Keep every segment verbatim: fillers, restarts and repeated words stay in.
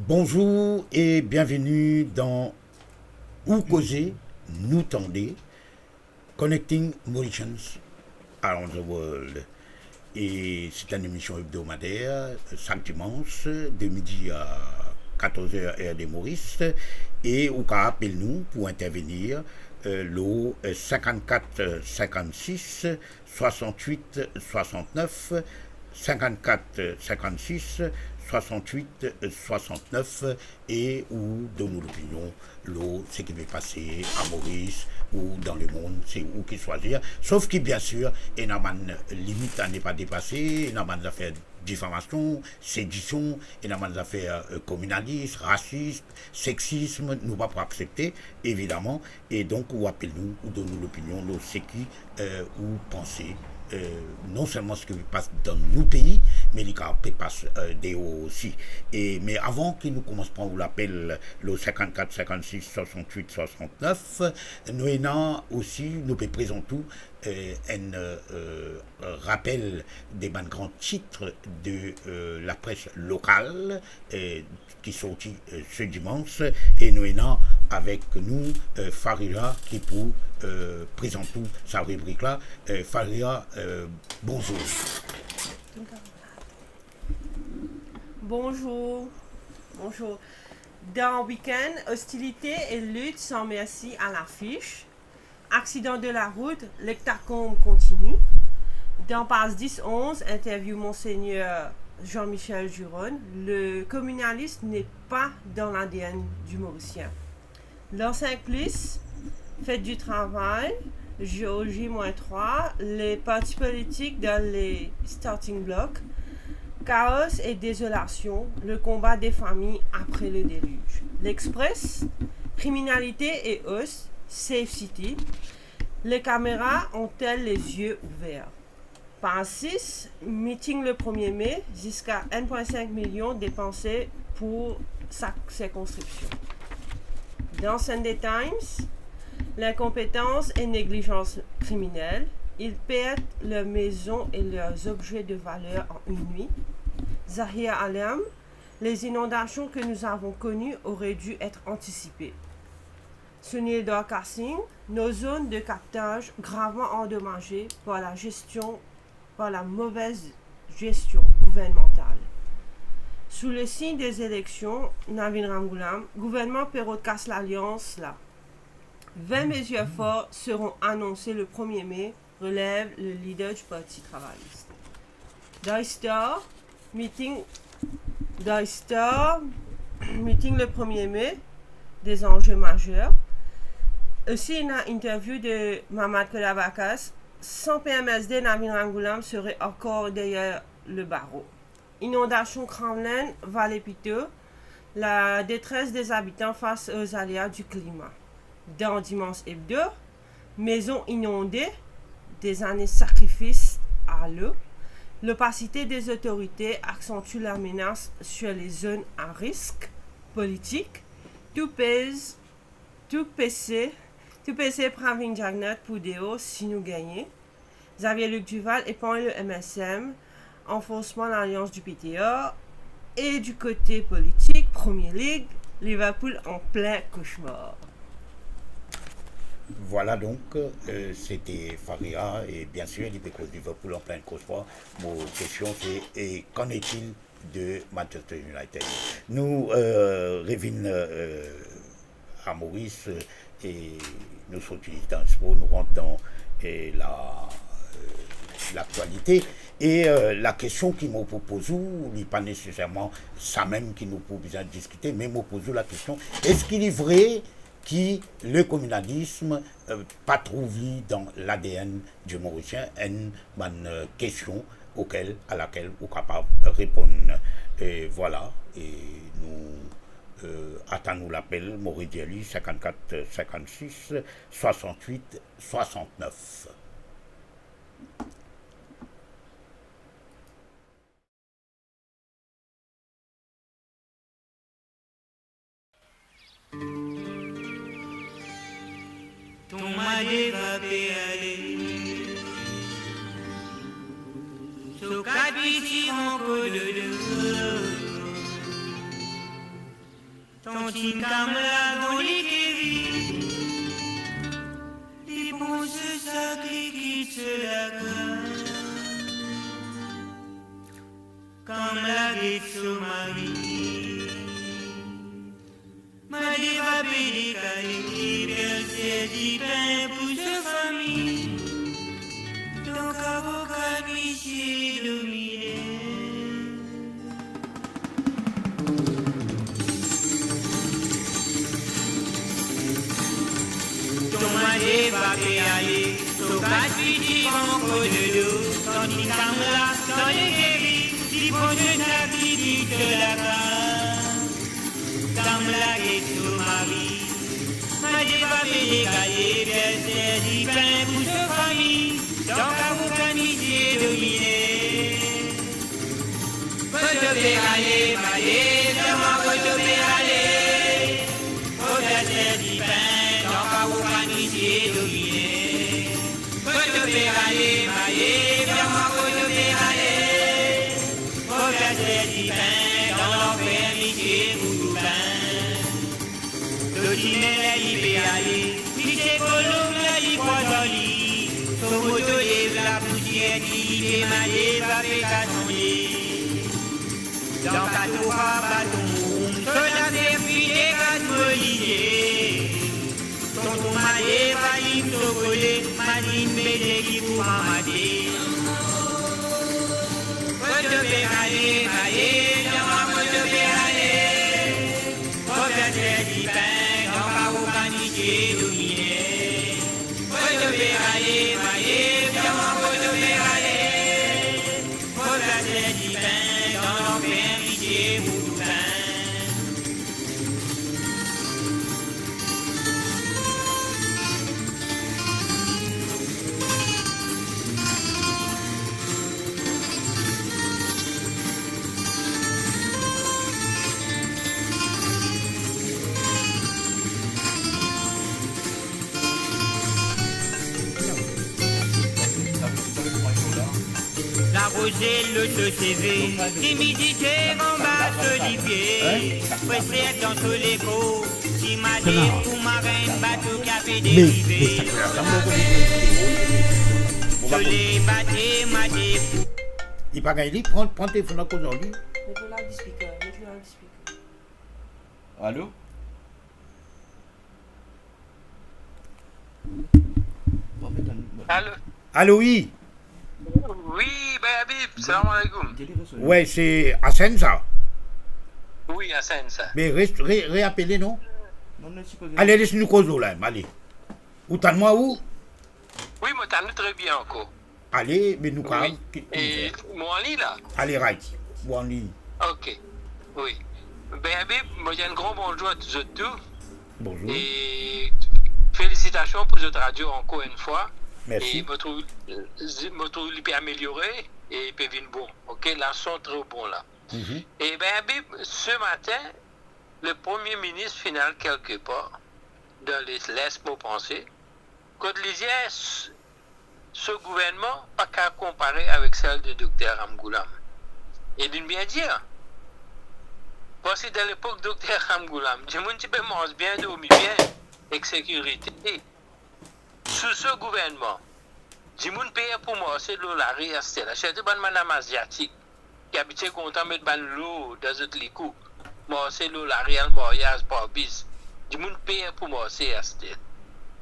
Bonzour e bienveni dan Ou Koze, Nou Tande, Connecting Mauritians Around the World. E se enn emision ebdomader, sak dimans, de midi a katorz er, er de Moris, e ou kapav apel nou pou intervenir, eh, lor, eh, sinkannkat sinkannsis swasanntwit swasantnef, sinkannkat sinkannsis swasanntwit swasantnef, e ou donn ou lopinion lor seki pe pase a Moris ou dan lemond, se ou ki swazir. Sof ki, biensir, ena bann limit a ne pa depase, ena bann zafer difamasion, sedision, ena bann zafer, eh, kominalis, rasis, sexisme, nou pa pou aksepte, evidaman. E donk, ou apel nou, ou donn ou lopinion lor seki, eh, ou panse, eh, non selman seki pe pas dan nou pei, me li kapav pe pas, eh, deor osi. E, me avan ki nou koumans pran ou lapel lor sinkannkat sinkannsis swasanntwit swasantnef, nou ena osi, nou pe prezant ou, eh, enn, eh, rapel de bann gran tit de, eh, lapres lokal, eh, ki sorti, eh, se dimans, e nou ena avek nou, eh, Fariha ki pou, eh, prezant nou sa ribrik la. Eh, Fariha, eh, bonzour. Bonjour. Bonjour. Dans Week-end, hostilité et lutte sans merci à l'affiche. Accident de la route, l'hectacombe continue. Dans Paz dix onze, interview Monseigneur Jean-Michel Duronne, le communalisme n'est pas dans l'A D N du Mauricien. Dans cinq plus, fête du travail, jour J moins trois, les partis politiques dans les starting blocks, chaos et désolation, le combat des familles après le déluge. L'Express, criminalité et hausse, Safe City, les caméras ont-elles les yeux ouverts ? Paz sis, meeting le premier mai, ziska enn pwin sink milion depanse pou sak sirkonskripsion. Dans Sunday Times, l'incompétence et négligence criminelle, ils perdent leur maison et leurs objets de valeur en une nuit. Zahir Alem, les inondations que nous avons connues auraient dû être anticipées. Sunil Dorkar Singh, nos zones de captage gravement endommagées par la gestion, par la mauvaise gestion gouvernementale. Sous le signe des élections, Navin Ramgoolam, gouverneman pe rod kas lalians la. Vingt mesures fortes seront annoncées le premier mai, relève le leader du Parti travailliste. Dans Star, meeting, dans Star, meeting le premier mai, des enjeux majeurs. Aussi, une interview de Mamad Kodabakas, sans P M S D, Navin Ramgoolam serait encore derrière le barreau. Inondation Cranland, Vallée Pito, la détresse des habitants face aux aléas du climat. Dans Dimanche Hebdo, maisons inondées, des années sacrifices à l'eau. L'opacité des autorités accentue la menace sur les zones à risque politique. Tou peze, tou peze, tou peze Pravin Jagannath pou deor si nou gagne. Xavier Luc Duval épingle le M S M, renforcement l'alliance du P T R, et du côté politique, Premier League, Liverpool en plein cauchemar. Vwala donk, eh, se te Fariha, e biensir, li pe koz Liverpool en plein cauchemar. Mo kestion se, e qu'en est-il de Manchester United. Nou, eh, revinn, eh, a Moris, eh, e nou sorti dan spor, nou rant dan, eh, la, eh, laktialite. E, eh, lakestion ki mo pou poz ou, li pa neseserman sa mem ki nou pou bizin diskite, me mo poz ou lakestion, eski li vre ki le kominalism, eh, pa trouv li dan l'A D N di Morisien, enn bann, eh, kestion okel, a lakel ou kapav reponn. E vwala, e nou, eh, atann ou lapel, mo redir li, sinkannkat sinkannsis swasanntwit swasanntnef. Ton made va pe ale, so kat piti ankor dodo. Tanti Kamla dan legeri, li pran so sak, li kit so lakaz. Kamla get so mari. Madeva pe dekale, li pe al servi dipin pou so fami. Dan karo kan misie domine. Tanti Madeva pe ale, so kat piti ankor dodo. Tanti Kamla dan legeri, li pran so sak, li kit so lakaz. Kamla get so mari. Madeva pe dekale, pe al servi dipin pou so fami. Dan karo kan misie domine. Kot to pe ale, Madeva, kot to pe ale? Kot to pe al servi dipin, dan karo kan misie domine. Kot to pe ale, Madeva, kot to pe ale? Kot to pe al servi dipin, dan lanfer misie pou toupin. Lotime la li pe ale, misie Kolonb la li krwaz ar li. So moto lev lapousier, dife Madeva pe gazone. Dan katrevin baton, so lafer fini gazolize. Tonton Madeva inn so kole, mazinn bete ki pou pa mate. Kot to pe ale, Madeva, kot to pe ale? Kot to pe al servi dipin, dan karo kan misie domine. Kot to pe ale, Madeva, kot to pe ale? Kot to pe al servi dipin, dan lanfer misie pou toupin. Laroze lor so seve, imidite anba so lipie, freser dan so lekor, ti made pou marenn bato ki ape derive. Sole bate, made pou Li pa gagn li, pran, pran telefon la, koz ar li. Met le loudspeaker, met le loudspeaker. Alo? Alo? Alo, wi. Wi, Bay Habib, salam aleykoum. Wi, se Hassan sa? Wi, Hassan sa. Me re-, re-, reapele, non? Ale, les nou koz la, ale. Ou tann mwa, ou? Wi, mo tann ou tre bien ankor. Ale, me nou kapav... Wi. E mo anlign la? Ale, right. Mo anlign. Ok. Wi. Be, be, mo dir enn gran bonzour a zot tou. Bonzour. E felisitasion pou zot radio ankor enn fwa. Mersi. E mo trouv, mo trouv li pe ameliore e pe vinn bon. Ok, la son tre bon la. Mhm. E be, be, se matin, le Premie Minis finn al kelke par dan le, les mo panse, kot li dir s-, so gouvernman pa kapav konpare avek sel de Dokter Ramgoolam. E linn bien dir, parski dan lepok Dokter Ramgoolam, dimoun ti pe manz bien, dormi bien, ek sekirite. Sou so gouvernman, dimoun per pou marse lor lari aster la, sirtou bann madam aziatik ki abitie kontan met bann lor dan zot likou, marse lor lari al maryaz par bis. Dimoun per pou marse aster.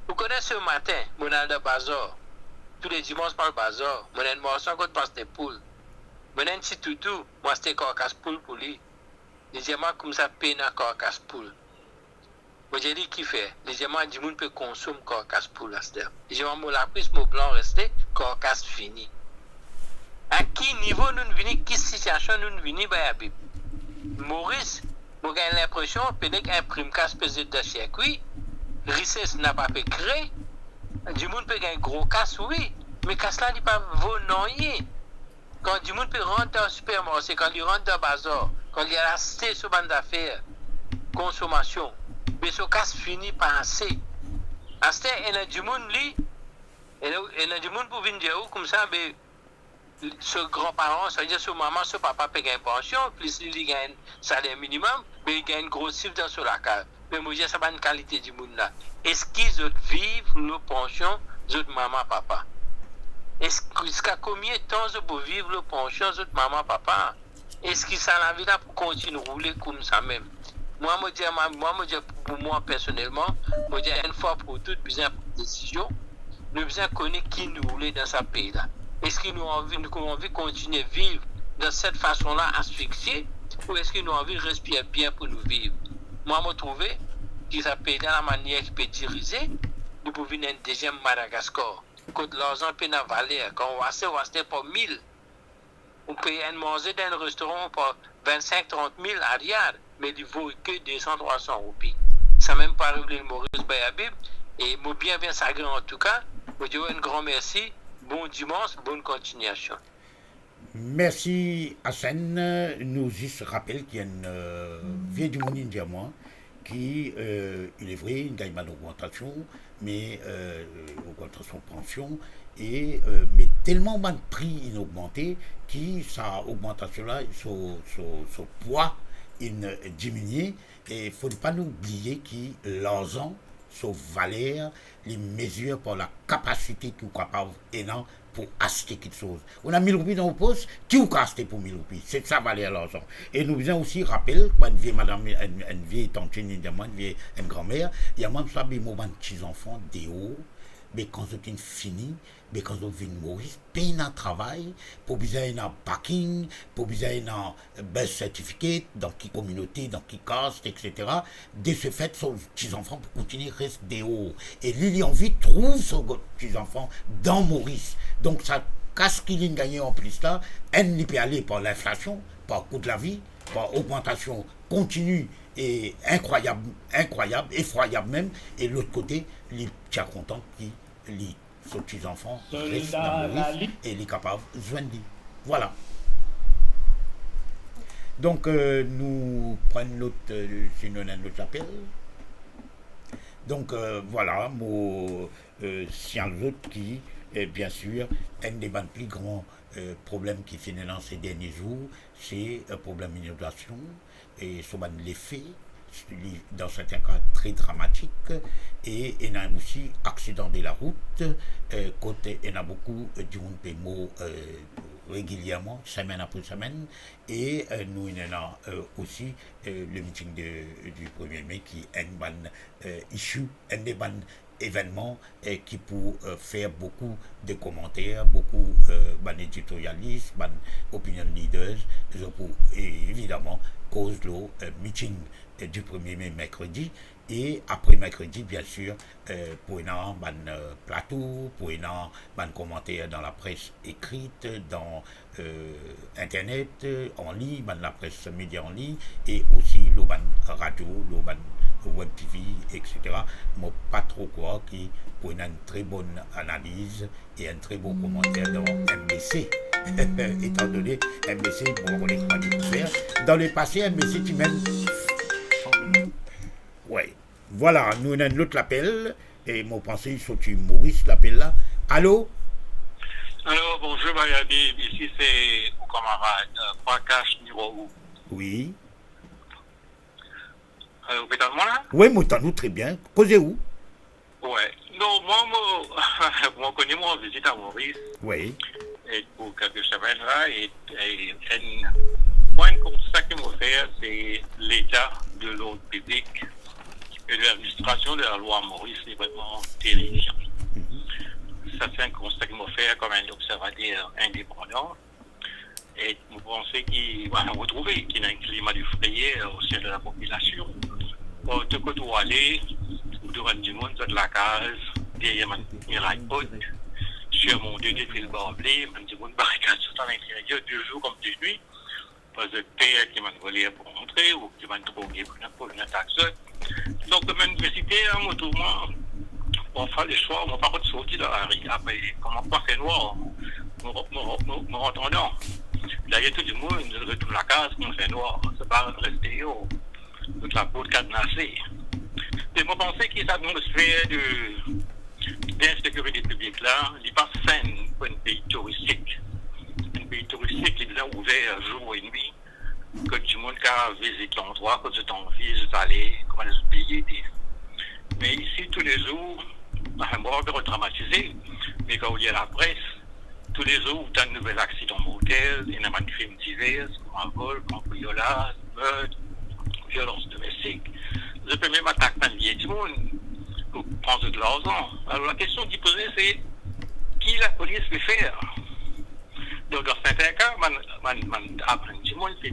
Ou kone, se matin, mo'nn al dan bazar. Toule dimans mo al bazar, mo'nn marsan kot Paster Poul. Mo'nn ti toutou, mo aste karkas poul pou li. Li dir mwa koumsa pena karkas poul. Mo dir li, kifer? Li dir mwa dimoun pe konsom karkas poul aster. Li dir mwa mo lapris, mo blan reste, karkas fini. A ki nivo nou'nn vini, ki sitiasion nou'nn vini, Bay Habib? Moris, mo gagn linpresion pe nek inprim kas pe zet dan sirkwi, rises napa pe kre, dimoun pe gagn gro kas, wi, me kas la li pa vo nanye. Kan dimoun pe rant dan sipermarse, kan li rant dan bazar, kan li al aste so bann zafer konsomasion, be so kas fini pa ase. Aster ena dimoun li, ena, ena dimoun pou vinn dir ou koumsa, be so granparan, savedir so mama, so papa pe gagn pansion, plis li, li gagn saler minimem, me li gagn gro sif dan so lakaz. Me mo dir sa bann kalite dimoun la, eski zot viv lor pansion zot mama, papa? Eski, ziska komie tan zot pou viv lor pansion zot mama, papa? Eski sa lavi la pou kontign roule koumsa mem? Mwa, mo dir, mwa, mwa, mo dir pou mwa personelman, mo dir enn fwa pou tou, bizin pran desizion. Nou bizin kone ki nou oule dan sa pei la. Eski nou anvi, nou anvi kontigne viv dan set fason la, asfiksie, ou eski nou anvi respir bien pou nou viv? Mwa, mo trouve ki sa pei la, lamanier ki pe dirize, li pou vinn enn deziem Madagaskar, kot larzan pena valer. Kan ou aste, ou aste par mil. Ou pey enn manze dan enn restoran par vinn-sink, trant mil ariar, me li vo ke de san, trwa san roupi. Samem pou ariv Lil Moris, Bay Habib, e mo bien, bien sagrin antouka. Mo dir ou enn gran mersi, bon dimans, bonn kontignasion. Mersi, Hassan. Nou zis rapel ki enn, euh, vie dimoun inn dir mwa ki, euh, il est vrai, inn gagn bann ogmantasion, me, euh, ogmantasion pansion, e, euh, me telman bann pri inn ogmante ki sa ogmantasion la, so, so, so pwa inn diminie. E fode pa nou bliye ki larzan, so valer, li mezir par lakapasite ki ou kapav ena pou aste kiksoz. Ou ena mil roupi dan ou pos, ki ou kav aste pou mil roupi? Se sa valer larzan. E nou bizin osi rapel, bann vie madam, enn, enn vie tantin, enn, enn vie, enn granmer, li dir mwa, sa be mo bann ti zanfan deor, be kan zot inn fini, be kan zot vinn Moris, pena travay, pou bizin ena parking, pou bizin ena birth certificate, dan ki kominote, dan ki kast, et cetera. De ce fait, so ti zanfan pou kontigne res deor. E li, li anvi trouv so ti zanfan dan Moris. Donk, sa kas ki linn gagne anplis la, enn, li pe ale par linflasion, par kou de lavi, par ogmantasion kontini e inkrwayab, inkrwayab, efrwayab mem, e lot kote, li ti a kontan ki li so ti zanfan res dan Moris e li kapav zwenn li. Vwala. Donk, euh, nou pran lot, euh, si nou ena lot lapel. Donk, euh, vwala, mo, euh, signal zot ki, euh, bien sir, enn de bann pli gran, euh, problem ki finn ena se dernie zour, se, euh, problem inondasion, e so bann lefe, li, dan sertin ka, tre dramatik, e ena osi aksidan de larout, eh, kot ena boukou, eh, dimoun pe mor, eh, regilierman, semenn apre semenn, e, eh, nou ena, eh, osi, eh, le meeting de, du premier mai ki enn bann, eh, issue, enn de bann evennman, eh, ki pou, eh, fer boukou de komanter, boukou, eh, bann editorialis, bann opinion leaders, zot pou, eh, evidaman, koz lor, eh, meeting, eh, du premier mai merkredi, e apre merkredi, bien sir, eh, pou ena bann, eh, plato, pou ena bann komanter dan lapres ekrit, dan, eh, internet, eh, an lign, bann lapres media an lign, e osi lor bann radio, lor bann web T V, et cetera. Mo pa tro krwar ki pou ena enn tre bonn analiz e enn tre bon komanter dan M B C. Etandone M B C, bon, nou kone kouma li pou fer. Dan lepase, M B C ti mem, wi. Vwala, nou ena enn lot lapel, e mo panse li sorti Moris, lapel la. Alo? Alo, bonzour, Bay Habib. Isi se ou kamarad, euh, Prakash Nirou. Wi. Alo, ou pe tann mwa la? Wi, mo tann ou tre bien. Koze ou? Wi. Non, mwa, mo, mo kone mwa an vizit a Moris. Wi. E pou kelke semenn la, e, e enn, mwa, enn konsta ki mo fer, se leta de lord piblik e de ladministrasion de lalwa Moris, li vreman terifian. Mhm. Sa, se enn konsta ki mo fer kom enn observater indepandan. E mo panse ki, bon, mo trouve ki ena enn klima de frayer o sein de la popilasion. Partou kot ou ale, ou trouv bann dimoun, zot lakaz, deryer bann miray kot, sirmonte de fil barble, bann dimoun barikad zot an linteryer, de zour kom de nwi, parski zot per ki bann voler pou rantre, ou ki bann droge pou vinn, pou vinn atak zot. Donk, bann visiter, mo trouv mwa, parfwa leswar, mo pa rod sorti dan lari. Apre, kouma, kouma fer nwar, mo, mo, mo, mo rant andan. Dayer, tou dimoun, zot retourn lakaz, kouma fer nwar, zot pa reste deor. Zot laport kadnase. Me mo panse ki sa atmosfer de, d'insekirite piblik la, li pa senn pou enn pei touristik. Pei touristik, li bizin ouver zour e nwi, kot dimoun kapav vizit landrwa kot zot anvi, zot ale, kouma zot peye ete. Me isi, toulezour, anfin, mwa, mo pa dramatize, me kan ou lir lapres, toulezour ou tann nouvel aksidan mortel, ena bann krim diver, kouma vol, kanbriyolaz, mert, violans domestik. Zot pe mem atak bann vye dimoun pou pran zot larzan. Alor, lakestion ki poze, se, ki lapolis pe fer? Donk, dan serten ka, bann, bann, bann, ah, bann dimoun pe,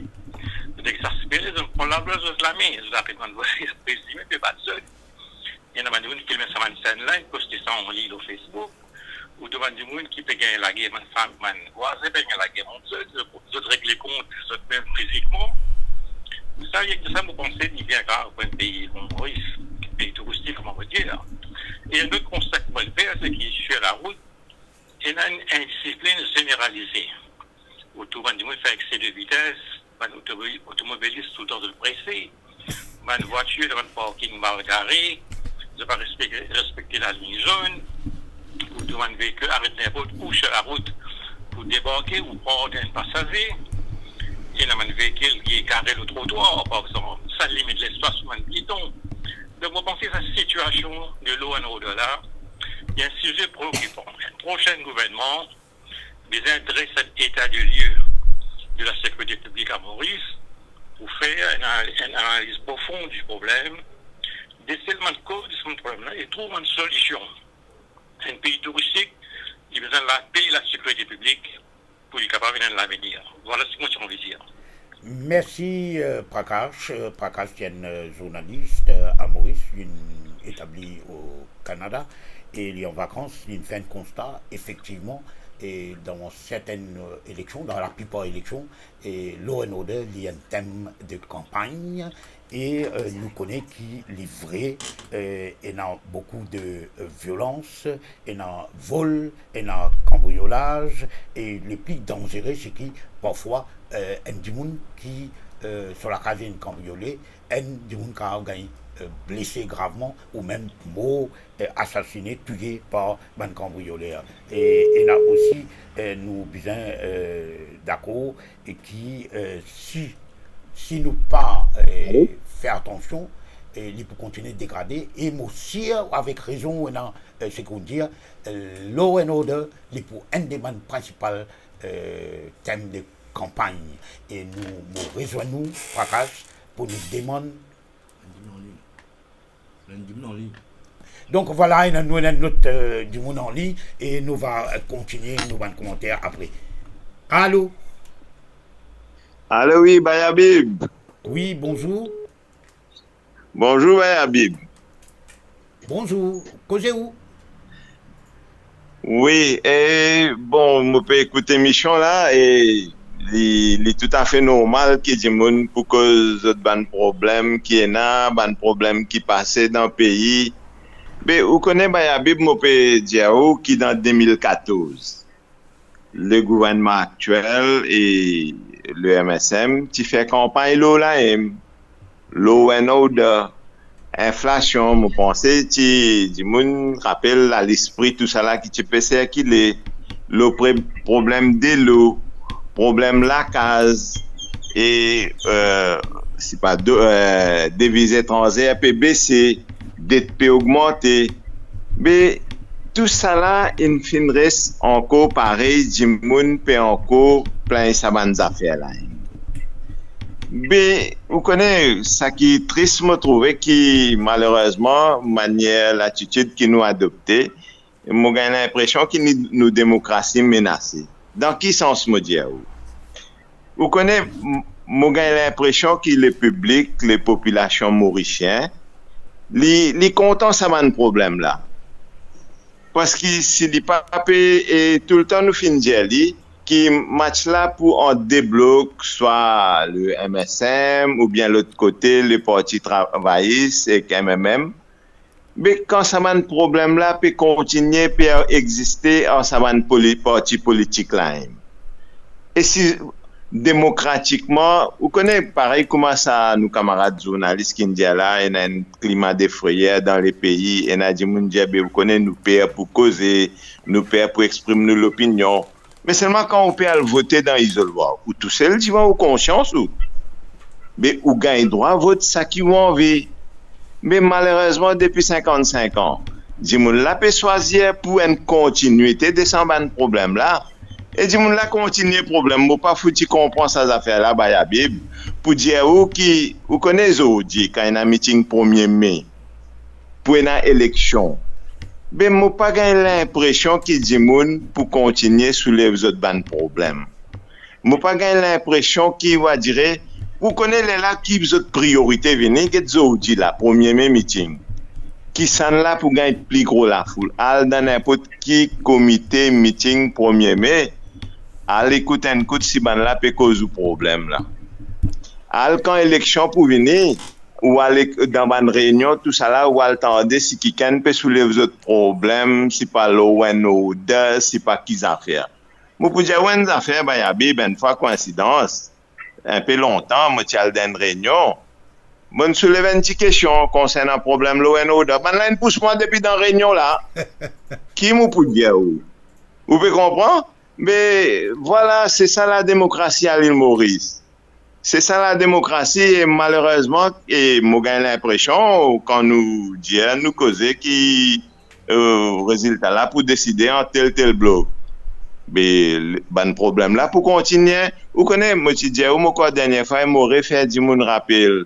pe exaspere, zot pran larm dan zot lame, zot apel bann voler, prezime pe bat zot. Ena bann dimoun filme sa bann senn la, e poste sa anliny lor Facebook. Ou trouv bann dimoun ki pe gagn lager, bann fam, bann vwazin pe gagn lager ant zot, zot, zot regle kont zot mem fizikman. Sa, rienk sa, mo panse, li bien grav pou enn pei kouma Moris, pei touristik, kouma mo dir la. E enn lot konsta ki mo fer, se ki sir larout, ena enn indisiplinn zeneralize. Ou trouv bann dimoun fer exse de vites, bann otomobil-, otomobilis toultan zot prese, bann vwatir dan bann parking mal gare, zot pa respekte, respekte lalign zonn, ou trouv bann veikil aret ninport ou sir larout pou debarke ou pran enn pasaze, ena bann veikil ki gare lor trotwar, par exanp, sa limit lespas pou bann pieton. Donk, mo panse sa sitiasion de law and order la, li enn size preokipan. Enn prosenn gouvernman bizin dres enn eta de lie de la sekirite piblik a Moris pou fer enn anal-, enn analiz profon di problem, desel bann koz de sa problem la e trouv bann solision. Enn pei touristik, li bizin lape, lasekirite piblik, pou li kapav ena lavenir. Vwala seki mo ti anvi dir. Mersi, euh, Prakash. Euh, Prakash, li enn, euh, zournalis, euh, a Moris, li etabli o Kanada, e li an vakans, li fer enn konsta, efektivman, e dan sertenn, euh, eleksion, dan laplipar eleksion, e law and order, li enn tem de kanpagn, e, euh, nou kone ki li vre, euh, ena boukou de, euh, violans, ena vol, ena kanbriyolaz, e le pli danzere, se ki parfwa, euh, enn dimoun ki, euh, so lakaz inn kanbriyole, enn dimoun kapav gagn, euh, blese gravman ou mem mor, euh, asasine, touye par bann kanbriyoler. E ena osi, euh, nou bizin, euh, dakor, e ki, euh, si, si nou pa, euh, fer atansion, euh, li pou kontinie degrade. E mo sir, avek rezon, ena, euh, seki ou dir, euh, law and order, li pou enn de bann prinsipal, euh, tem de kanpagn. E nou, mo rezwenn ou, Prakash, pou nou demann Donk, vwala, ena, nou ena enn lot, euh, dimoun anliny e nou va, euh, kontinie nou bann komanter apre. Alo? Alo, wi, Bay Abib. Wi, bonzour. Bonzour, Bay Abib. Bonzour, koze ou? Wi, e, bon, mo pe ekout emision la, e li, li toutafe normal ki dimoun pou koz zot bann problem ki ena, bann problem ki pase dan pei. Be, ou kone, Bay Abib, mo pe dir ou ki dan de mil katorz, le gouvernman aktiel e le M S M ti fer kanpagn lor la, e law and order, inflasion, mo panse ti dimoun rapel la lespri tousala ki ti pe sirkile, lor pre-, problem delo, problem lakaz, e, euh, sipa do-, euh, deviz etranzer pe bese, det pe ogmante. Me tousala inn finn res ankor parey, dimoun pe ankor plingn sa bann zafer la. Be, ou kone, sa ki tris, mo trouve ki, malerezman, manier, latitid ki nou adopte, mo gagn linpresion ki ni-, nou demokrasi menase. Dan ki sans mo dir ou? Ou kone, m-, mo gagn linpresion ki lepiblik, lepopilasion morisien, li, li kontan sa bann problem la. Parski si li pa pe, e toultan nou finn dir li, ki match la pou ant de blok, swa le M S M oubien lot kote, le Parti Travayis ek M M M. Me kan sa bann problem la pe kontinie pe existe ar sa bann poli-, parti politik la, e si demokratikman, ou kone, parey kouma sa nou kamarad zournalis ki'nn dir la, ena enn klima de freyer dan lepei, ena dimoun dir, be, ou kone, nou per pou koze, nou per pou exprim nou lopinion. Me selman kan ou pe al vote dan izolwa, ou tousel divan ou konsians ou. Me ou gagn drwa vot saki ou anvi. Me malerezman, depi sinkant-sink an, dimoun la pe swazir pou enn kontinite de sa bann problem la. E dimoun la kontinie problem. Mo pa fouti konpran sa zafer la, Bayabib, pou dir ou ki, ou kone zordi, kan ena miting premie me, pou ena eleksion. Be mo pa gagn linpresion ki dimoun pou kontinie soulev zot bann problem. Mo pa gagn linpresion ki, ou va dire, ou kone lerla ki zot priorite vini, get zordi la, premie me miting. Kisannla pou gagn pli gro lafoul? Al dan ninport ki komite miting premie me, al ekout enn kout si bannla pe koz ou problem la. Al kan eleksion pou vini, ou al ek-, dan bann reynion, tousala, ou al tande si kikenn pe soulev zot problem, si pa law and order, si pa ki zafer. Mo pou dir ou enn zafer, Bayabib, enn fwa koinsidans, inpe lontan, mo ti al dan enn reynion, mo'nn soulev enn ti kestion konsernan problem law and order. Bannla inn pous mwa depi dan reynion la. Ki mo pou dir ou? Ou pe konpran? Me vwala, se sa lademokrasi a Lil Moris. Se sa lademokrasi, e malerezman, e mo gagn linpresion, kan nou dir, nou koze ki, eh, rezilta la pou deside an tel, tel blok. Be, bann problem la pou kontinie. Ou kone, mo ti dir ou, mo krwar dernie fwa, e mo refer dimoun rapel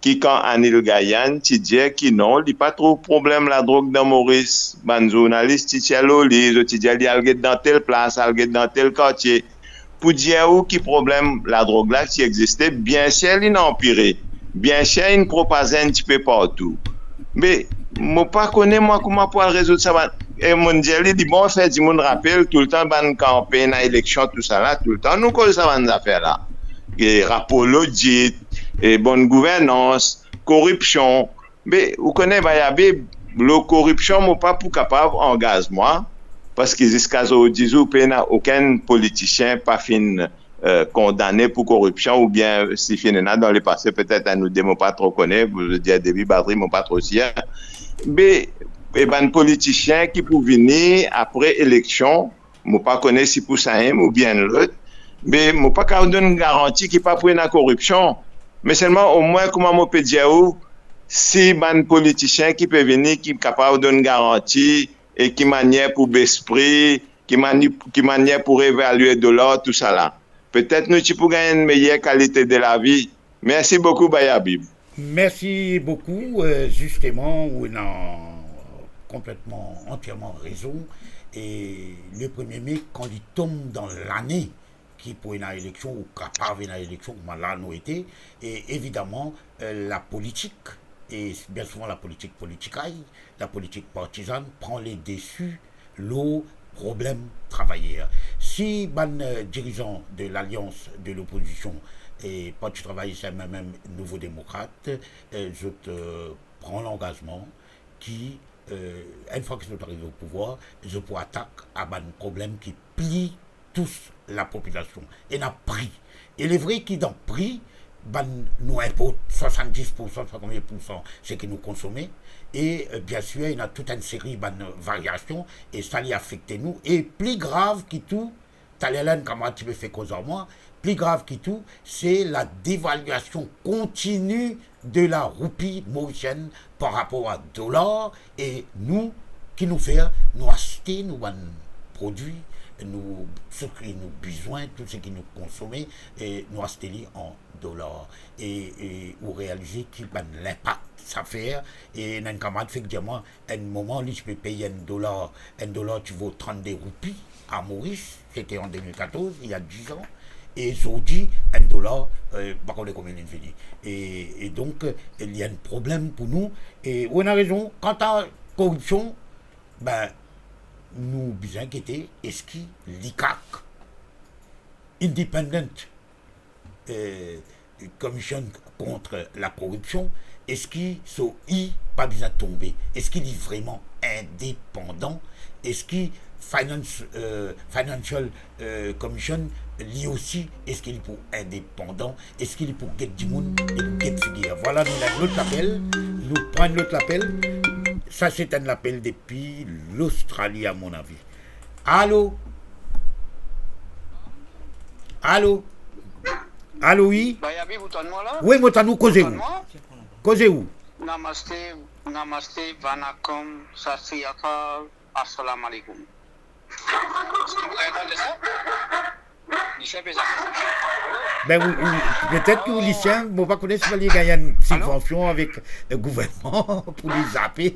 ki kan Anil Gayane ti dir ki non, li pa trouv problem ladrog dan Moris, bann zournalis ti tir lor li, zot ti dir li al get dan tel plas, al get dan tel kartie. Pou dir ou ki problem ladrog la ti existe, biensir li'nn anpire, biensir li'nn propaze enn tipe partou. Me mo pa kone mwa kouma pou al rezoud sa bann, e mo'nn dir li, li bon fer dimoun rapel toultan bann kanpegn a eleksion, tousala, toultan nou koz sa bann zafer la. E rapor lodit, e bonn gouvernans, koripsion. Me ou kone, Bayabib, lor koripsion, mo pa pou kapav angaz mwa, parski ziska zordi zour, pena okenn politisien pa finn, eh, kondane pou koripsion, oubien si finn ena dan lepase, petet enn ou de, mo pa tro kone, pou dir depi batri, mo pa tro sir. Me, e bann politisien ki pou vini apre eleksion, mo pa kone si pou sa enn oubien lot, me mo pa kapav donn garanti ki pa pou ena koripsion. Me selman, omwin, kouma mo pe dir ou, si bann politisien ki pe vini, ki kapav donn garanti, e ki manier pou bes pri, ki mani-, ki manier pou reevalye dolar, tousala, petet nou ti pou gagn enn meyer kalite de lavi. Mersi boukou, Bayabib. Mersi boukou. Eh, zisteman, ou ena konpletman, antierman rezon. E le premie me, kan li tom dan lane ki pou ena eleksion, ou kapav ena eleksion, kouma la nou ete, e evidaman, eh, lapolitik, e bien souvan lapolitik politikay, lapolitik partizann pran ledesi lor problem travayer. Si bann, eh, dirizan de Lalians de Lopozision e Parti Travayis, MNM, Nouvo Demokrat, eh, zot, eh, pran langazman ki, eh, enn fwa ki zot arive o pouvwar, zot pou atak a bann problem ki pli tous lapopilasion. Ena pri. E li vre ki dan pri, bann, nou inport swasanndis poursan, swasanndis poursan seki nou konsome. E, eh, biensir, ena tout enn seri bann variasion, e sa li afekte nou. E pli grav ki tou, taler la enn kamarad ti pe fer koz ar mwa, pli grav ki tou, se ladevaliasion kontini de laroupi morisienn par rapor a dolar, e nou, ki nou fer, nou aste nou bann prodwi, nou, seki nou bizwin, tou seki nou konsome, e nou aste li an dolar. E, e ou realize ki bann linpak sa fer, e ena enn kamarad fek dir mwa, enn moman, li ti pe pey enn dolar, enn dolar ti vo trannde roupi a Moris, sete an de mil katorz, il y a dix ans, e zordi, enn dolar, eh, pa kone konbien li vini. E, e donk, eh, li enn problem pou nou. E ou ena rezon, kanta koripsion, be, nou bizin gete, eski l'ICAC, Independent, eh, Commission contre la Corruption, eski so I pa bizin tonbe? Eski li vreman indepandan? Eski Finance, eh, Financial, eh, Commission, li osi, eski li pou indepandan? Eski li pou get dimoun e pou get figir? Vwala, nou ena lot lapel, nou pran lot lapel. Sa se enn lapel depi Lostrali, a mon avi. Alo? Alo? Alo, wi? Bayabi, ou tann mwa la? Wi, mo tann ou, koze ou. Ou tann mwa? Koze ou. Namaste, namaste, vanakkam, sat sri akal, assalamu alaikum. Eski ou ena de sa? Lisien pe sa. Ben, ou, ou, petet ki ou lisien, mo pa kone si li gagn enn sibvansion avek, eh, gouvernman pou li zape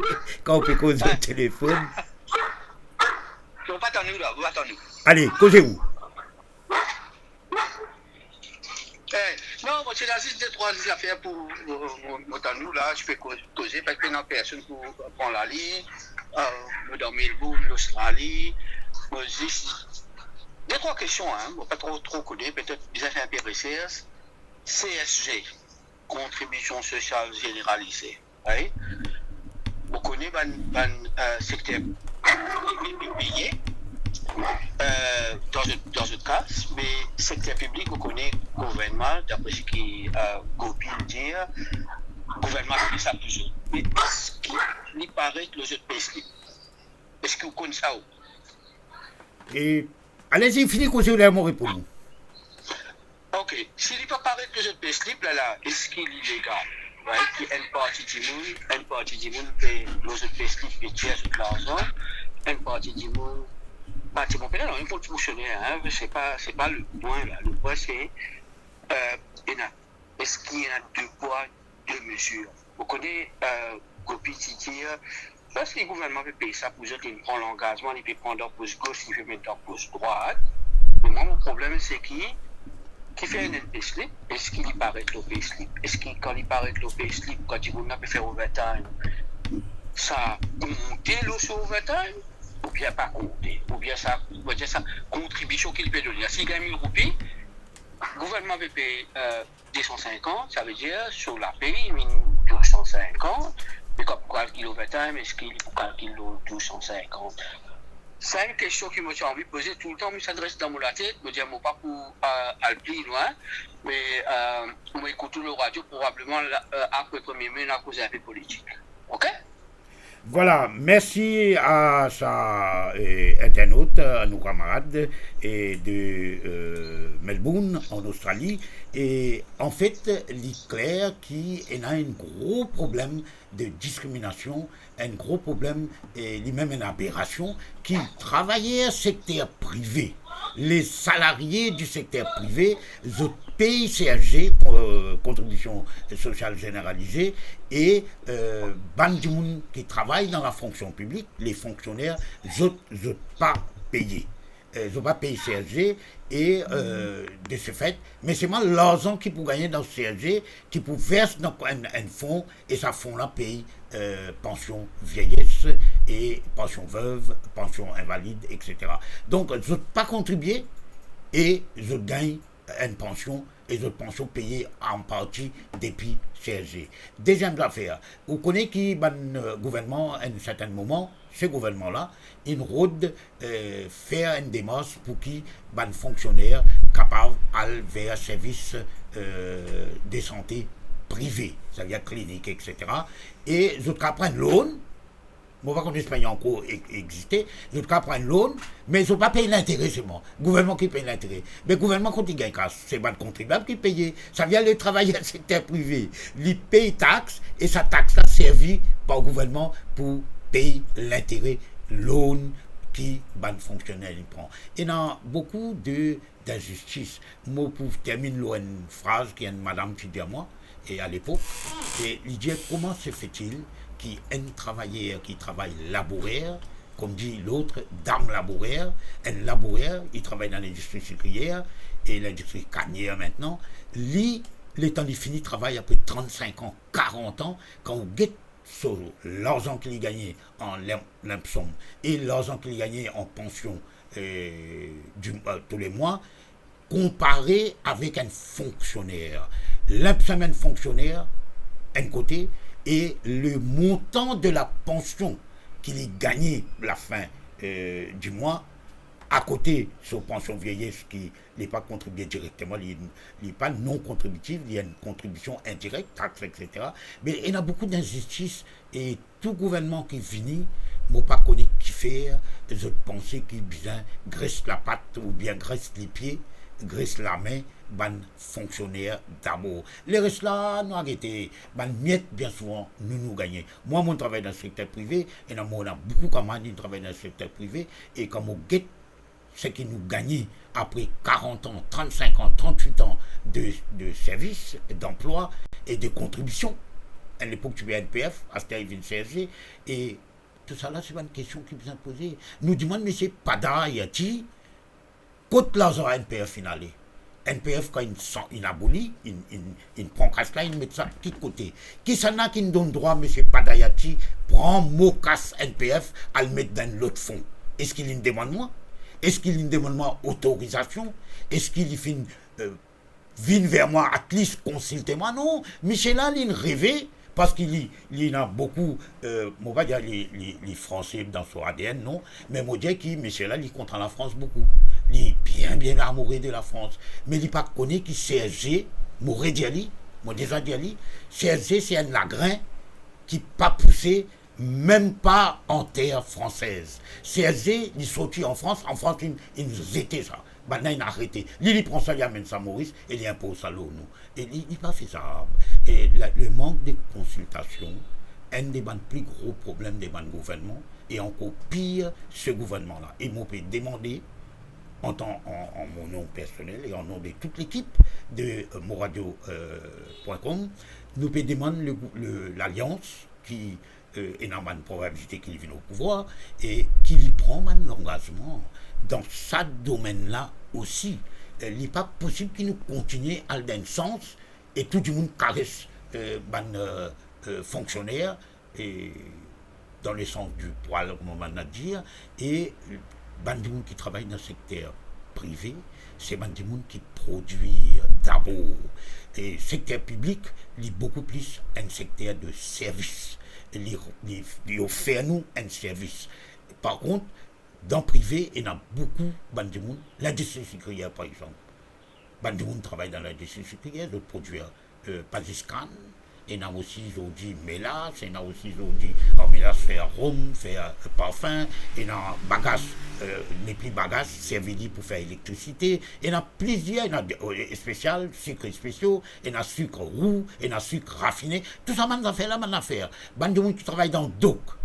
kan ou pe koze telefonn. Mo pa tann ou la, mo pa tann ou. Ale, koze ou. Eh, non, mo ti ena zis de trwa zafer pou, mo, mo, mo tann ou la, ti pe koz-, koze, parski pena personn pou pran laliny, eh, mo dan Melbourne, Lostrali, mo zis, de trwa kestion, hein, mo pa tro, tro kone, petet bizin fer inpe resers, C S G, kontribision sosial zeneralize. Wi. Ou kone bann, bann, eh, sekter prive pe peye, eh, dan zot, dan zot ka, me sekter piblik, ou kone gouvernman, dapre seki, eh, Gopi dir, gouvernman pe pey sa pou zot. Me eski li paret lor zot payslip? Eski ou konn sa ou? E, alezi, fini koze ou, ler mo reponn ou. Ok, si li pa paret lor zot payslip la, la, eski li legal? Right? Ki enn parti dimoun, enn parti dimoun pe, lor zot payslip, pe tir zot larzan, enn parti dimoun, pa dimoun, pena nanye kot fonksioner, hein, se pa, se pa le pwin la. Le pwin se, eh, ena, eski ena de pwa, de mezir? Ou kone, eh, Gopi ti dir, parski gouvernman pe pey sa pou zot, li pran langazman, li pe pran dan pos gos, li pe met dan pos drwat. Me mwa, mo problem se ki, kifer ena enn payslip, eski li paret lor payslip? Eski kan li paret lor payslip, kan dimoun la pe fer overtime, sa konte lor so overtime, oubien pa konte? Oubien sa, oubien sa kontribision ki li pe done? Si li gagn mil roupi, gouvernman pe pey, eh, de san sinkant, savedir, so lapey, li vinn douz san sinkant, me kan pou kalkil overtime, eski li pou kalkil lor douz san sinkant? Sa enn kestion ki mo ti anvi poze toultan, mo ti adres dan mo latet, mo dir mo pa pou, eh, al pli lwin, me, eh, mo ekout ou lor radio, probableman, la, eh, apre premie me, nou a koze inpe politik. Ok? Vwala, mersi a sa, eh, internot, a nou kamarad, eh, de, eh, Melbourne, an Ostrali. E anfet, li kler ki ena enn gro problem de diskriminasion, enn gro problem, eh, limem enn aberasion, ki travayer sekter prive, le salarie di sekter prive, zot pey C S G, eh, kontribision sosial zeneralize, e, eh, bann dimoun ki travay dan lafonksion piblik, le fonksioner, zot, zot pa peye. Eh, zot pa pey C S G e, eh, de se fet, me selman larzan ki pou gagne dan C S G, ki pou vers dan enn, enn fon, e sa fon la pey, eh, pansion vieyes e pansion vev, pansion invalid, et cetera. Donk, zot pa kontribie e zot gagn enn pansion, e zot pansion peye an parti depi C S G. Deziem zafer, ou kone ki bann, eh, gouvernman, enn sertenn moman, se gouvernman la, inn rod, eh, fer enn demars pou ki bann fonksioner kapav al ver servis, eh, de sante prive, savedir klinik, et cetera. E zot kapav pran loan, mo pa kone si li ankor e-, existe, zot kapav pran loan, me zot pa pey lintere selman. Gouvernman ki pey lintere. Me gouvernman kot li gagn kas? Se bann kontribiab ki peye. Savedir le travayer sekter prive, li pey tax, e sa tax la servi par gouvernman pou pey lintere loan ki bann fonksioner li pran. Ena boukou de, dinzistis. Mo pou terminn lor enn fraz ki enn madam ti dir mwa, e alepok, e li dir, comment se fait-il ki enn travayer ki travay labourer, comme dit l'autre, dame labourer, enn labourer, li travay dan lindistri sikriyer e lindistri kanier mintnan, li, letan li fini travay apre trant-sink an, karant an, kan ou get so larzan ki li gagne an lim-, limp sum e larzan ki li gagne an pansion, eh, di, eh, tou le mwa, konpare avek enn fonksioner. Limp sum enn fonksioner, enn kote, e le montan de la pansion ki li gagne lafin, eh, di mwa, akote so pansion vieyes ki li pa kontribie direkteman, li, li pa non kontribitif, li enn kontribision indirek, tax, et cetera. Me ena boukou dinzistis e tou gouvernman ki vini, mo pa kone kifer, zot panse ki bizin gres lapat oubien gres lipie, gres lame bann fonksioner dabor. Leres la, nou arete, bann miet, bien souvan, nou, nou gagne. Mwa, mo travay dan sekter prive, ena, mo ena boukou kamarad ki travay dan sekter prive, e kan mo get seki nou gagne apre karant an, trant-sink an, trant-wit an de, de servis, danplwa e de kontribision. Enn lepok ti pe N P F, aster li vinn C S G, e tousala se bann kestion ki bizin poze. Nou dimann misie Pada Hayaty, kot larzan N P F inn ale? N P F kan inn san-, inn aboli, inn, inn, inn pran kas la, inn met sa ki kote? Kisannla ki inn donn drwa misie Pada Hayaty pran mo kas N P F, al met dan enn lot fon? Eski li inn demann mwa? Eski li inn demann mwa otorizasion? Eski li finn, eh, vinn ver mwa, at least konsilte mwa? Non, misie la, li inn reve, parski li, li ena boukou, eh, mo pa dir li, li, li franse dan so A D N, non, me mo dir ki misie la, li kontan Lafrans boukou. Li bien, bien amoure de Lafrans, me li pa kone ki C S G, mo redir li, mo deza dir li, C S G se enn lagrin ki pa pouse mem pa an ter fransez. C S G, li sorti an Frans, an Frans inn, inn zete sa. Bannla inn arete. Li, li pran sa, li amenn sa Moris e li inpoz sa lor nou. E li, li pa fezab. E la, le mank de konsiltasion, enn de bann pli gro problem de bann gouvernman, e ankor pir se gouvernman la. E mo pe demande, an tan, an, an mo non personel e an non de tout lekip de, eh, moradio, eh, point com, nou pe demann le, le, lalians ki, eh, ena bann probabilite ki li vinn o pouvwar e ki li pran bann langazman dan sa domenn la osi. Eh, li pa posib ki nou kontigne al dan enn sans e tou dimoun kares, eh, bann, eh, eh, fonksioner, e dan le sans du poil, kouma bann la dir, e bann dimoun ki travay dan sekter prive, se bann dimoun ki prodwir dabor. E sekter piblik, li boukou plis enn sekter de servis. Li, li, li ofer nou enn servis. Par kont, dan prive, ena boukou bann dimoun, lindistri sikriyer, par exanp. Bann dimoun travay dan lindistri sikriyer, zot prodwir, eh, pazis kann, ena osi zordi melas, ena osi zordi, eh, melas fer rom, fer, eh, parfin, ena bagas, eh, nepli bagas, servi li pou fer elektrisite, ena plizier, ena de, eh, espesial, sik espesio, ena sik rou, ena sik rafine, tou sa bann zafer la, bann zafer. Bann dimoun ki travay dan dok,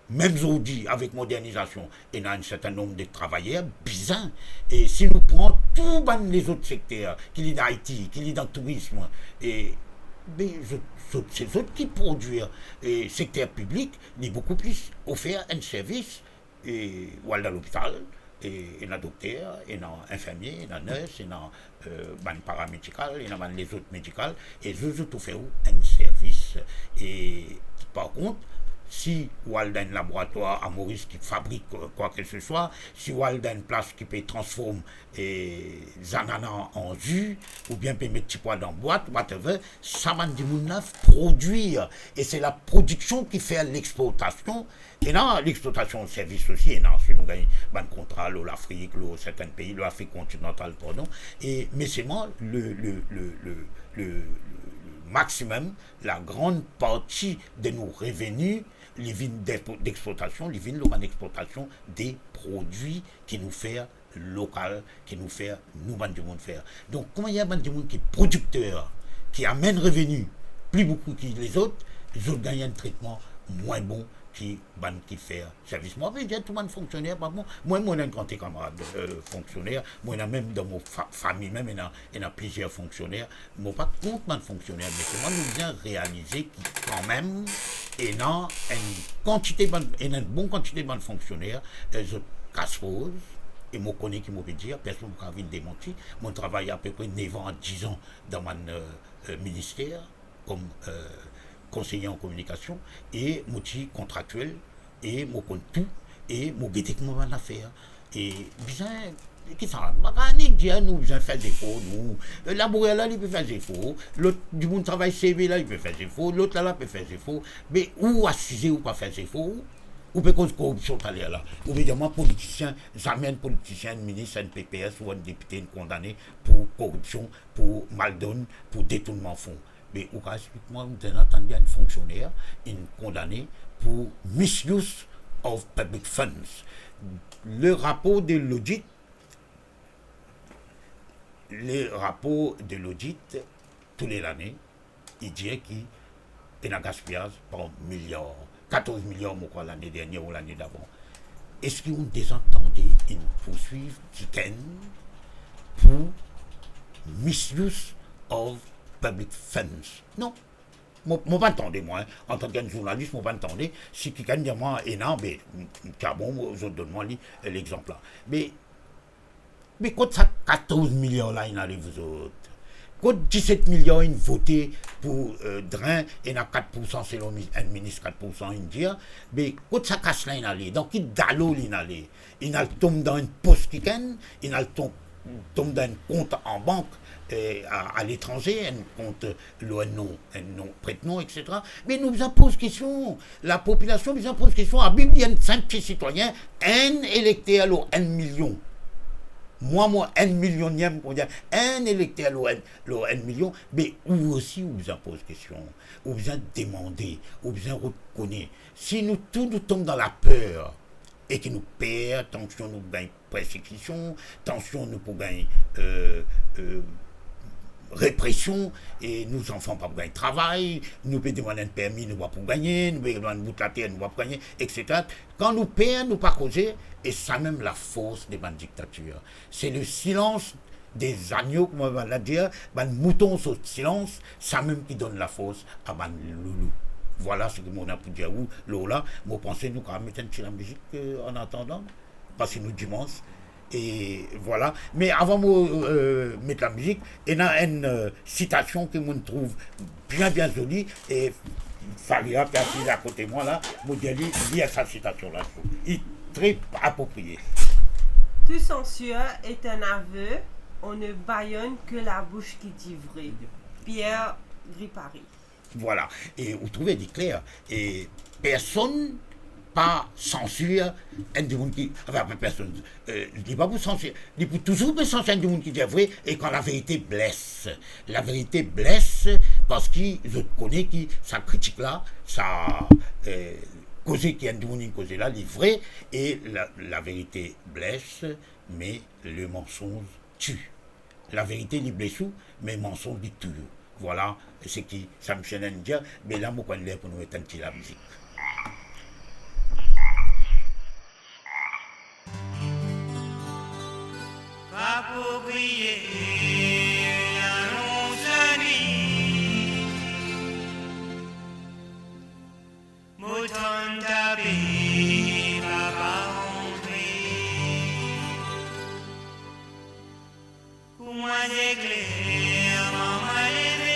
mem zordi, avek modernizasion, ena enn sertin nonb de travayer bizin. E si nou pran tou bann lezot sekter, ki li dan I T, ki li dan tourism, e, be, zot, zot, se zot ki prodwir, e sekter piblik, li boukou plis ofer enn servis, e, ou al dan lopital, e, ena dokter, ena infirmie, ena ners, ena, eh, bann paramedikal, ena bann lezot medikal, e zot, zot ofer ou enn servis. E par kont, si ou al dan enn laboratwar a Moris ki fabrik, eh, kwa ke se swa, si ou al dan enn plas ki pe transform, eh, zanana an zi, oubien pe met tipwa dan bwat, whatever, sa bann dimoun la prodwir, e se laprodiksion ki fer lexportasion. Ena lexportasion servis osi, ena, si nou gagn bann kontra lor Lafrik, lor sertin pei, lor Lafrik kontinantal, pardon, e, me selman le, le, le, le, le, le maximum, lagran parti de nou reveni, li vinn de, dexportasion, li vinn lor bann exportasion de prodwi ki nou fer lokal, ki nou fer, nou bann dimoun fer. Donk, kouma ena bann dimoun ki prodikter, ki amenn reveni pli boukou ki lezot, zot gagn enn tretman mwin bon ki bann ki fer servis. Mo pa pe dir tou bann fonksioner pa bon. Mwa, mo ena enn kantite kamarad, eh, fonksioner. Mo ena mem dan mo fa-, fami mem, ena, ena plizier fonksioner. Mo pa kont bann fonksioner, me selman nou bizin realize ki kanmem, ena enn kantite bann, ena enn bon kantite bann fonksioner, eh, zot kas poz, e mo kone ki mo pe dir, personn pa kav vinn demanti. Mo travay apepre nef an a diz an dan bann, eh, eh, minister, kom, eh, konseye an kominikasion, e mo ti kontraktiel, e mo konn tou, e mo gete kouma bann zafer. E bizin, ki sa, mo pa kav nek dir nou bizin fer zefor, nou. Eh, labourer la, li pe fer zefor, lot dimoun travay seve la, li pe fer zefor, lot la, la pe fer zefor, me ou asize, ou pa fer zefor, ou pe koz koripsion taler la. Ou pe dir mwa politisien, zame enn politisien, enn minis, enn P P S ou enn depite inn kondane pou koripsion, pou maldonn, pou detournman fon. Me ou kav explik mwa, ou ena tann enn fonksioner inn kondane pou misuse of public funds. Le rapor de lodit, Le rapor de lodit, tou le lane, li dir ki ena gaspiyaz par miliar, katorz miliar, mo krwar, lane dernie ou lane davan. Eski ou deza tande inn pourswiv kikenn pou misuse of public funds? Non. Mo, mo pa tande, mwa, antank enn zournalis, mo pa tande. Si kikenn dir mwa ena, be, m, m, ta bon, zot donn mwa li, lexanp la. Me, me kot sa katorz miliar la inn ale, vouzot? Kot diset miliar inn vote pou, eh, drin, ena kat poursan selon mi-, enn minis, kat poursan inn dir, be kot sa kas la inn ale? Dan ki dalo li inn ale? Inn al tom dan enn pos kikenn, inn al tom, tom dan enn kont an bank, eh, a, aletranze, enn kont lor enn non, enn non, pret non, etsetera. Me nou bizin poz kestion. Lapopilasion bizin poz kestion. Abib li enn sinp ti sitwayin, enn elekter lor enn milion. Mwa, mo enn milioniem, kouma dir, enn elekter lor enn, lor enn milion. Me ou osi, ou bizin poz kestion. Ou bizin demande, ou bizin rod kone. Si nou tou nou tom dan laper, e ki nou per, tansion nou pou gagn persekision, tansion nou pou gagn, eh, eh, represion, e nou zanfan pa pou gagn travay, nou pe demann enn permi, nou pa pou gagne, nou pe demann bout later, nou pa pou gagne, etsetera. Kan nou per, nou pa koze, e samem lafors de bann diktatir. Se le silans de zagno, kouma bann la dir, bann mouton sot silans, samem ki donn lafors a bann loulou. Vwala seki mo ena pou dir ou lor la. Mo panse nou kapav met enn ti lamizik, eh, an atandan, parski nou dimans. E vwala. Me avan mo, eh, met lamizik, ena enn, eh, sitasion ki mo trouv bien, bien zoli, e Faria ki asiz akote mwa la, mo dir li lir sa sitasion la. Li tre apropriye. Tout censure est un aveu, on ne bâillonne que la bouche qui dit vrai. Pierre Griparie. Vwala. E ou trouve li kler. E personn pa sansir enn dimoun ki, anfin, pa personn, eh, li pa pou sansir, li pou touzour pe sansir enn dimoun ki dir vre, e kan laverite bles. Laverite bles, parski zot kone ki sa kritik la, sa, eh, koze ki enn dimoun inn koze la, li vre, e la, laverite bles, mais le mensonge tue. Laverite, li bles ou, me mansonz, li touy ou. Vwala seki sa misie inn dir, me la mo krwar ler pou nou met enn ti lamizik. Pa pou kriye, anons lanwit. Mo tann tape, papa rantre. Kouma zekler, mama leve.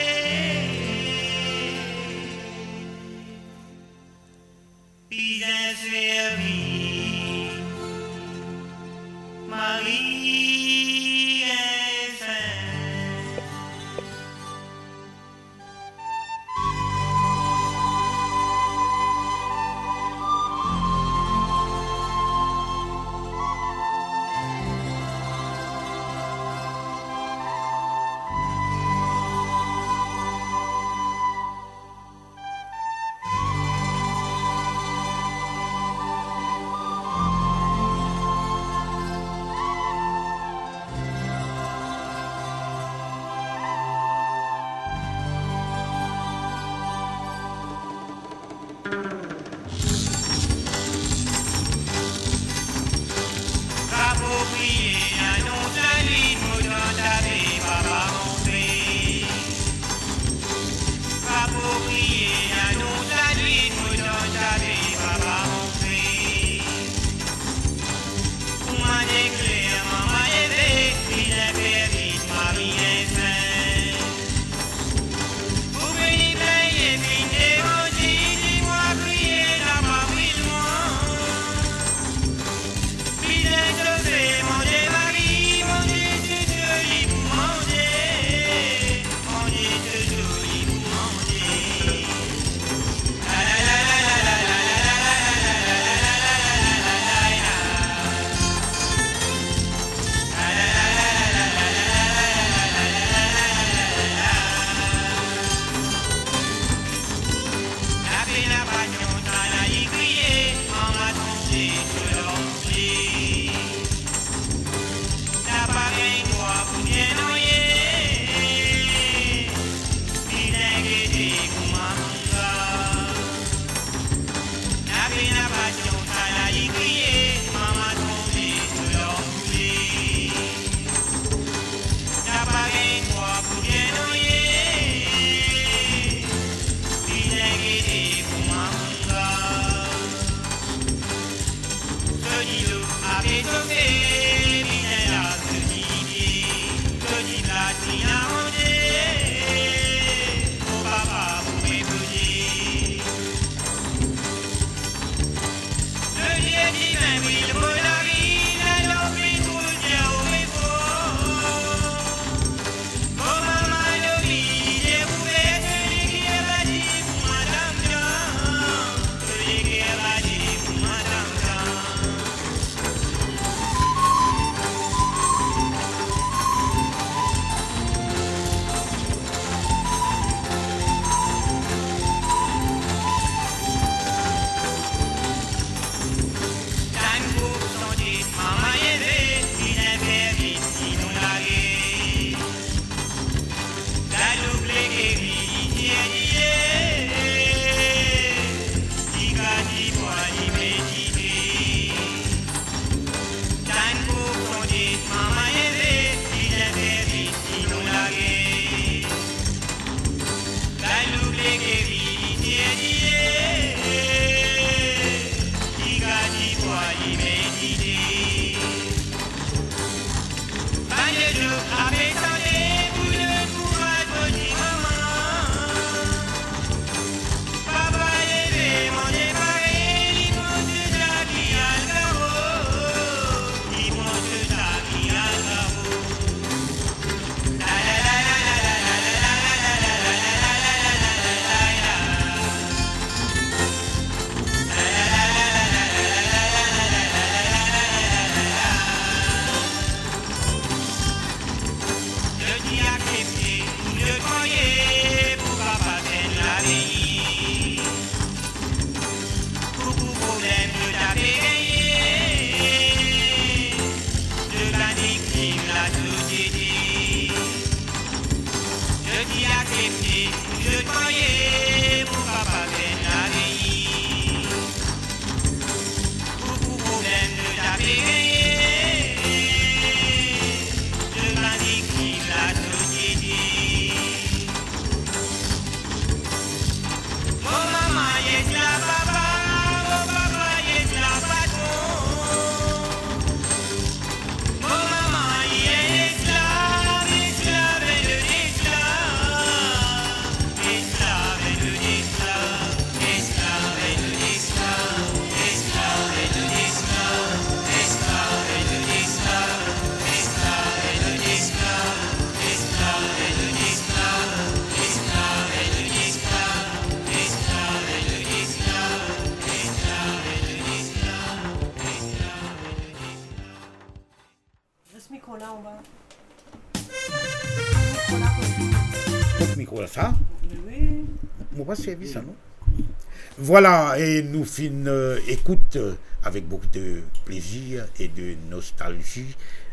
Zot mwaye pou papa gagn lavini. Pou, pou problem zot ape gagne. Zot bann viktim lasosiete. Zot ti aksepte pou zot mwaye pou papa gagn lavini. Pou, pou problem zot ape gagne. Zot bann viktim lasosiete. Mo mama, yes la papa, mo papa, yes la patron. Mo mama, li enn esklav, esklav enn lot esklav, esklav enn lot esklav, esklav enn lot esklav, esklav enn lot esklav, esklav enn lot esklav, esklav enn lot esklav, esklav enn lot esklav, esklav enn lot esklav, esklav enn lot esklav, esklav enn lot esklav, esklav enn lot esklav, esklav enn lot esklav. Zis mikro la, anba. Mikro la, kot mikro la, sa? Wi. Mo pa servi sa, non? Vwala, e nou finn, euh, ekout, euh, avek boukou de plezir e de nostalzi,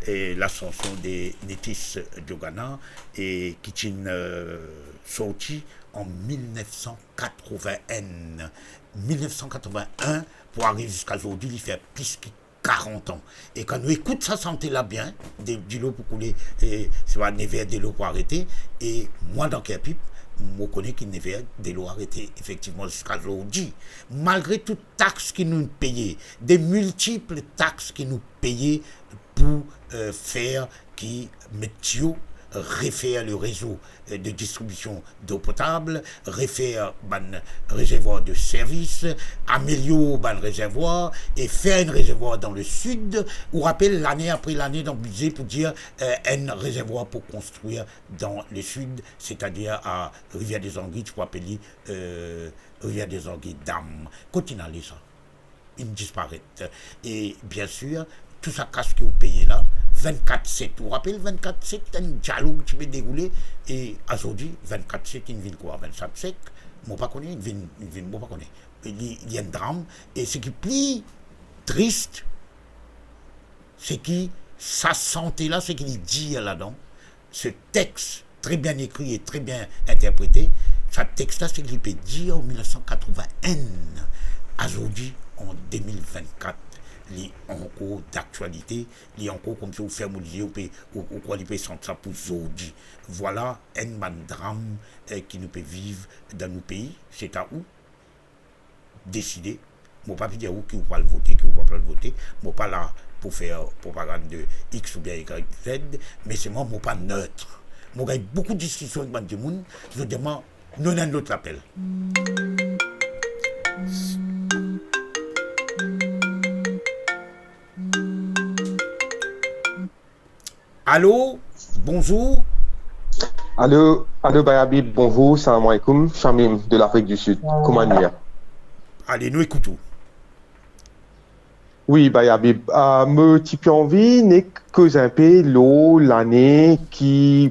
e lasanson de Nitis Djogana, e ki ti'nn, euh, sorti an mil nef san katrovin-enn. Mil nef san katrovin-enn pou ariv ziska zordi, li fer plis ki karant an. E kan nou ekout sa sante la bien, de, dilo pou koule, e, se pa never delo pou arete, e mwa dan Kerpip, mo kone ki never delo arete, efektivman, ziska zordi. Malgre tou tax ki nou peye, de miltip tax ki nou peye pou, euh, fer ki met tiyo, refer le rezo, euh, de distribision dlo potab, refer bann rezervwar de servis, amelior bann rezervwar e fer enn rezervwar dan le sid. Ou rapel, lane apre lane dan bize pou dir, euh, enn rezervwar pou konstrir dan le sid, setadir a Rivière des Anguilles, ti pou apel li, euh, Rivière des Anguilles Dam. Kot inn ale sa? Inn disparet. E biensir, tou sa kas ki ou peye la, vennkat set. Ou rapel vennkat set, enn dialog ti pe deroule, e azordi, vennkat set, inn vinn kwa? Vennkat sek? Mo pa kone, inn vinn, inn vinn, mo pa kone. Li, li enn dram, e seki pli tris, seki sa sante la, seki li dir ladan, se text tre bien ekri e tre bien interprete, sa text la, seki li pe dir an mil nef san katrovin-enn, azordi, an de mil vennkat, li ankor daktialite, li ankor koumsi ou ferm ou lizie, ou pe, ou, ou krwar li pe sant sa pou zordi. Vwala enn bann dram, eh, ki nou pe viv dan nou pei. Se ta ou deside. Mo pa pe dir ou ki ou pou al vote, ki ou pa pou al vote. Mo pa la pou fer propagann de X oubien Y Z, me selman mo pa net. Mo gagn boukou diskision ek bann dimoun, zot dir mwa, nou ena enn lot lapel. Alo, bonzour. Alo, alo, Baye Habib, bonzour, salam aleykoum, Shamim de Lafrik di Sid. Kouma nou ye? Ale, nou ekout ou. Wi, Baye Habib, euh, mo ti pe anvi nek koz inpe lor lane ki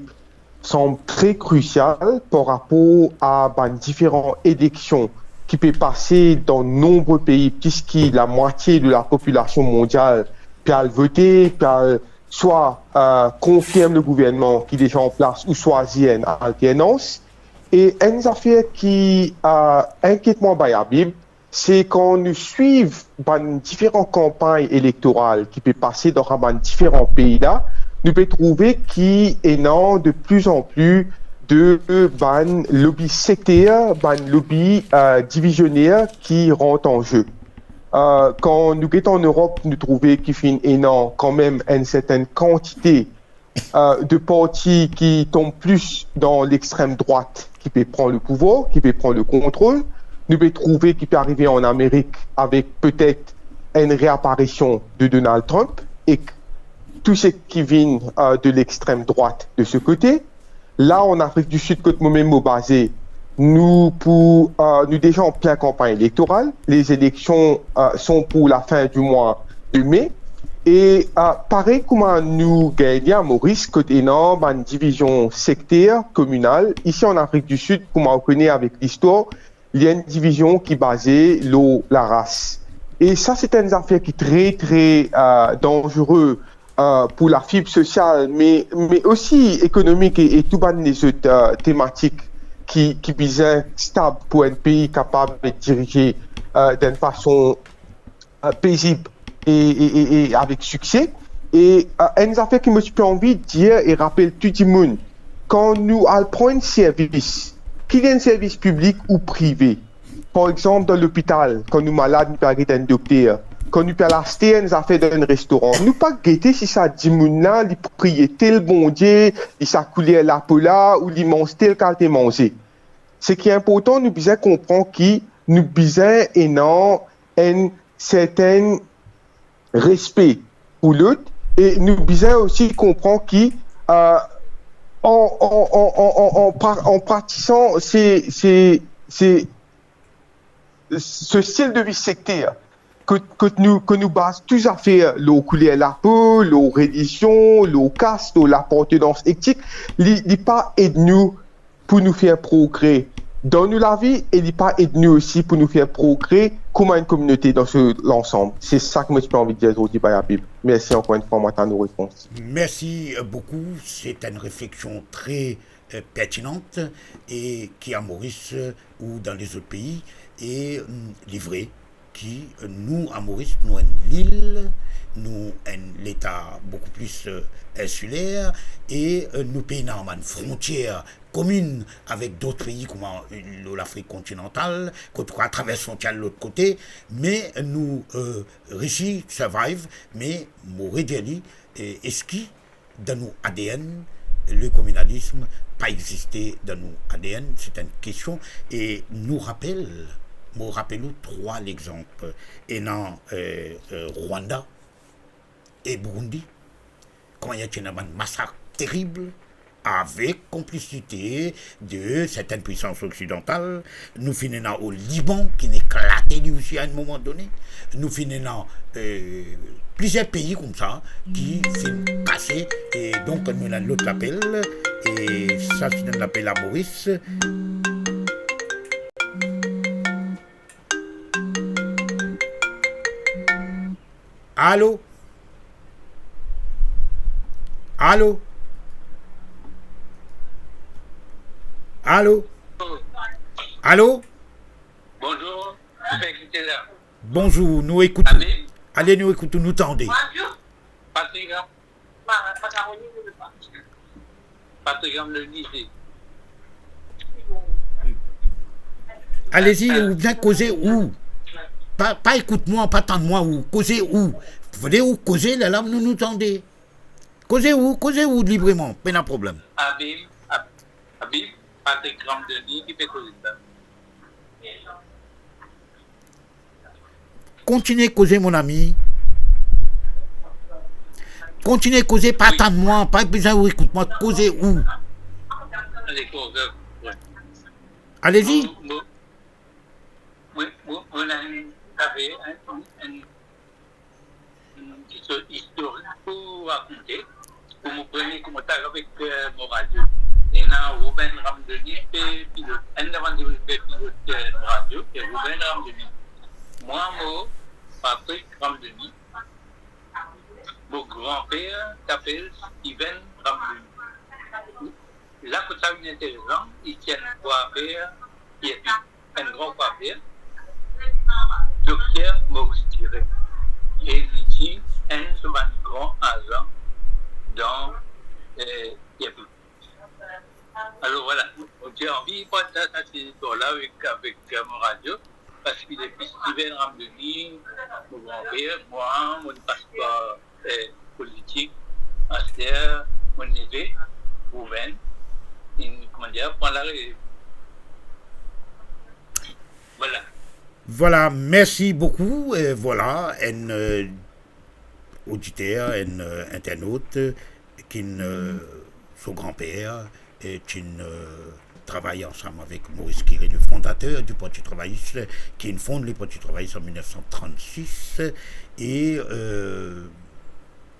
sanm tre krisial par rapor a bann diferan eleksion ki pe pase dan nonbre pei, piski lamwatie de lapopilasion mondial pe al vote, pe al swa, euh, konfirm le gouvernman ki deza an plas ou swazir enn alternans. E enn zafer ki, euh, inkiet mwa, Baye Habib, se kan nou swiv bann diferan kanpagn elektoral ki pe pase dan sa bann diferan pei la, nou pe trouve ki ena de pli an pli de bann lobi sekter, bann lobi, euh, divizioner ki rant an ze. Euh, kan nou get an Erop, nou trouve ki finn ena kanmem enn sertenn kantite, euh, de parti ki tom plis dan lextrem drwat ki pe pran le pouvwar, ki pe pran le kontrol. Nou pe trouve ki pe arive an Amerik avek petet enn reaparision de Donald Trump ek tou seki vinn, euh, de lextrem drwat de se kote. La, an Afrik di Sid, kot momem mo baze, nou pou, euh, nou deza an plin kanpagn elektoral. Les élections, euh, sont pour la fin du mois de mai. E, eh, parey kouma nou gagne a Moris, kot ena bann divizion sekter, kominal, isi an Afrik di Sid, kouma ou kone avek listwar, li enn divizion ki baze lor laras. E sa, se enn zafer ki tre, tre, eh, danzere, eh, pou lafib sosial, me, me osi ekonomik e, e tou bann lezot, eh, tematik ki, ki bizin stab pou enn pei kapav dirize, eh, dan enn fason, eh, pezib e, e, e, e avek sikse. E, eh, enn zafer ki mo ti pe anvi dir e rapel tou dimoun, kan nou al pran enn servis, ki li enn servis piblik ou prive, par exanp, dan lopital, kan nou malad, nou pe al get enn dokter, kan nou pe al aste enn zafer dan enn restoran, nou pa gete si sa dimoun la, li priye tel Bondie, li sa kouler lapo la, ou li manz tel kalite manze. Seki inportan, nou bizin konpran ki nou bizin ena enn serten respe pou lot, e nou bizin osi konpran ki, eh, an, an, an, an, an, an pra-, an pratisan se, se, se, se stil de vi sekter, kot, kot nou, kot nou baz tou zafer lor kouler lapo, lor relizion, lor kas, lor lapartenans etnik, li, li pa ed nou pou nou fer progre dan nou lavi e li pa ed nou osi pou nou fer progre kouma enn kominote dan so lansam. Se sa ki mo ti pe anvi dir zordi, bay Abib. Mersi ankor enn fwa, mo atann ou repons. Mersi, eh, boukou. Se enn refleksion tre, eh, pertinan e ki a Moris, eh, ou dan lezot pei, e, mm, li vre ki, eh, nou, a Moris, nou enn lil, nou enn leta boukou plis, eh, insiler, e, eh, nou pena bann frontier komin avek dot pei kouma, eh, lor Lafrik kontinantal, kot ou kapav travers frontier lot kote, me nou, eh, reisi survive, me mo redir li, eh, eski dan nou A D N, le kominalism pa existe dan nou A D N, se enn kestion. E nou rapel, mo rapel ou trwa lexanp, ena, eh, eh, Rwanda e Burundi, kouma ti ena bann masak terib avek konplisite de sertenn pwisans oksidantal. Nou finn ena o Liban, ki finn eklate li osi a enn moman done. Nou finn ena, eh, plizier pei koumsa ki finn kase. E donk, nou ena lot lapel. E sa, se enn lapel a Moris. Alo? Alo? Alo? Alo? Bonzour, nou pe ekoute la. Bonzour, nou ekout ou. Abib? Ale, nou ekout ou, nou tande. Patrick, hein? Patrick Ramdoni, se Alezi, oubien koze ou. Pa, pa ekout mwa, pa tann mwa ou. Koze ou. Fode ou koze, lerla nou, nou tande. Koze ou, koze ou libreman, pena problem. Abib, Ab-, Abib, Patrick Ramdoni ki pe koze sa. Kontinie koze, mon ami. Kontinie koze, pa tann mwa, pa bizin ou ekout mwa, koze ou. Alezi. Mo, mo, mo, mo, mo ena enn, enn, enn, enn istorik pou rakonte. Pou mo premie koumans avek, eh, mo radio. Ena Ruben Ramdoni pe pilot. Enn dan bann dimoun pe pilot, eh, mo radio, se Ruben Ramdoni. Mwa, mo Patrick Ramdoni. Mo granper ti apel Steven Ramdoni. La kot sa vinn interesan, li ti enn kwafer, li ti enn gran kwafer, Dokter Maurice Thiré. E li ti enn so bann gran azan dan, eh, T F M. Alor, vwala, mo ti anvi partaze sa ti listwar la avek, avek, eh, mo radio, parski depi Steven Ramdoni, mo granper, mwa, mo pas par, eh, politik, aster, mo neve, Ruben, inn, kouma dir, pran larelev. Vwala. Vwala, mersi boukou. Eh, vwala, enn, eh, oditer, enn, eh, internot, eh, ki'nn, eh, so granper, eh, ti'nn, eh, travay ansam avek Maurice Kiré, le fondateur du Parti travailliste, ki'nn fond le Parti travailliste an mil nef san trannsis. E, eh,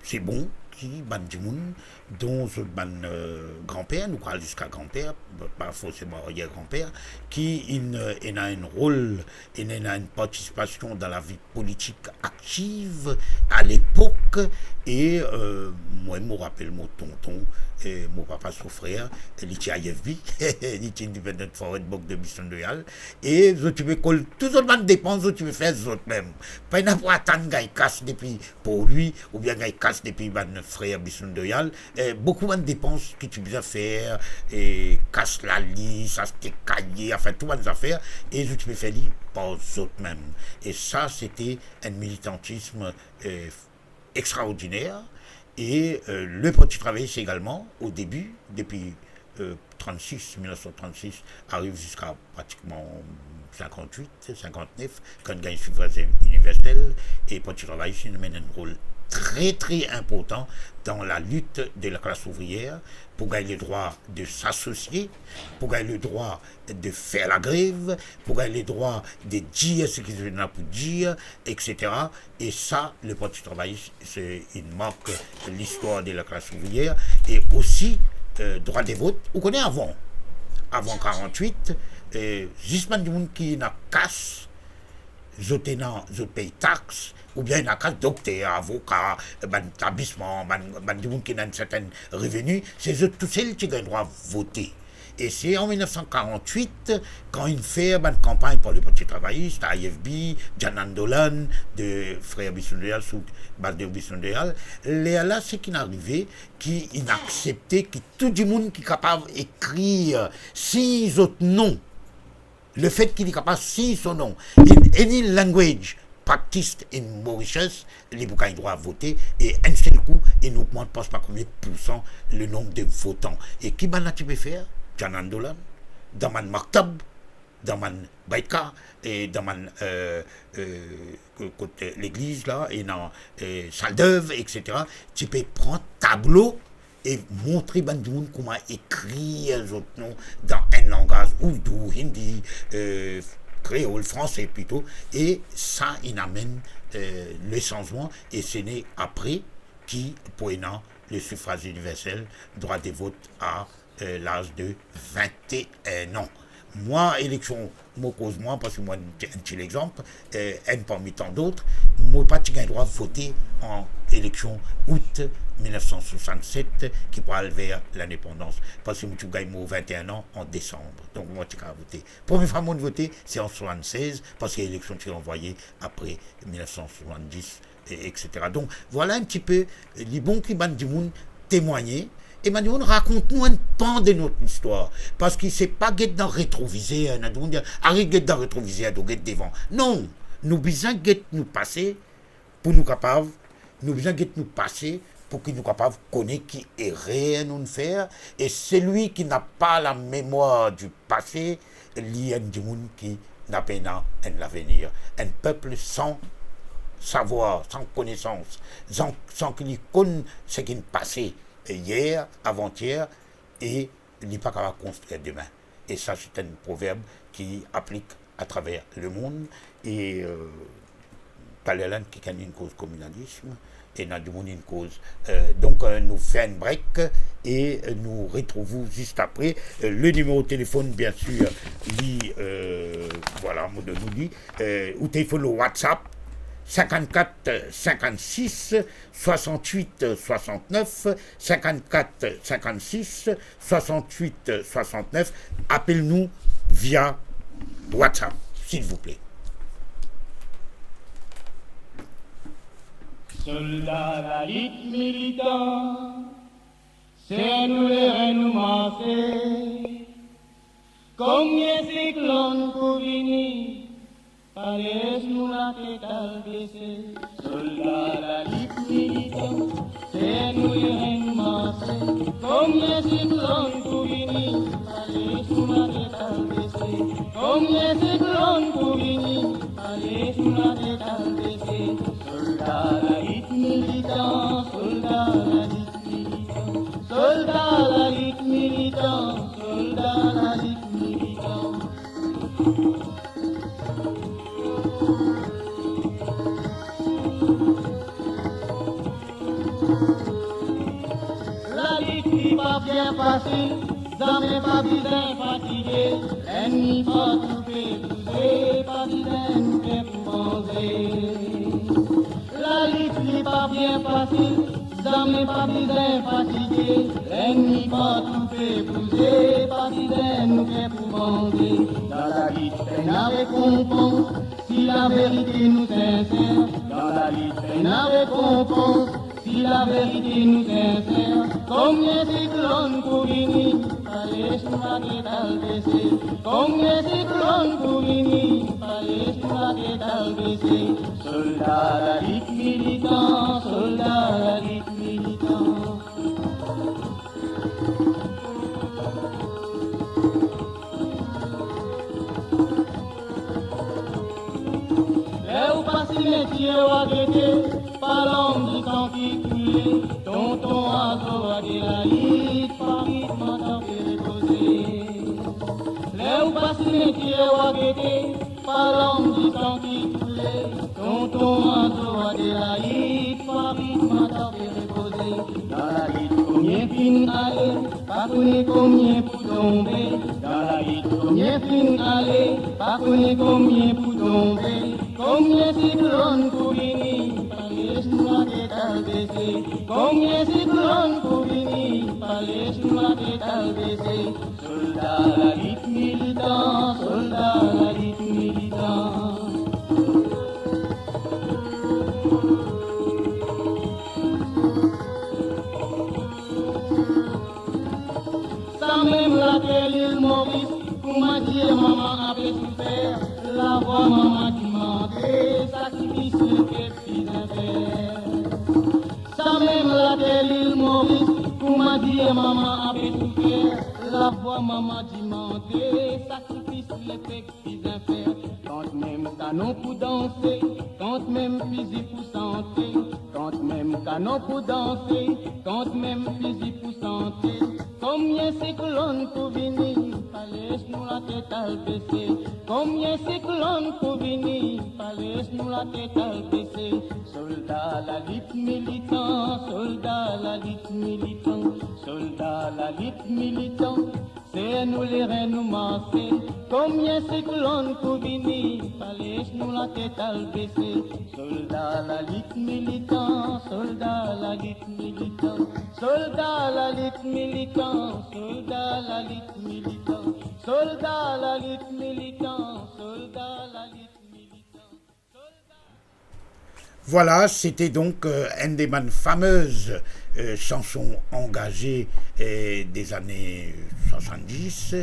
Se bon ki bann dimoun, dont zot bann, euh, granper, nou krwar ziska granper, pa forseman aryer granper, ki inn, euh, ena enn rol, ena enn partisipasion dan lavi politik aktiv a lepok, e, euh, mwa, mo rapel mo tonton, e mo papa so frer, li ti I F B, li ti Independent Forward Bank de Bishop Royal, e zot ti pe kol tou zot bann depans, zot ti pe fer zot mem. Pa ena pou atann gagn kas depi Port Louis, oubien gagn kas depi bann frer Bishop Royal, eh, boukou bann depans ki ti bizin fer, eh, kas lalis, aste kaye, anfin, tou bann zafer, e zot ti pe fer li par zot mem. E sa, sete enn militantism, eh, extraordiner. E, eh, le Parti Travayis egalman, o debi, depi, eh, trannsis, mil nef san trannsis, ariv ziska pratikman sinkant-wit, sinkant-nef, kan gagn sifraz iniversel, e Parti Travayis inn amenn enn rol tre, tre inportan dan lalit de laklas ouvriyer pou gagn ledrwa de s'asosie, pou gagn ledrwa de fer lagrev, pou gagn ledrwa de dir seki zot ena pou dir, etsetera. E sa, le Parti Travayis, se, inn mark listwar de laklas ouvriyer, e osi, eh, drwa de vot. Ou kone avan, avan karant-wit, eh, zis bann dimoun ki ena kas, zot ena, zot pey tax, oubien ena kas dokter, avoka, bann etablisman, bann, bann dimoun ki ena enn sertenn reveni, se zot tousel ti gagn drwa vote. E se an mil nef san karant-wit, kan inn fer bann kanpagn par le Parti Travayis, ta I F B, Djanandolan, de frer Bishop Royal, sou baz de Bishop Royal, lerla seki inn arive, ki inn aksepte ki tou dimoun ki kapav ekrir, sign zot non, lefet ki li kapav sign so non in any language practiced in Mauritius, li pou gagn drwa vote, e enn sel kou, inn ogmant pa sipa konbien poursan le nonb de votan. E ki bann la ti pe fer? Djanandolan, dan bann maktab, dan bann baitkhagh, e dan bann, eh, eh, ko-, kot, eh, legliz la, e dan, eh, sal dev, etsetera, ti pe pran tablo e montre bann dimoun kouma ekrir zot non dan enn langaz, ourdou, hindi, eh, kreol, franse plito, e sa inn amenn, eh, le sanzman, e se ne apre ki pou ena le sifraz iniversel, drwa de vot a, eh, laz de vinte et un an. Mwa, eleksion, mo koz mwa, parski mwa, enn ti, enn ti legzanp, eh, enn parmi tan dot, mo pa ti gagn drwa vote an eleksion out mil nef san swasannset, ki pou al ver lindepandans, parski mo ti gagn mo vinte et un an an desanm. Donk, mo ti kapav vote. Premie fwa mo vote, se an swasannsez, parski eleksion ti ranvwaye apre mil nef san swasanndis, e, etsetera. Donk, vwala enn ti pe, li bon ki bann dimoun temwagne, e bann dimoun rakont nou enn pan de not listwar. Parski se pa get dan retrovizer, ena dimoun dir, "Aret get dan retrovizer, to get devan." Non, nou bizin get nou pase pou nou kapav, nou bizin get nou pase pou ki nou kapav kone ki erer nou'nn fer, e selwi ki napa lamemwar di pase, li enn dimoun ki napa ena enn lavenir. Enn pep san savwar, san konesans, san, san ki li konn seki inn pase yer, avantier, e li pa kapav konstrir demin. E sa, se enn proverb ki aplik atraver lemond. E, euh, taler la, kikenn inn koz kominalism, ena dimoun inn koz, euh, donk, euh, nou fer enn break e, euh, nou retrouv ou zis apre. Euh, le nimero telefonn, bien sir, li, euh, vwala, mo donn ou li. Euh, ou telefonn lor WhatsApp, sinkannkat sinkannsis swasannwit swasannef, sinkannkat sinkannsis swasannwit swasannef. Apel nou via WhatsApp, silvouple. Solda lalit militan, se nou lerenn nou marse. Komie siklonn pou vini, pa les nou latet al bese. Solda lalit militan, se nou lerenn nou marse. Komie siklonn pou vini, pa les nou latet al bese. Komie siklonn pou vini, pa les nou latet al bese. Solda lalit militan, solda lalit militan, solda lalit militan, solda lalit militan. Fasil, zame pa bizin fatige, lennmi partou pe bouze, pa bizin nou ker pou vanze. Lalit li pa bien fasil, zame pa bizin fatige, lennmi partou pe bouze, pa bizin nou ker pou vanze. Dan lalit pena rekonpans, si laverite nou sinser, dan lalit pena rekonpans, si laverite nou sinser. Konbien siklonn pou vini, pa les nou latet al bese. Konbien siklonn pou vini, pa les nou latet al bese. Solda lalit militan, solda lalit militan. Ler ou pa simetie, wa gete, pa larm disan ki koule, tonton Azo Adelaide, pa ritm ankor pe repoze. Ler ou pa simetie, wa gete, pa larm disan ki koule, tonton Azo Adelaide, pa ritm ankor pe repoze. Dan lalit konbien finn ale, pa kone konbien pou tonbe. Dan lalit konbien finn ale, pa kone konbien pou tonbe. Konbien siklonn pou vini, pa les nou latet al bese. Konbien siklonn pou vini, pa les nou latet al bese. Solda lalit militan, solda lalit militan. Samem later Lil Moris, kouma dir mama ape soufer, lavwa mama dimann, sakrifis lepep bizin fer. Samem later Lil Moris, kouma dir mama ape soufer, lavwa mama dimann, sakrifis lepep bizin fer. Kantmem kanon pou danse, kantmem fizi pou sante, kantmem kanon pou danse, kantmem fizi pou sante. Konbien siklonn pou vini, pa les nou latet al bese. Konbien siklonn pou vini, pa les nou latet al bese. Solda lalit militan, solda lalit militan, solda lalit militan. Ser nou lerin nou marse, konbien siklonn pou vini, pa les nou latet al bese. Solda lalit militan, solda lalit militan, solda lalit militan, solda lalit militan, solda lalit militan, solda lalit militan. Voilà, c'était donc, euh, une de mes fameuses, euh, chansons engagées, euh, des années soixante-dix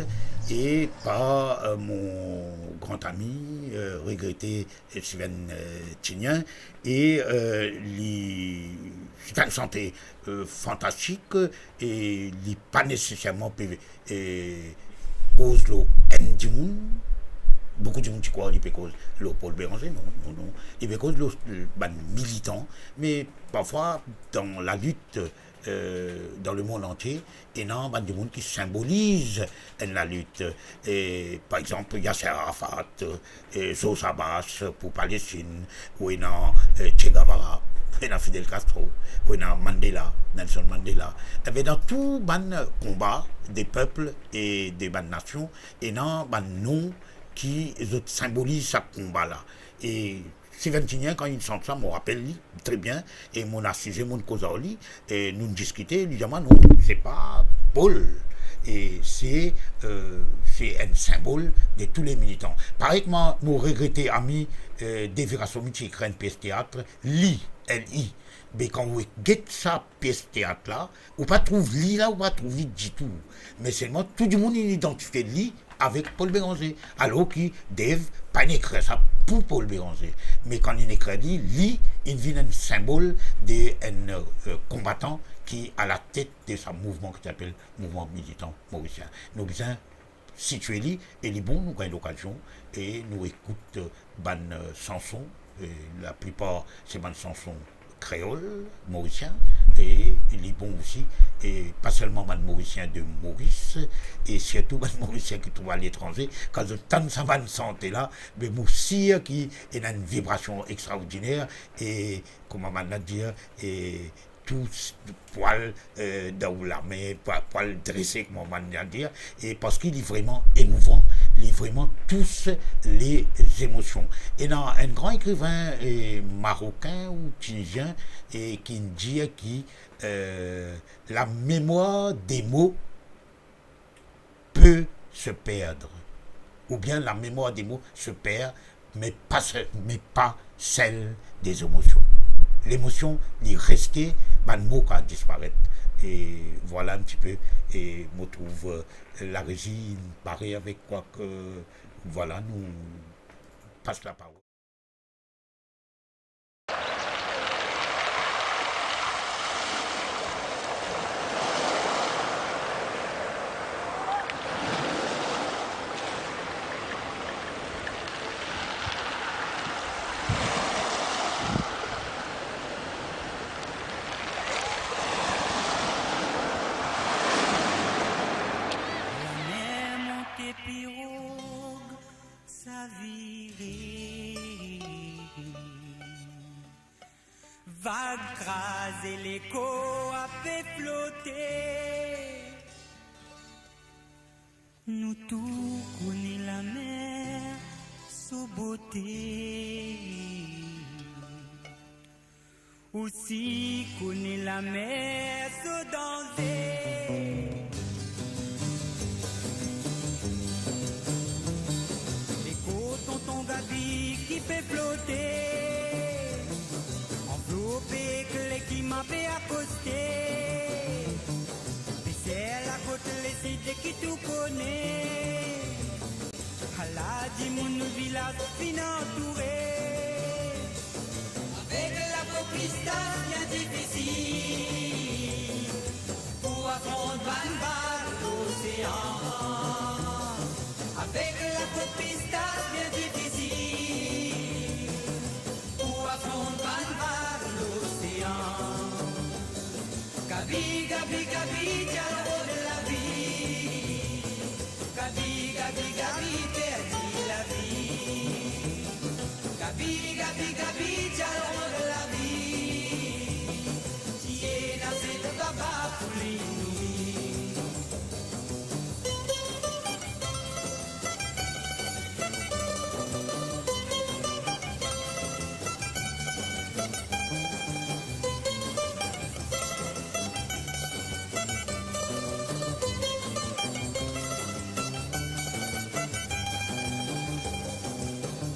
et par, euh, mon grand ami, euh, regretté, euh, Steven, euh, Tignin. Et, euh, li, c'est un chanteur, euh, fantastique et li pa nécessairement pe e, koz lor enn dimoun, boukou dimoun ti krwar li pe koz lor Paul Bérenger, non, non, non. Li pe koz lor, lor bann militan, me parfwa dan lalit, e, dan lemond antie, ena bann dimoun ki sinboliz enn lalit. E, par exanp, Yasser Arafat, e, George Abbas pou Palestinn, ou ena, e, Che Guevara, ou ena Fidel Castro, ou ena Mandela, Nelson Mandela. Enben, dan tou bann konba de pep e de bann nasion, ena bann nom ki zot sinboliz sa konba la. E Steven Tignin, kan li sant sa, mo rapel li tre bien, e mo'nn asize, mo'nn koz ar li, e nou'nn diskite, li dir mwa, "Non, se pa Paul, e se, e, se enn sinbol de tou le militan." Parey kouma mo regrete ami, e, Devi Rasomi ti ekrir enn pies teat, Li, L I. Be kan ou get sa pies teat la, ou pa trouv li la, ou pa trouv li ditou. Me selman tou dimoun inn idantifie li avek Paul Bérenger, alor ki Dev pa'nn ekrir sa pou Paul Bérenger. Me kan li'nn ekrir li, li, inn vinn enn sinbol de enn, e, konbatan ki alatet de sa mouvman ki ti apel mouvman militan morisien. Nou bizin sitwe li, e li bon nou gagn lokazion e nou ekout, e, bann, e, sanson, e laplipar se bann sanson kreol morisien, e li bon osi, e pa selman bann Morisien de Moris, e sirtou bann Morisien ki trouv aletranze, kan zot tann sa bann sante la, be mo sir ki ena enn vibrasion extraordiner, e kouma bann la dir, e tous pwal, euh, dan ou lame, pwa-, pwal drese, kouma bann dir, e parski li vreman emouvan, li vreman tous lezemosion. Ena enn gran ekriven, eh, marokin ou tinizien, e ki dir ki, euh, la mémoire des mots peut se perdre, ou bien la mémoire des mots se perd, mais pas se-, mais pas celle des émotions. Lemosion, li reste, bann mo kapav disparet. E vwala enn tipe, e mo trouv, euh, la rezi pare avek kwa ke, vwala, nou pas laparol. Lamer monte pirog, savire. Vag kraze, lekor pe flote. Nou tou kone lamer so bote. Osi kone lamer so danze. Lekor tonton Gabi ki pe flote, anvlope ek lekiman pe akoste. Pe ser lakot lesid ki tou kone. Ala dimoun vilaz finn antoure. Avek lapo pistas bien difisil pou afront bann vag losean. Avek lapo pistas bien difisil pou afront bann vag losean. Gabi, Gabi, Gabi, ti al rod lavi. Gabi, Gabi, Gabi, perdi lavi. Gabi, Gabi, Gabi, ti al rod lavi. Ti ena set baba pou li nouri.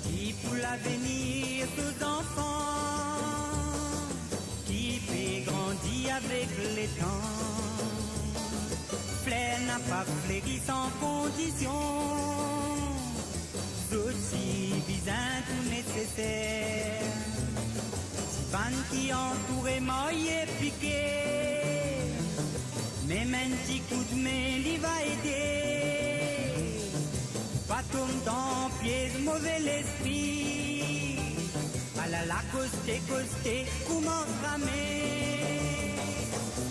Ki pou lavenir so zanfan ki pe grandi avek letan. Fler napa fleri san kondision, zot ti bizin tou neseser. Ti bann ki antoure marye pike, mem enn ti koudme li va ede. Pa tom dan piez move lespri. Ala la koste koste koumans rame.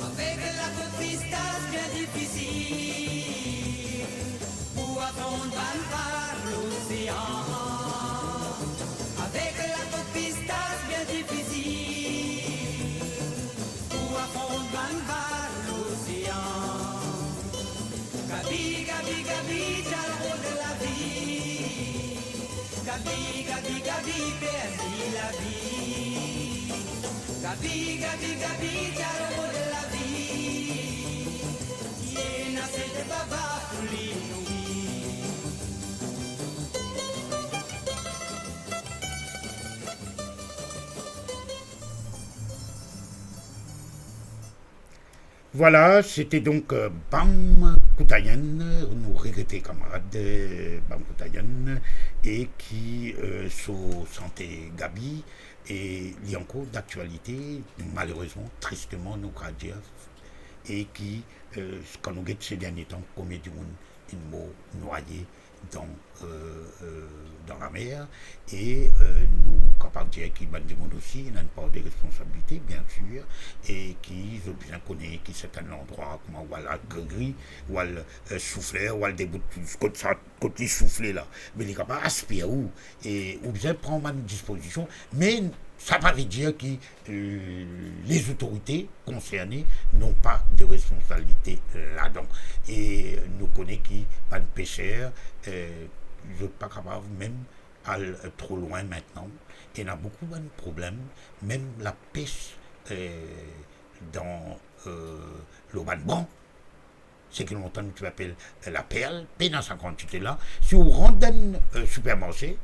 Avek lapo pistas bien difisil pou afront bann vag losean. Avek lapo pistas bien difisil pou afront bann vag losean. Gabi, Gabi, Gabi, ti al rod lavi. Gabi, Gabi, Gabi, perdi lavi. Gabi, Gabi, Gabi, ti al rod lavi. Ti ena set baba pou li nouri. Vwala, sete donk, euh, Bam Koutayenn. Nou regrete kamarad, euh, Bam Koutayenn, e ki, euh, so sante Gabi, e li ankor daktialite, malerezman, tristeman, nou kapav dir, e ki, euh, kan nou get se dernie tan, konbien dimoun inn mor nwaye dan, euh, euh, dan lamer, e, euh, nou kapav dir ki bann dimoun osi ena enn par de responsabilite, bien sir, e ki zot bizin kone ki sertin landrwa, kouma ou al Grigri, ou al, euh, Soufler, ou al debout kot sa, kot li soufle la, me li kapav aspir ou, e ou bizin pran bann dispozision, me Sa pa ve dir ki, euh, les autorités concernées n'ont pas de responsabilité ladan. E nou kone ki bann peser, euh, zot pa kapav mem al, euh, tro lwin aster. Ena boukou bann problem, mem lapes, euh, dan, euh, lor bann ban. Seki lontan nou ti apel, euh, laperl, pena sa kantite la. Si ou rant dan, euh, sipermarse,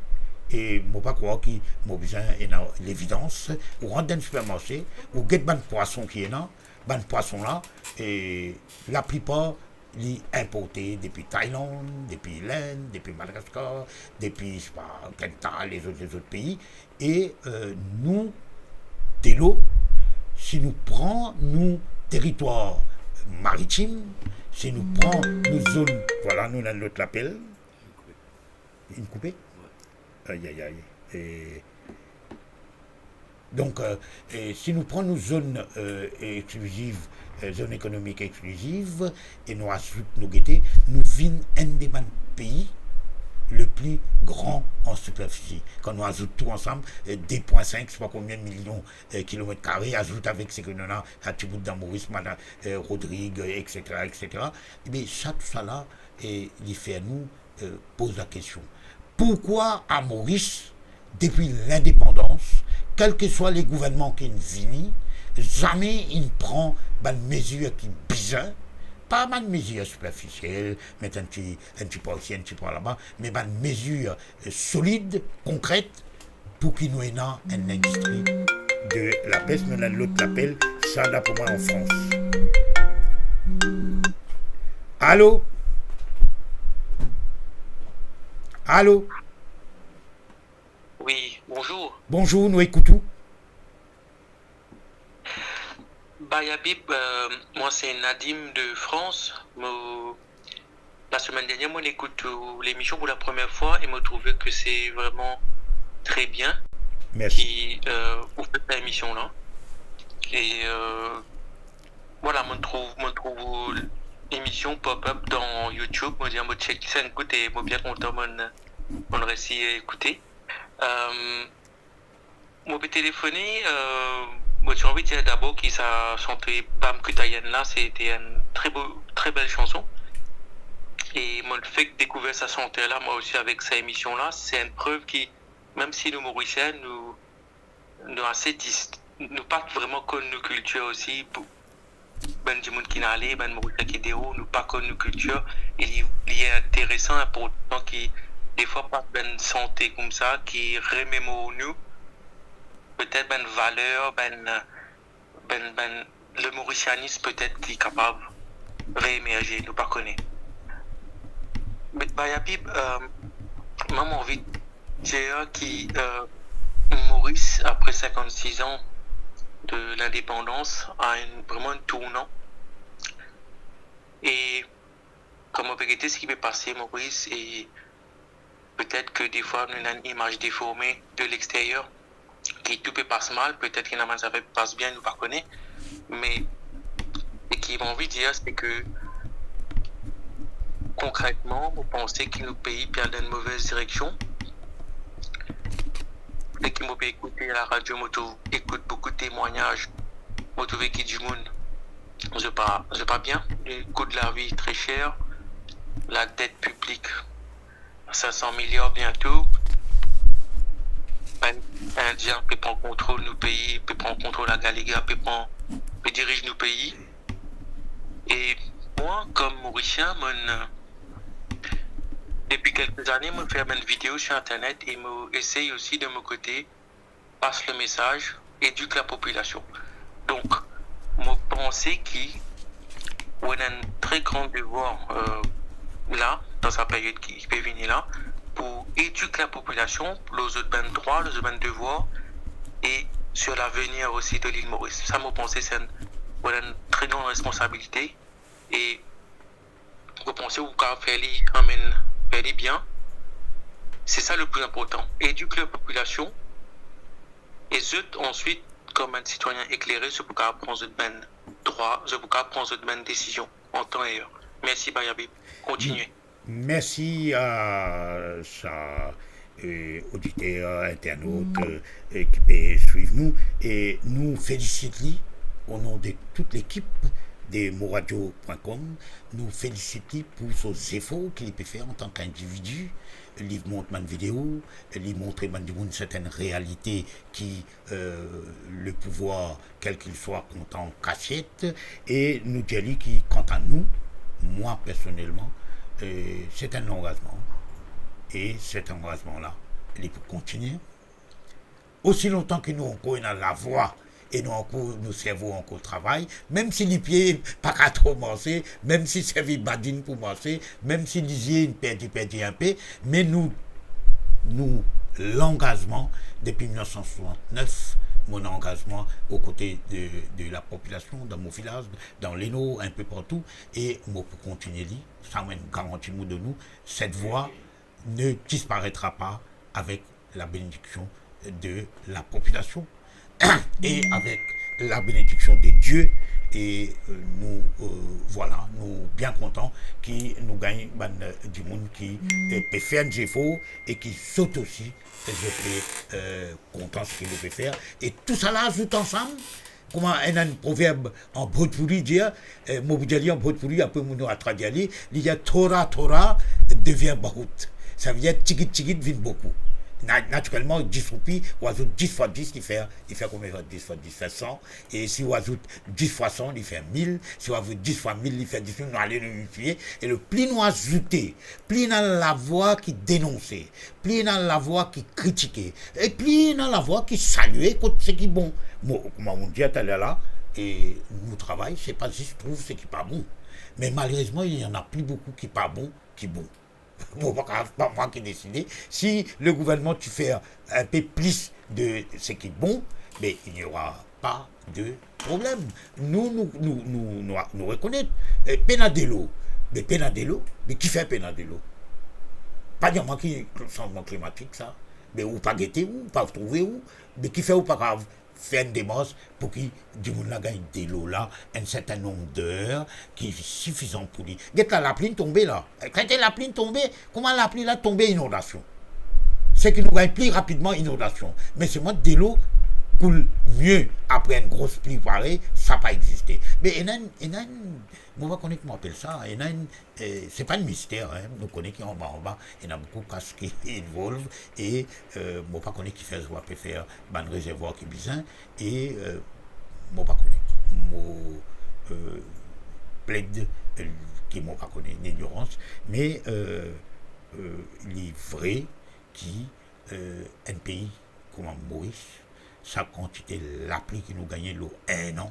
e mo pa krwar ki mo bizin ena levidans, ou rant dan sipermarse, ou get bann pwason ki ena, bann pwason la, e laplipar li inporte depi Thailand, depi Lind, depi Madagaskar, depi, sepa, Kenta, lezot, lezot pei. E, euh, nou, delo, si nou pran nou teritwar maritim, si nou pran nou zone, vwala, nou ena lot lapel. Inn koupe? Ay, ay, ay. E donk, euh, e si nou pran nou zone, euh, exkliziv, euh, zone ekonomik exkliziv, e nou azout, nou gete, nou vinn enn de bann pei le pli gran an siperfisi. Kan nou azout tou ansam, euh, de pwin sink, sepa konbien milion, euh, kilomet kare, azout avek seki nou ena, sa ti bout dan Moris, Mada-, euh, Rodrig, euh, et cetera, et cetera. Ebe, sa, tou sa la, e li fer nou, euh, poz lakestion. Pourkwa a Moris, depi lindepandans, kelseswa le gouvernman ki inn vini, zame inn pran bann mezir ki bizin, pa bann mezir siperfisiel, met enn ti, enn ti par isi, enn ti par laba, me bann mezir, euh, solid, konkret, pou ki nou ena enn lindistri de lapes, nou ena lot lapel, sa la pou mwa an Frans. Alo? Alo? Oui, bonjour. Bonjour, nou ekout ou. Bay Habib, euh, mwa se Nadim de France. Mo, la semaine dernière, mo ekout ou lemision pou la première fois e mo trouve ke se vreman tre bien ki, euh, ou fer sa emision la. E, euh, vwala, mo trouv, mo trouv lemision pop up dan YouTube, mo dir mo check sa enn kout e mo bien kontan mo, mo resi ekoute. Euh, Mo pe telefone, euh, mo ti anvi dir dabor ki sa sante Bam Kutayan la, se te enn tre bo, tre bel sanson. E mo fek dekouver sa santer la, mwa osi, avek sa emision la. Se enn prev ki, mem si nou Morisien, nou, nou ase dis-, nou pa vreman konn nou kiltir osi. Pou, bann dimoun ki inn ale, bann Morisien ki deor, nou pa konn nou kiltir, e li, li interesan, inportan ki defwa pas bann sante koumsa ki rememor nou, petet bann valer, bann, bann, bann, le morisianism petet li kapav reemerze, nou pa kone. Me Bay Habib, euh, mwa mo anvi dir ki, euh, Moris, apre cinquante-six ans de l'indépendance, a enn, vreman enn tournan. E kan mo pe gete seki pe pase Moris, e petet ke defwa nou ena enn imaz deforme de lexteryer, ki tou pe pas mal, petet ki ena bann zafer pe pas bien, nou pa kone. Me seki mo anvi dir, se ke konkretman, mo panse ki nou pei pe al dan enn move direksion. Seki mo pe ekoute laradio, mo trouv, ekout boukou temwagnaz, mo trouve ki dimoun, zot pa, zot pa bien, le kou de lavi tre ser, ladet piblik, cinq cents milliards biento. Bann Indien pe pran kontrol nou pei, pe pran kontrol Lagariga, pe pran, pe diriz nou pei. E mwa, kom Morisien, mo, depi kelke zane, mo fer bann video sir internet e mo esey osi, de mo kote, pas le mesaz, edik lapopilasion. Donk, mo panse ki ou ena enn tre gran devwar, euh, la, dan sa period ki, ki pe vini la, pou edik lapopilasion lor zot bann drwa, lor zot bann devwar, e sur lavenir osi de lil Moris. Sa, mo panse, se enn, ou ena enn tre gran responsabilite, e mo panse ou kapav fer li, amenn, fer li bien. Se sa le pli inportan. Edik lapopilasion, e zot answit, kom enn sitwayin eklere, zot pou kapav pran zot bann drwa, zot pou kapav pran zot bann desizion an tan e er. Mersi, Bay Habib. Kontinie. Mersi a sa, eh, oditer, internot, eh, eh, ki pe swiv nou, e nou felisit li o non de tout lekip de moradio pwin kom. Nou felisit li pou so zefor ki li pe fer antan ki individi. Li mont bann video, li montre bann dimoun sertenn realite ki, eh, le pouvwar, kel ki swa, kontan kasiet, e nou dir li ki, kanta nou, mwa personelman, eh, se enn langazman. E set langazman la, li pou kontinie. Osi lontan ki nou ankor ena lavwa e nou ankor, nou servo ankor travay, mem si lipie pa kapav tro marse, mem si servi badinn pou marse, mem si lizie inn perdi, perdi inpe, me nou, nou langazman depi mil nef san swasant-nef, mo langazman o kote de, de lapopilasion, dan mo vilaz, dan Lenor, inpe partou, e mo pou kontinie li, sa mo enn garanti mo donn ou, cette voix ne disparaîtra pas avec la bénédiction de la population et avec la bénédiction de Dieu. E, eh, nou, eh, vwala, nou bien kontan ki nou gagn bann, eh, dimoun ki, eh, pe fer enn zefor e ki zot osi, eh, zot pe, eh, kontan seki nou pe fer. E tousala azout ansam, kouma enn, enn proverb an Bhojpuri dir, eh, mo pou dir li an Bhojpuri, apre mo pou tradir li, li dir, "Thoda thoda devient bahut." Savedir, tigit tigit vinn boukou. Na-, natirelman, dis roupi, ou azout dis fwa dis, li fer, li fer konbien fwa dis fwa dis? Li fer san. E si ou azout dis fwa san, li fer mil. Si ou azout dis fwa mil, li fer dis mil. Nou ale, nou miltipliye. E le pli nou azoute, pli ena lavwa ki denonse, pli ena lavwa ki kritike, e pli ena lavwa ki salie kot seki bon. Mo, kouma mo dir taler la, e nou travay, se pa zis trouv seki pa bon. Me malerezman, il y en a plus beaucoup ki pa bon, ki bon. Bon, pa grav, pa mwa ki deside. Si le gouvernman ti fer inpe plis de seki bon, be, il n'y aura pas de problème. Nou, nou, nou, nou, nou, nou rekonet, eh, pena delo. Be pena delo, be kifer pena delo? Pa dir mwa ki sanzman klimatik sa. Be ou pa gete ou, ou pa trouve ou, be kifer ou pa kapav fer enn demars pou ki dimoun la gagn delo la, enn sertenn nonb d'heures ki sifizan pou li? Get la, lapli inn tonbe la. Kan lapli inn tonbe, kouma lapli la tonbe, inondasion. Seki nou gagn pli rapidman, inondasion. Me selman delo koul mie apre enn gro pli parey, sa pa existe. Me ena enn, ena enn, mo pa kone kouma apel sa, ena enn, eh, se pa enn mister, hein. Nou kone ki anba, anba, ena boukou kas ki involve e, eh, mo pa kone kifer zot pa pe fer bann rezervwar ki bizin e, eh, mo pa kone. Mo, eh, pled, eh, ki mo pa kone, linyorans. Me, eh, eh, li vre ki, eh, enn pei kouma Moris, sa kantite lapli ki nou gagne lor enn an,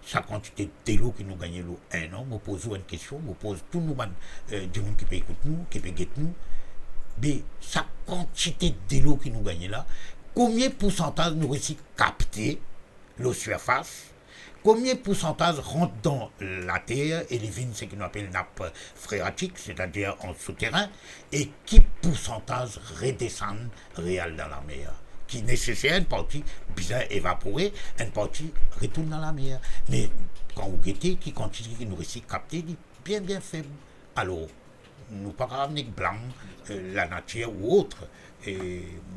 sa kantite delo ki nou gagne lor enn an, mo poz ou enn kestion, mo poz tou nou bann, eh, dimoun ki pe ekout nou, ki pe get nou, be sa kantite delo ki nou gagne la, konbien poursantaz nou resi kapte lor sirfas, konbien poursantaz rant dan later e li vinn seki nou apel nap freatik, setadir an souterin, e ki poursantaz redesann real dan lamer, ki neseser, enn parti bizin evapore, enn parti retourn dan lamer. Me kan ou gete ki kantite ki nou resi kapte, li bien, bien feb. Alor, nou pa kapav nek blam, eh, lanatir ou ot, e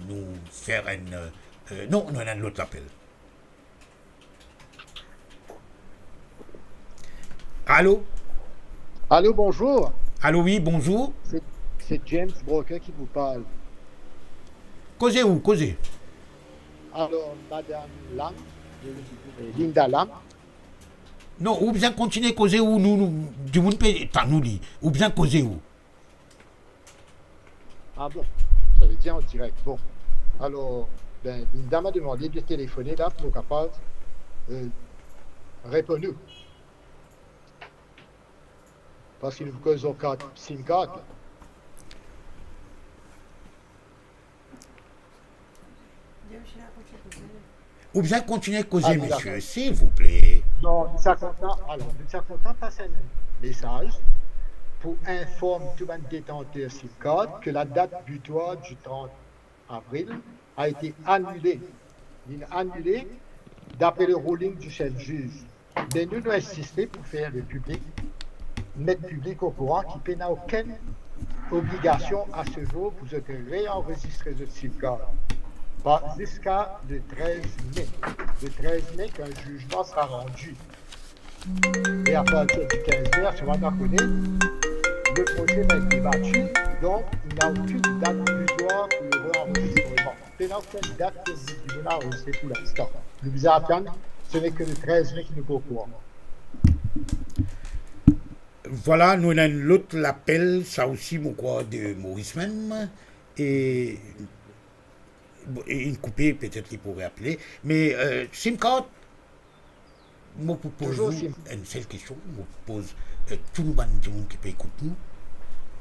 nou fer enn, eh, non, nou ena enn lot lapel. Alo? Allô, bonjour. Alo, wi, bonzour. C'est, c'est James Broker qui vous parle. Koze ou, koze? Alors, Madame Lam, euh, Linda Lam. Non, ou bizin kontigne koze ou, nou, nou, dimoun pe tann ou li. Ou bizin koze ou. Ah bon, ça veut dire en direct. Bon. Alors, ben, Linda m'a demandé de téléphoner là pour capable, euh, répondre. Parce qu'il faut que j'ai carte, SIM card. Ou bizin kontigne koze, ah, non, dakor, misie, silvouple. Non, sa kontan, alor, sa kontan pas enn mesaz pou inform tou bann detanter SIM card ke la dat bitor di trant avril a ete anile. Li anile dapre le ruling di sef ziz. Me nou, nou insiste pou fer le piblik, met piblik okouran ki pena okenn obligasion a se zour pou zot reanrezistre zot SIM card. Ba, ziska le trez me. Le trez me, kan zizman sera randi. E apartir di kinz me, sa va, nou kone, le proze va et debati, donk, ena okenn dat bizwar pou le reanrezistreman. Pena okenn dat ki inn dimoun anrezistre pou linstan. Nou bizin atann, se neke le trez me ki nou pou okoran. Vwala, nou ena enn lot lapel, sa osi, mo krwar, de Moris mem, e, bon, e inn koupe, petet li pou reapele, me, euh, SIM card, mo pou poz Touzour ou sim- enn sel kestion, mo pou poz, euh, tou nou bann dimoun ki pe ekout nou,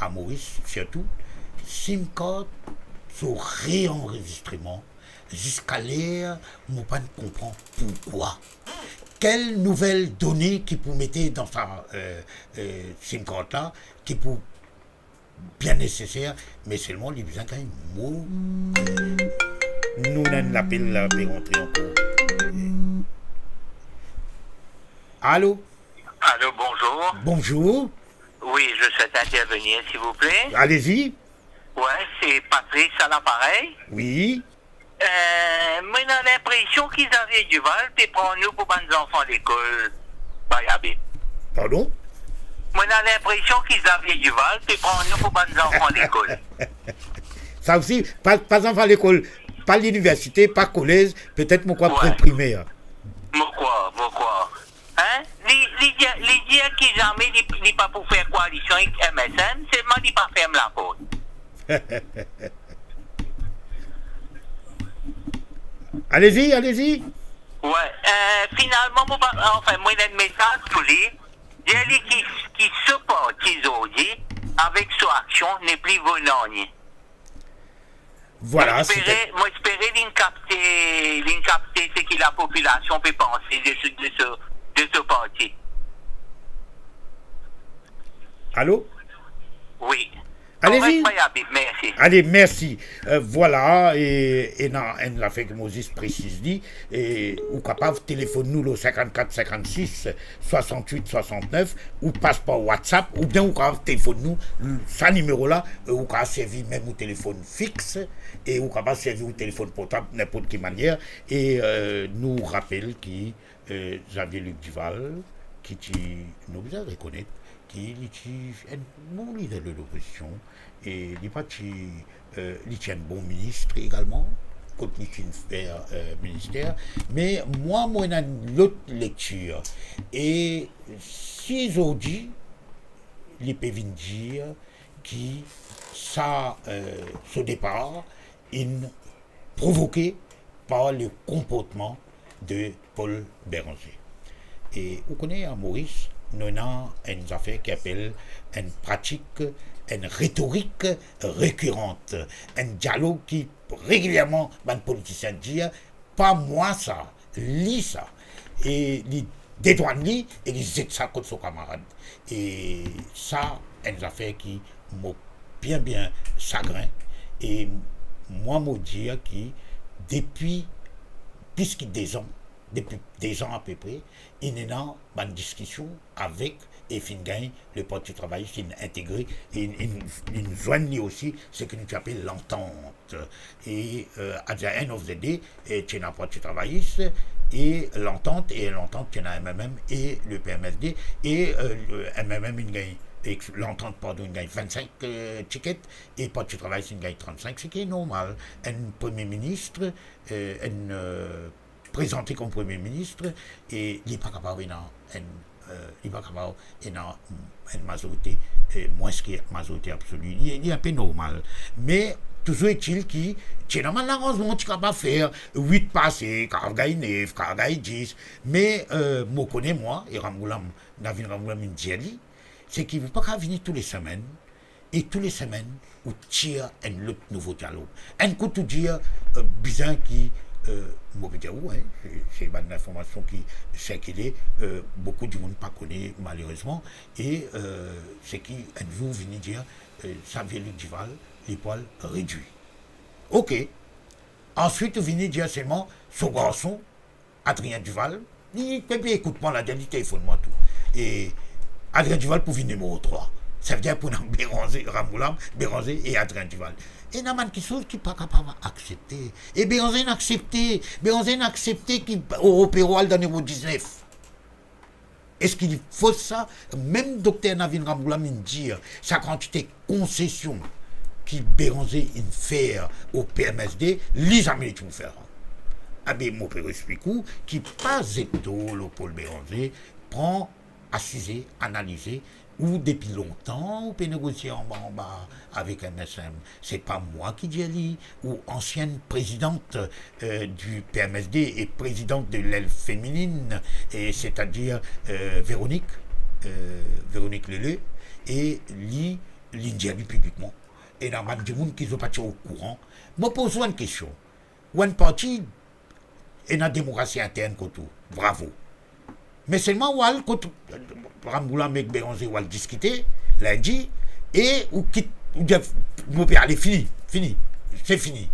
a Moris sirtou, SIM card, so reanrezistreman, ziska ler, mo pa'nn konpran poukwa. Kel nouvel done ki pou mete dan sa, euh, euh, SIM card la, ki pou bien neseser, me selman li bizin gagn mo. Nou ena enn lapel la pe rantre ankor. Alo? Alo, bonzour. Bonzour. Oui, je souhaite intervenir, s'il vous plaît. Allez-y. Ouais, c'est Patrice à l'appareil. Oui. Euh, mo ena linpresion ki Xavier Duval pe pran nou pou bann zanfan lekol, Bayabe. Pardon? Mo ena linpresion ki Xavier Duval pe pran nou pou bann zanfan lekol. Sa osi, pa, pa zanfan lekol, pa liniversite, pa kolez, petet mo krwar pre-primer. Mo krwar, mo krwar. Hein? Li, li dir, li dir ki zame li, li pa pou fer koalision ek M S M, selman li pa ferm laport. Allez-y, allez-y. Ouais, euh, finalman, mo pa, anfin, mo ena enn mesaz pou li. Dir li ki, ki so parti zordi, avek so aksion, nepli vo nanye. Vwala, mo espere, sete mo espere linn kapte, linn kapte seki lapopilasion pe panse de so, de so, de so parti. Alo? Oui. Allez-y. Korek, Bayabe, mersi. Ale, mersi. Euh, vwala, e, ena enn zafer ki mo zis presiz li, e ou kapav telefonn nou lor sinkannkat sinkannsis swasannwit swasantnef, ou pas par WhatsApp, oubien ou kapav telefonn nou, l-, sa nimero la, e ou kapav servi mem ou telefonn fix, e ou kapav servi ou telefonn portab ninport ki manier, e, euh, nou rapel ki, euh, Xavier Luc Duval, ki ti, nou bizin rekonet ki li ti enn bon lider de lopozision, e li pa ti, euh, li ti enn bon minis egalman, kot li ti fer, euh, minister. Me mwa, mo ena enn lot lektir. E si zordi, li pe vinn dir ki sa, euh, so depar, inn provoke par le konportman de Paul Bérenger. E ou kone, a Moris, nou ena enn zafer ki apel enn pratik, enn retorik rekirant, enn dialog ki regilierman bann politisien dir, pa mwa sa, li sa. E li detwann li e li zet sa kot so kamarad. E sa, enn zafer ki mo bien, bien sagrin. E mwa, mo dir ki depi plis ki dezan, depi dezan apepre, inn ena bann diskision avek, e finn gagn, le Parti Travayis inn integre, e inn, inn, inn zwenn li osi, seki nou ti apel lantant. E, euh, at the end of the day, e ti ena Parti Travayis e Lantant, e Lantant ti ena M M M e le P M S D, e, euh, le M M M inn gagn, e Lantant, pardon, inn gagn vennsink, euh, tiket, e Parti Travayis inn gagn trannsink, seki normal. Enn premie minis, euh, enn, euh, prezante kom premie minis, e li pa kapav ena enn, euh, li pa kapav ena enn mazorite, euh, mwins ki mazorite absoli. Li, li enpe normal. Me touzour etil ki ti ena bann laranzman ti kapav fer, wit pase, kapav gagn nef, kapav gagn dis. Me, euh, mo kone mwa, e Ramgoolam, Navin Ramgoolam inn dir li, seki ou pa kapav vini tou le semenn, e tou le semenn, ou tir enn lot nouvo dialog. Enn kout ou dir, euh, bizin ki, euh, mo pe dir ou, hein, se, se bann linformasion ki sirkile, euh, boukou dimoun pa kone, malerezman, e, euh, seki enn zour ou vini dir, euh, Xavier Luc Duval, li pou al redwir. Ok. Answit, ou vini dir selman, so garson, Adrien Duval, li, li ekout mwa la, li telefonn mwa tou. E Adrien Duval pou vinn nimero trwa. Savedir pou ena Béranger, Ramgoolam, Béranger e Adrien Duval. Ena bann kiksoz ki pa kapav aksepte. E Béranger inn aksepte. Béranger inn aksepte ki Oro Pero al dan nimero diznef. Eski li fos sa? Mem Dokter Navin Ramgoolam inn dir, sa kantite konsesion ki Béranger inn fer o P M S D, li zame li ti pou fer. Abe, mo pe explik ou ki pa zet to lor Paul Béranger, pran, asize, analize, ou depi lontan ou pe negosie anba anba avek M S M. Se pa mwa ki dir li, ou ansien prezidant, euh, du P M S D e prezidant de l'aile féminine, e setadir, euh, Véronique, euh, Véronique Leleu, e li, li dir li piblikman. Ena bann dimoun ki zot pa ti okouran. Mo poz ou enn kestion. Ou enn parti ena demokrasi intern kot ou, bravo. Me selman ou al kot Ramgoolam ek Béranger, ou al diskite lindi, e ou kit, ou dir, mo pe ale, fini, fini, se fini.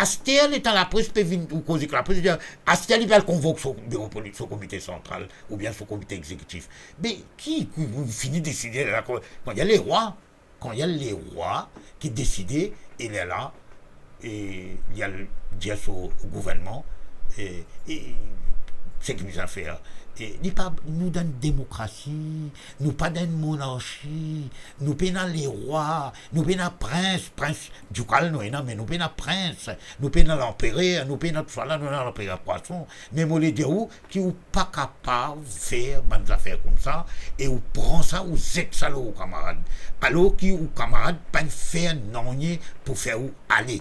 Aster letan lapres pe vinn, ou koze ek lapres, ou dir, aster li pe al konvok so biro poli-, so komite santral oubien so komite egzekitif. Me ki, ki, ou fini deside la, kan, kan ena lerwa, kan ena lerwa ki deside, e lerla, e li al dir so gouvernman, e, e seki bizin fer. E li pa, nou dan demokrasi, nou pa dan monarki, nou pena lerwa, nou pena prins, prins dikal nou ena, me nou pena prins, nou pena lanperer, nou pena tousala, nou ena lanperer pwason. Me mo le dir ou, ki ou pa kapav fer bann zafer koumsa, e ou pran sa, ou zet sa lor ou kamarad, alor ki ou kamarad pa'nn fer nanye pou fer ou ale.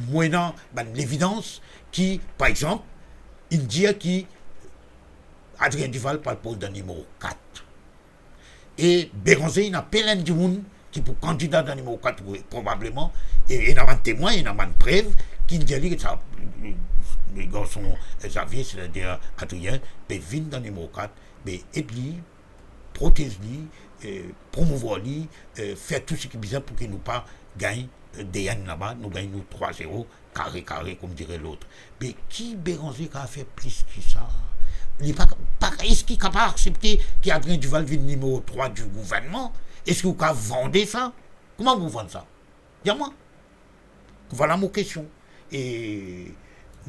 Mo ena bann levidans ki, par exanp, inn dir ki Adrien Duval pou al poz dan nimero kat. E Béranger inn apel enn dimoun ki pou kandida dan nimero kat, wi, probableman, e ena bann temwin, ena bann prev ki dir li ki sa, le garson Xavier, setadir Adrien, pe vinn dan nimero kat, be ed li, protez li, eh, promouvwar li, eh, fer tou seki bizin pou ki nou pa gagn, eh, de enn laba, nou gagn nou trwa zero, kare kare, kouma dire lot. Me ki Béranger kapav fer plis ki sa? Li pa, pa, eski li kapav aksepte ki Adrien Duval vinn nimero trwa di gouvernman? Eski ou kapav vande sa? Kouma ou vann sa? Dir mwa. Vwala mo kestion. E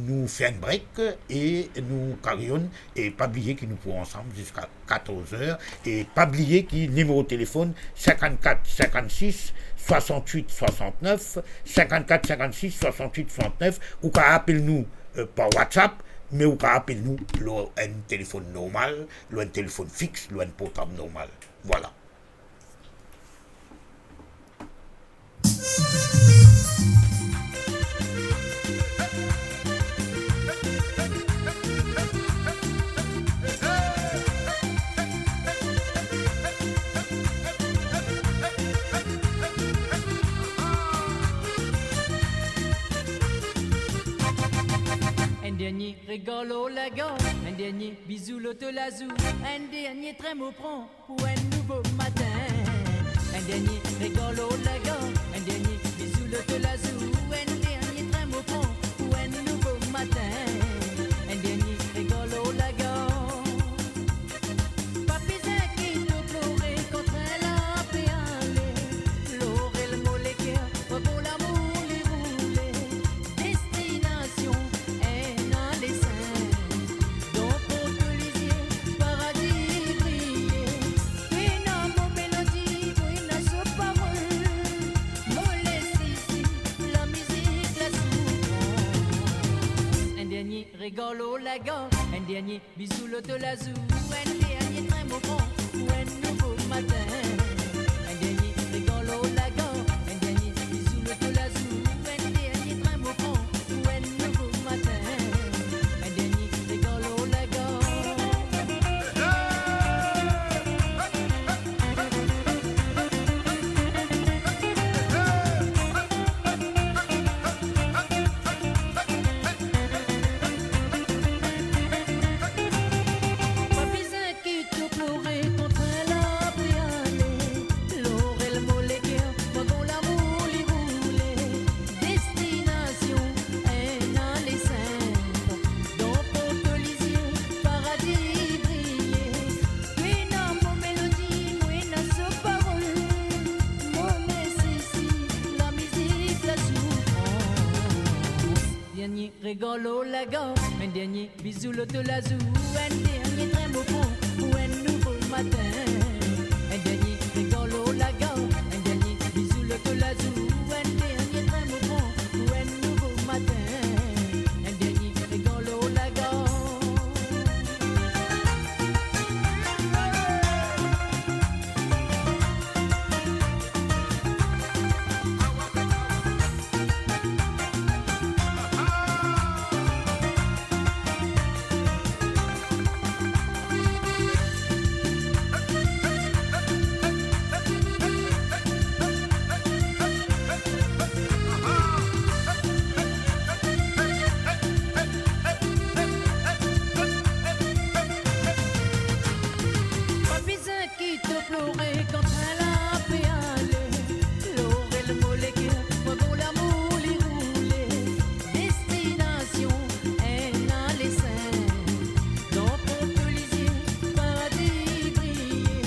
nou fer enn break e nou kariyon. E pa bliye ki nou pou ansam ziska katorz er. E pa bliye ki nimero telefonn, sinkannkat sinkannsis swasannwit swasantnef, sinkannkat sinkannsis swasannwit swasantnef. Ou kapav apel nou, eh, par WhatsApp, me ou kapav apel nou lor enn telefonn normal, lor enn telefonn fix, lor enn portab normal. Vwala. Enn dernie regar lor lagar, enn dernie bizou lor to lazou, enn dernie trin mo pran pou enn nouvo matin. Enn dernie regar lor lagar, enn dernie bizou lor to lazou, enn dernie trin mo pran pou enn nouvo matin. Enn dernie regar lor lagar. Pa bizin ki to plore kan trin la pe ale. Lor rel mo leker, mo lamour li roule. Destinasion ena lesin. Dan po to lizie, paradi briye. Pena mo melodi, pena so parol. Mo les isi lamizik lasoufrans. Enn dernie regar lor lagar, enn dernie bizou lor to lazou, enn dernie trin mo pran pou enn nouvo matin. Enn dernie regar lor lagar, enn dernie bizou lor to lazou, enn dernie trin mo pran pou enn nouvo matin. Enn dernie regar lor lagar. Pa bizin ki to plore kan trin la pe ale. Regal lor lagar, enn dernie bizou lor to lazour, enn dernie trin mo fron pou enn nouvo matin. Enn dernie regal lor lagar, enn dernie bizou lor to lazour, enn dernie trin mo fron pou enn nouvo matin. Enn dernie regal lor lagar. Pa bizin kit to plore kan trin la pe ale. Lor mo leker, mo bon lamour li roule. Destinasion, enn ale Saint-Jean. Dan Pompelizie, paradi briye.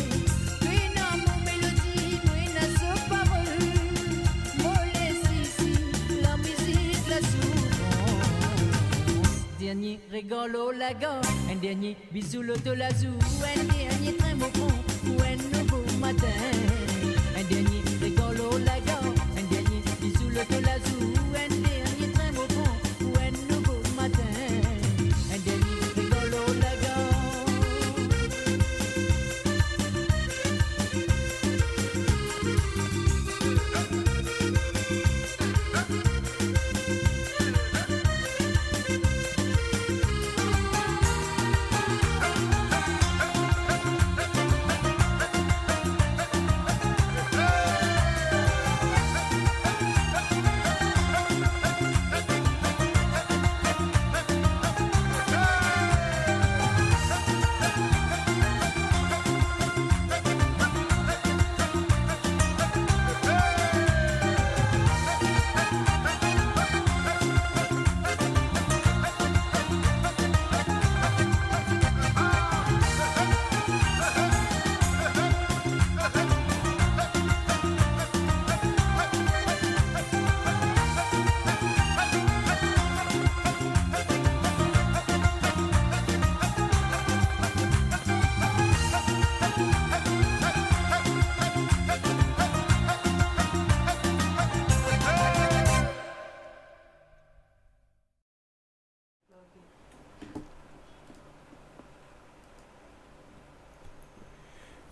Mo ena mo melodi, mo ena so parol. Mo les isi, lamizik, lasoufrans. Dernie regal lor lagar, enn dernie bizou lor to lazour, enn dernie trin mo fron pou enn nouvo matin. Enn dernie regal lor lagar, enn dernie bizou lor to lazour, enn dernie trin mo fron pou enn nouvo matin. Enn dernie regal lor lagar.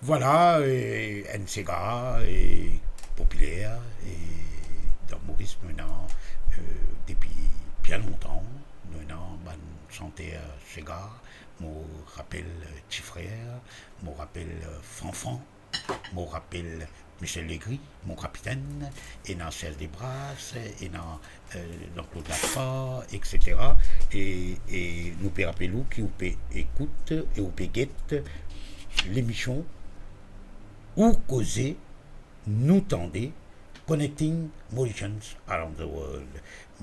Vwala, eh, enn sega, eh, popiler, eh, dan Moris, nou ena, eh, depi bien lontan, nou ena bann santer sega, mo rapel, eh, Ti Frer, mo rapel, eh, Fanfan, mo rapel Michel Legris, Mon Capitaine, ena Serge Desbrasses, ena, eh, Jean-Claude Gaspard, et cetera. E, e nou pe rapel ou ki ou pe ekout e ou pe get lemision Ou Koze, Nou Tande, Connecting Mauritians Around the World.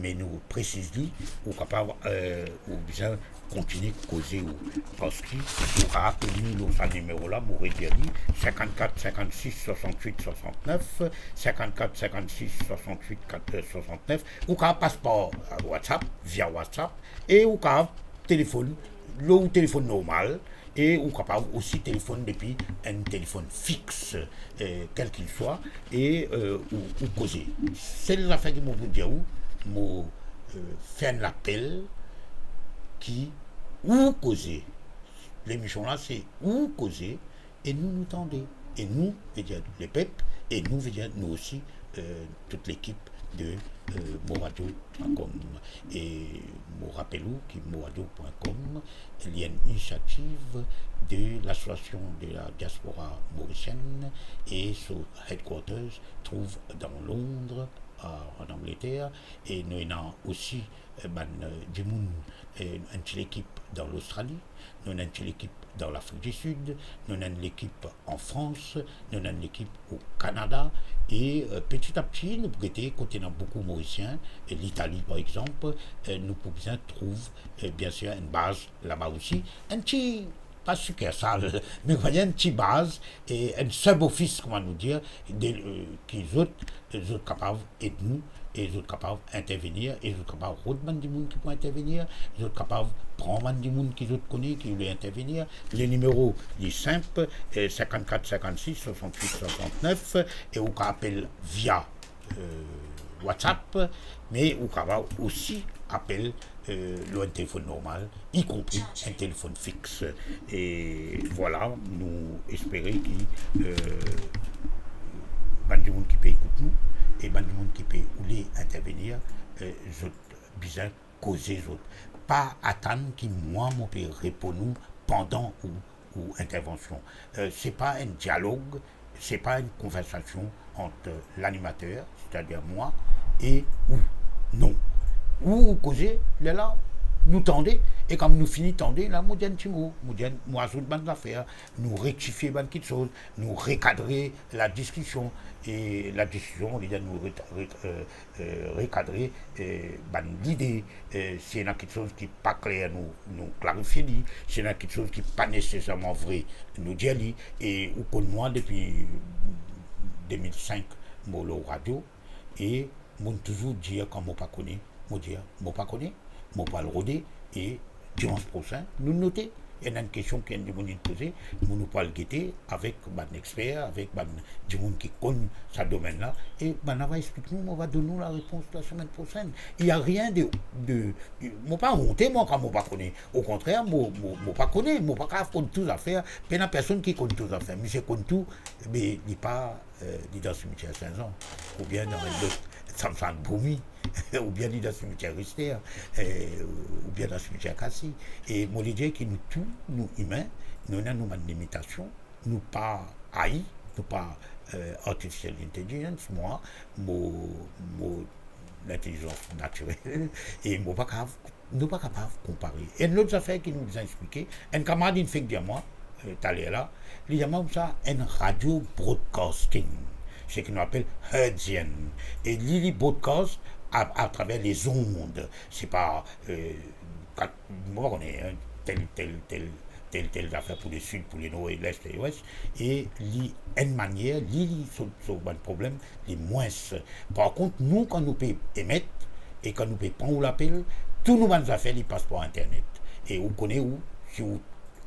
Me nou presiz li, ou kapav, eh, ou bizin kontinie koze ou. Parski ou kapav apel nou lor sa nimero la, mo redir li, sinkant-kat sinkant-sis swasant-wit swasant-nef, sinkant-kat sinkant-sis swasant-wit kat, eh, swasant-nef. Ou kapav pas par, eh, WhatsApp, via WhatsApp, e ou kapav telefonn, lor ou telefonn normal, e ou kapav osi telefonn depi enn telefonn fix, eh, kel ki swa, e, eh, ou, ou koze. Sel zafer ki mo pou dir ou, mo, eh, fer enn lapel ki Ou Koze. Lemision la se Ou Koze, e nou, nou tande. E nou, vedir lepep, e nou, vedir nou osi, eh, tout lekip de, eh, moradio pwin kom. E mo rapel ou ki moradio pwin kom, li enn inisiativ de l'Association de la Diaspora Mauricienne e so headquarters trouv dan Londres, a, an Angleter, e nou ena osi, eh, bann, eh, dimoun, eh, enn ti lekip dan Lostrali, nou ena enn ti lekip dan Lafrik di Sid, nou ena enn lekip an Frans, nou ena enn lekip o Kanada, e, eh, peti a peti, nou pou gete kot ena boukou Morisien, eh, Litali par exanp, eh, nou pou bizin trouv, eh, biensir, enn baz laba osi, enn ti pa sikirsal, me enn ti baz, e enn sub-office, kouma nou dir, de, euh, ki zot, zot kapav ed nou, e zot kapav intervenir, e zot kapav rod bann dimoun ki pou intervenir, zot kapav pran bann dimoun ki zot kone ki oule intervenir. Le nimero li sinp, euh, cinquante-quatre cinquante-six soixante-huit soixante-neuf, e ou kapav apel via, euh, WhatsApp, me ou kapav osi apel, euh, lor enn telefonn normal, ikonpri enn telefonn fix. E vwala, nou espere ki, euh, bann dimoun ki pe ekout nou e bann dimoun ki pe oule intervenir, euh, zot bizin koze zot. Pa atann ki mwa mo pe reponn ou pandan ou, ou intervansion. Euh, se pa enn dialog, se pa enn konversasion ant lanimater, setadir mwa, e ou. Non. Ou, ou koze, lerla nou tande, e kan nou fini tande, la mo dir enn ti mo, mo dir enn, mo azout bann zafer, nou rektifie bann kiksoz, nou rekadre ladiskision, e ladiskision, vedir nou re-, re-, euh, euh, rekadre, euh, bann lide, euh, si ena kiksoz ki pa kler, nou, nou klarifie li, si ena kiksoz ki pa neseserman vre, nou dir li, e ou konn mwa depi de mil sink, mo lor radio, e mo touzour dir kan mo pa kone, mo dir, mo pa kone, mo pou al rode, e dimans prosin, nou note. Ena enn kestion ki enn dimoun inn poze, nou, nou pou al gete avek bann exper, avek bann dimoun ki konn sa domenn la, e bannla va explik nou, mo va donn nou larepons lasemenn prosenn. Il y a rien de, de, mo pa onte, mwa, kan mo pa kone. Okontrer, mo, mo, mo pa kone, mo pa kapav konn tou zafer, pena personn ki konn tou zafer. Misie konn tou, me li pa euh, li dan simitier Saint-Jean, oubien dan enn lot, Samson Boumi, oubien li dan simitier Rister, euh, oubien dan simitier Cassis. E mo le dir ki nou tou, nou imin, nou ena nou bann limitasion, nou pa A I, nou pa, euh, artificial intelligence, mwa, mo, mo lintelizans natirel, e mo pa kapav, nou pa kapav konpare. Enn lot zafer ki nou bizin explike, enn kamarad inn fek dir mwa, euh, taler la, li dir mwa koumsa, enn radio broadcasting, seki nou apel hertzienne, e li, li broadcast a, atraver lezond, se pa, euh, kat, mo pa kone, hein, tel, tel, tel, tel, tel zafer pou le sid, pou le nor, e lest, e lwes, e li, enn manier, li, li, so, so bann problem, li mwins. Par kont, nou, kan nou pe emet, e kan nou pe pran ou lapel, tou nou bann zafer, li pas par internet. E ou kone ou, si ou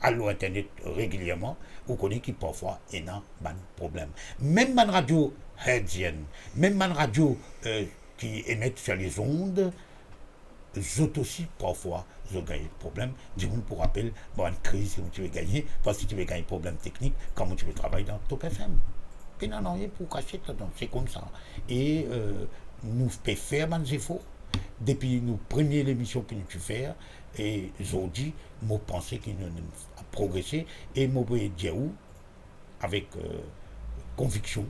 al lor internet regilierman, ou kone ki parfwa ena bann problem. Mem bann radio hertzienne, mem bann radio, euh, ki emet sur les ondes, zot osi, parfwa, zot gagn problem. Dimoun pou rapel, bann kriz ki mo ti pe gagne, parski ti pe gagn problem teknik, kan mo ti pe travay dan Top F M. Pena nanye pou kasiet ladan, se koumsa. E, euh, nou pe fer bann zefor. Depi nou premie lemision ki nou ti fer, e zordi, mo panse ki nou, nou progrese, e mo pe dir ou, avek, euh, konviksion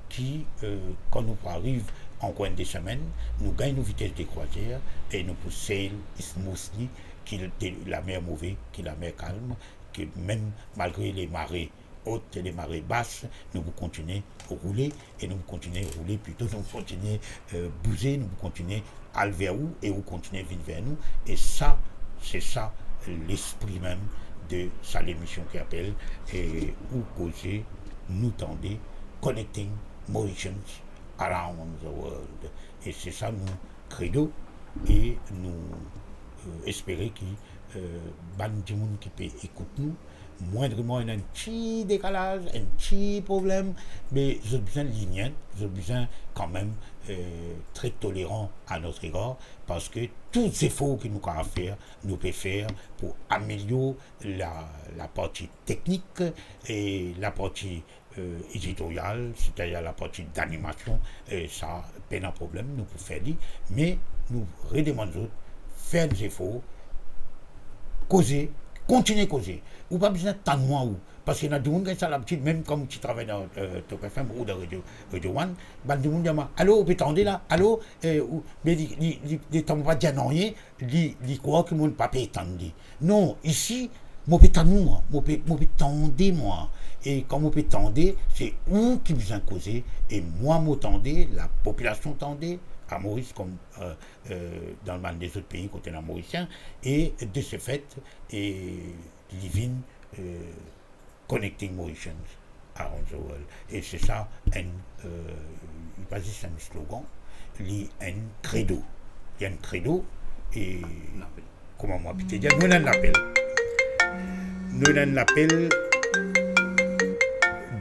ki, euh, kan nou pou ariv ankor enn de semenn, nou gagn nou vites de krwazier e nou pou sail smoothly, ki de, lamer move, ki lamer kalm, ki mem malgre lemare ot e lemare bas, nou pou kontinie roule, e nou pou kontinie roule, plito nou pou kontinie, euh, bouze, nou pou kontinie al ver ou e ou kontinie vinn ver nou. E sa, se sa lespri mem de sa lemision ki apel, e, Ou Koze, Nou Tande, Connecting Mauritians Around the World. E se sa nou kredo, e nou, euh, espere ki, euh, bann dimoun ki pe ekout nou, mwindreman ena enn ti dekalaz, enn ti problem, me zot bizin lenien, zot bizin kanmem, euh, tre toleran à notre égard, parski tou zefor ki nou kapav fer, nou pe fer pou amelior la, laparti teknik e laparti, euh, editorial, setadir laparti danimasion, e sa pena problem, nou pou fer li, me nou redemann zot fer zefor, koze, kontinie koze. Ou pa bizin tann mwa ou, parski ena dimoun gagn sa labitid, mem kan mo ti travay dan, euh, Top F M ou dan Radio, Radio One, bann dimoun dir mwa, "Alo, ou pe tande la? Alo?" E, ou, me li, li, li, letan mo pa dir nanye, li, li krwar ki mo pa pe tann li. Non, isi, mo pe tann ou, mo pe, mo pe tande mwa. E kan mo pe tande, se ou ki bizin koze, e mwa mo tande, lapopilasion tande, a Moris kom, euh, euh, dan bann lezot pei kot ena Morisien, e de se fet, e li vinn euh, Connecting Mauritians Around the World. E se sa enn, euh, li pa zis enn slogan, li enn kredo. Li enn kredo e, kouma mo abitie dir, nou ena enn lapel. Nou ena enn lapel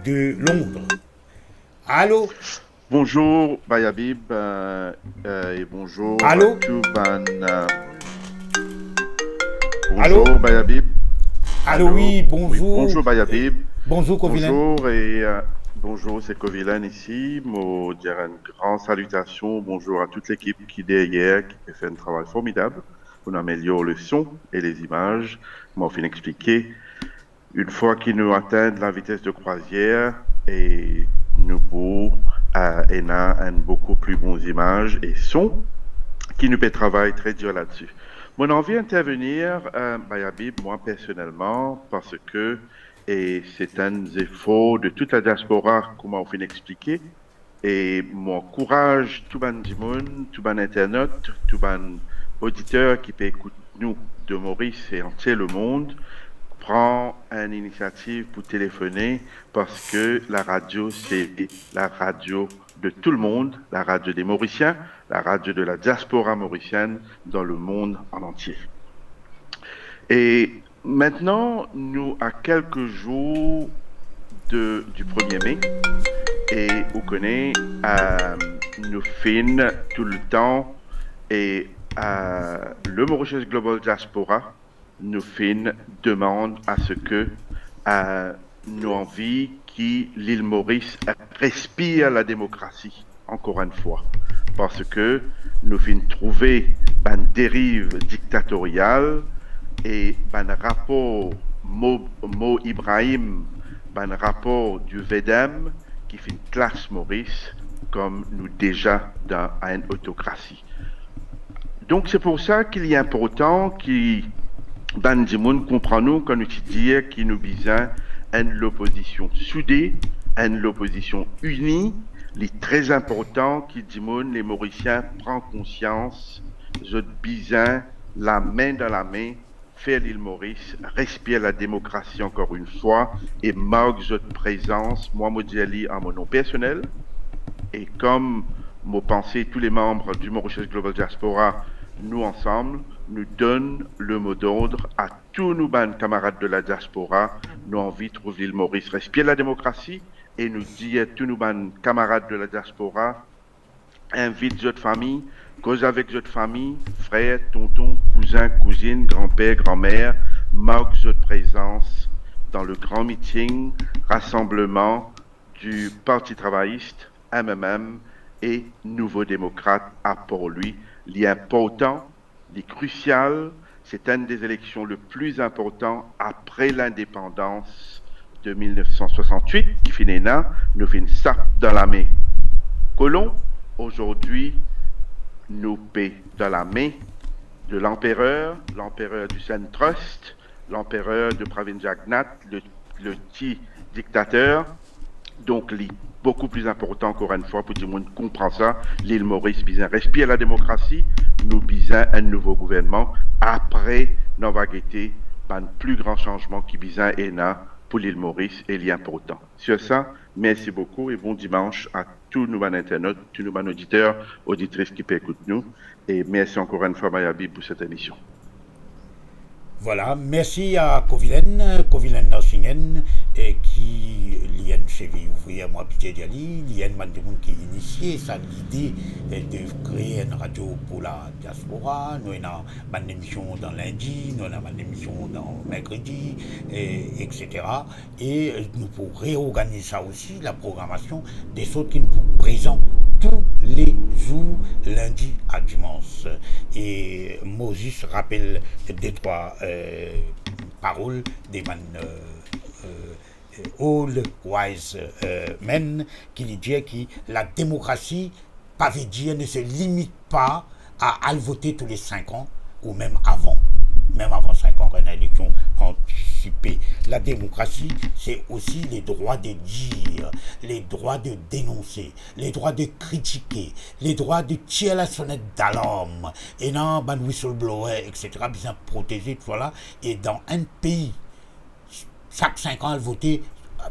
de Londres. Alo? Bonzour Bayabib, euh, euh, e bonzour Alo? A tou bann, euh, Alo? Bonzour Bayabib. Alo, wi, bonzour. Bonzour Bayabib. Bonzour Kovilen. Bonzour e, euh, bonzour, se Kovilen isi. Mo dir enn gran salitasion, bonzour a tout lekip ki deryer, ki pe fer enn travay formidab pou nou amelior le son e lezimaz. Mo finn explike, enn fwa ki nou atenn lavites de krwazier e nou pou, euh, ena enn boukou pli bon zimaz e son, ki nou pe travay tre dir ladsi. Mo anvi intervenir, euh, Bayabib, mwa personelman, parski, e se enn zefor de tout la diaspora, kouma ou finn explike, e mo ankouraz tou bann dimoun, tou bann internot, tou bann oditer ki pe ekout nou de Moris e antie lemond, pran enn inisiativ pou telefone, parski la radio, se la radio de tout le monde, la radio des Mauriciens, la radio de la diaspora mauricienne dans le monde en entier. E mintnan, nou a kelke zour de, du premier mai, e ou kone, euh, nou finn toultan, e, euh, le Mauritius Global Diaspora, nou finn demann a se ke, euh, nou anvi ki Lil Moris respir lademokrasi, ankor enn fwa, parski nou finn trouve bann deriv diktatorial e bann rapor Mo, Mo Ibrahim, bann rapor du VEDEM ki finn klas Moris kom nou deza dan enn otokrasi. Donk, se pou sa ki li inportan ki bann dimoun konpran nou kan nou ti dir ki nou bizin enn lopozision soude, enn lopozision ini. Li tre inportan ki dimoun, le Morisien, pran konsians, zot bizin lame dan lame fer Lil Moris respir lademokrasi ankor enn fwa e mark zot prezans. Mwa, mo dir li a mo non personel, e kom mo panse tou le manm du Mauritius Global Diaspora, nou ansam, nou donn le mot d'ordre a tou nou bann kamarad de la diaspora, nou anvi trouv Lil Moris respir lademokrasi, e nou dir tou nou bann kamarad de la diaspora, invit zot fami, koz avek zot fami, frer, tonton, kouzin, kouzinn, granper, granmer, mark zot prezans dan le gran miting, rasanbleman du Parti Travayis, M M M, e Nouvo Demokrat, apar li. Li inportan, li krisial, se enn de zeleksion le pli inportan apre lindepandans de mil nef san swasant-wit ki finn ena, nou finn sap dan lame kolon, azordi nou pe dan lame de lanperer, lanperer du Centriste, lanperer de Pravind Jugnauth, le, le ti diktater. Donk, li boukou pli inportan, ankor enn fwa, pou dimoun konpran sa, Lil Moris bizin respir lademokrasi, nou bizin enn nouvo gouvernman, apre nou ava gete bann pli gran sanzman ki bizin ena pou Lil Moris, e li inportan. Sur sa, mersi boukou e bon dimans a tou nou bann internot, tou nou bann oditer, oditris ki pe ekout nou. E mersi ankor enn fwa, Bayabib, pou set emision. Vwala, mersi a Kovilen, Kovilen Narsinghen, e ki li enn seviy ouvrir, mo abitie dir li, li enn bann dimoun ki inisie sa lide, e, de kree enn radio pou la diaspora. Nou ena bann emision dan lindi, nou ena bann emision dan merkredi, e, etsetera. E, euh, nou pou reorganiz sa osi, laprogramasion, de sort ki nou pou prezan tou le zour, lindi a dimans. E mo zis rapel de trwa, euh, parol de bann, euh, euh, old wise, euh, men, ki li dir ki lademokrasi pa ve dir ne se limite pa a al vote tou le sink an ou mem avan, mem avan sink an, kan ena eleksion antisipe. Lademokrasi, se osi le drwa de dir, le drwa de denonse, le drwa de kritike, le drwa de tir lasonet dalarm. Ena bann whistleblower, etsetera, bizin proteze, tousala. E dan enn pei sak sink an al vote,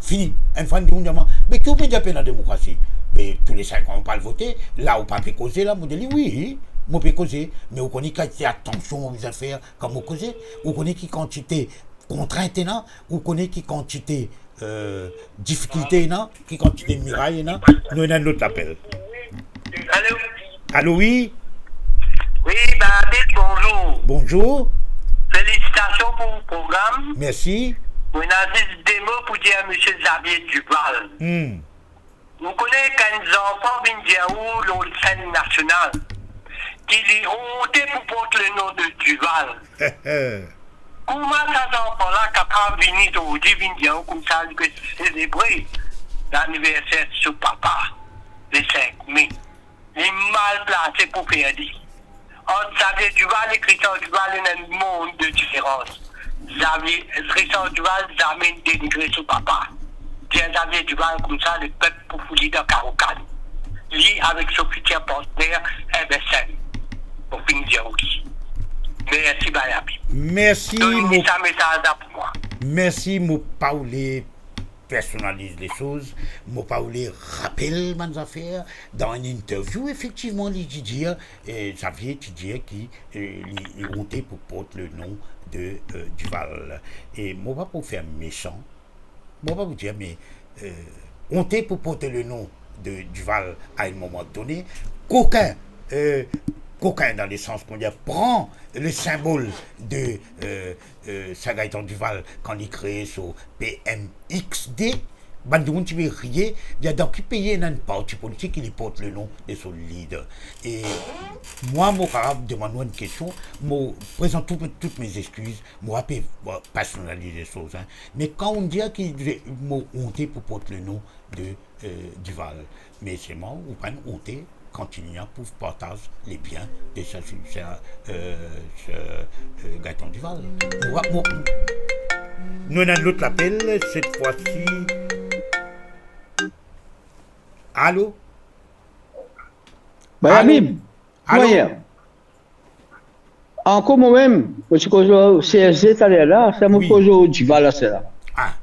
fini. Enn fwa dimoun dir mwa, "Me ki ou pe dir pena demokrasi?" "Be, toule sink an ou pa al vote, la ou pa pe koze la." Mo dir li, "Wi, mo pe koze, me ou kone ki kantite atansion mo bizin fer kan mo koze? Ou kone ki kantite kontrint ena? Ou kone ki kantite, eh, difikilte ena? Ki kantite miray ena?" Nou ena enn lot lapel. Alo? Alo, wi? Wi, Babit, bonzour. Bonzour. Felisitasion pou program. Mersi. Mo ena zis de mo pou dir Misie Xavier Duval. Hmm. Ou kone kan enn zanfan vinn dir ou lor senn nasional ki li onte pou port le nom de Duval. Kouma sa zanfan la kapav vini zordi vinn dir ou koumsa li pe selebre laniverser so papa, le sink me? Li mal plase pou fer li. Ant Xavier Duval ek Richard Duval, ena enn mond de diferans. Xavier, Richard Duval zame denigre so papa. Dir Xavier Duval koumsa, lepep pou fout li dan karo kann. Li avek so fitir partner M S N. Mo finn dir ou li. Mersi, Babit. Mersi, donn mo sa mesaz la pou mwa. Mersi, mo pa oule personaliz lesoz, mo pa oule rapel bann zafer. Dan enn interview, efektivman, li ti dir, eh, Xavier ti dir ki, eh, li, li onte pou port le nom de, eh, Duval. E mo pa pou fer mesan, mo pa pou dir, me, eh, onte pou port le nom de Duval a enn moman done. Kokin, eh, kokin dan lesans, kouma dir, pran le sinbol de, eh, eh, Sir Gaëtan Duval kan li kree so P M X D, bann dimoun ti pe riye, dir, "Dan ki pei ena enn parti politik ki li port le nom de so lider?" E mwa, mo kapav demann ou enn kestion, mo prezant tou, tout me zeskiz, mo pa pe, bon, personaliz lesoz, hein. Me kan ou dir ki mo onte pou port le nom de, eh, Duval, me selman ou pa'nn onte kan ti ena pou partaz lebien de Sir, Sir, eh, Sir, eh, Gaëtan Duval. Mo, mo, nou ena enn lot lapel, set fwa si. Alo? Alo? Babit, alo? Ankor momem, mo ti koz ar C S G taler la, sa mo koz ar Duval lasela. Ah.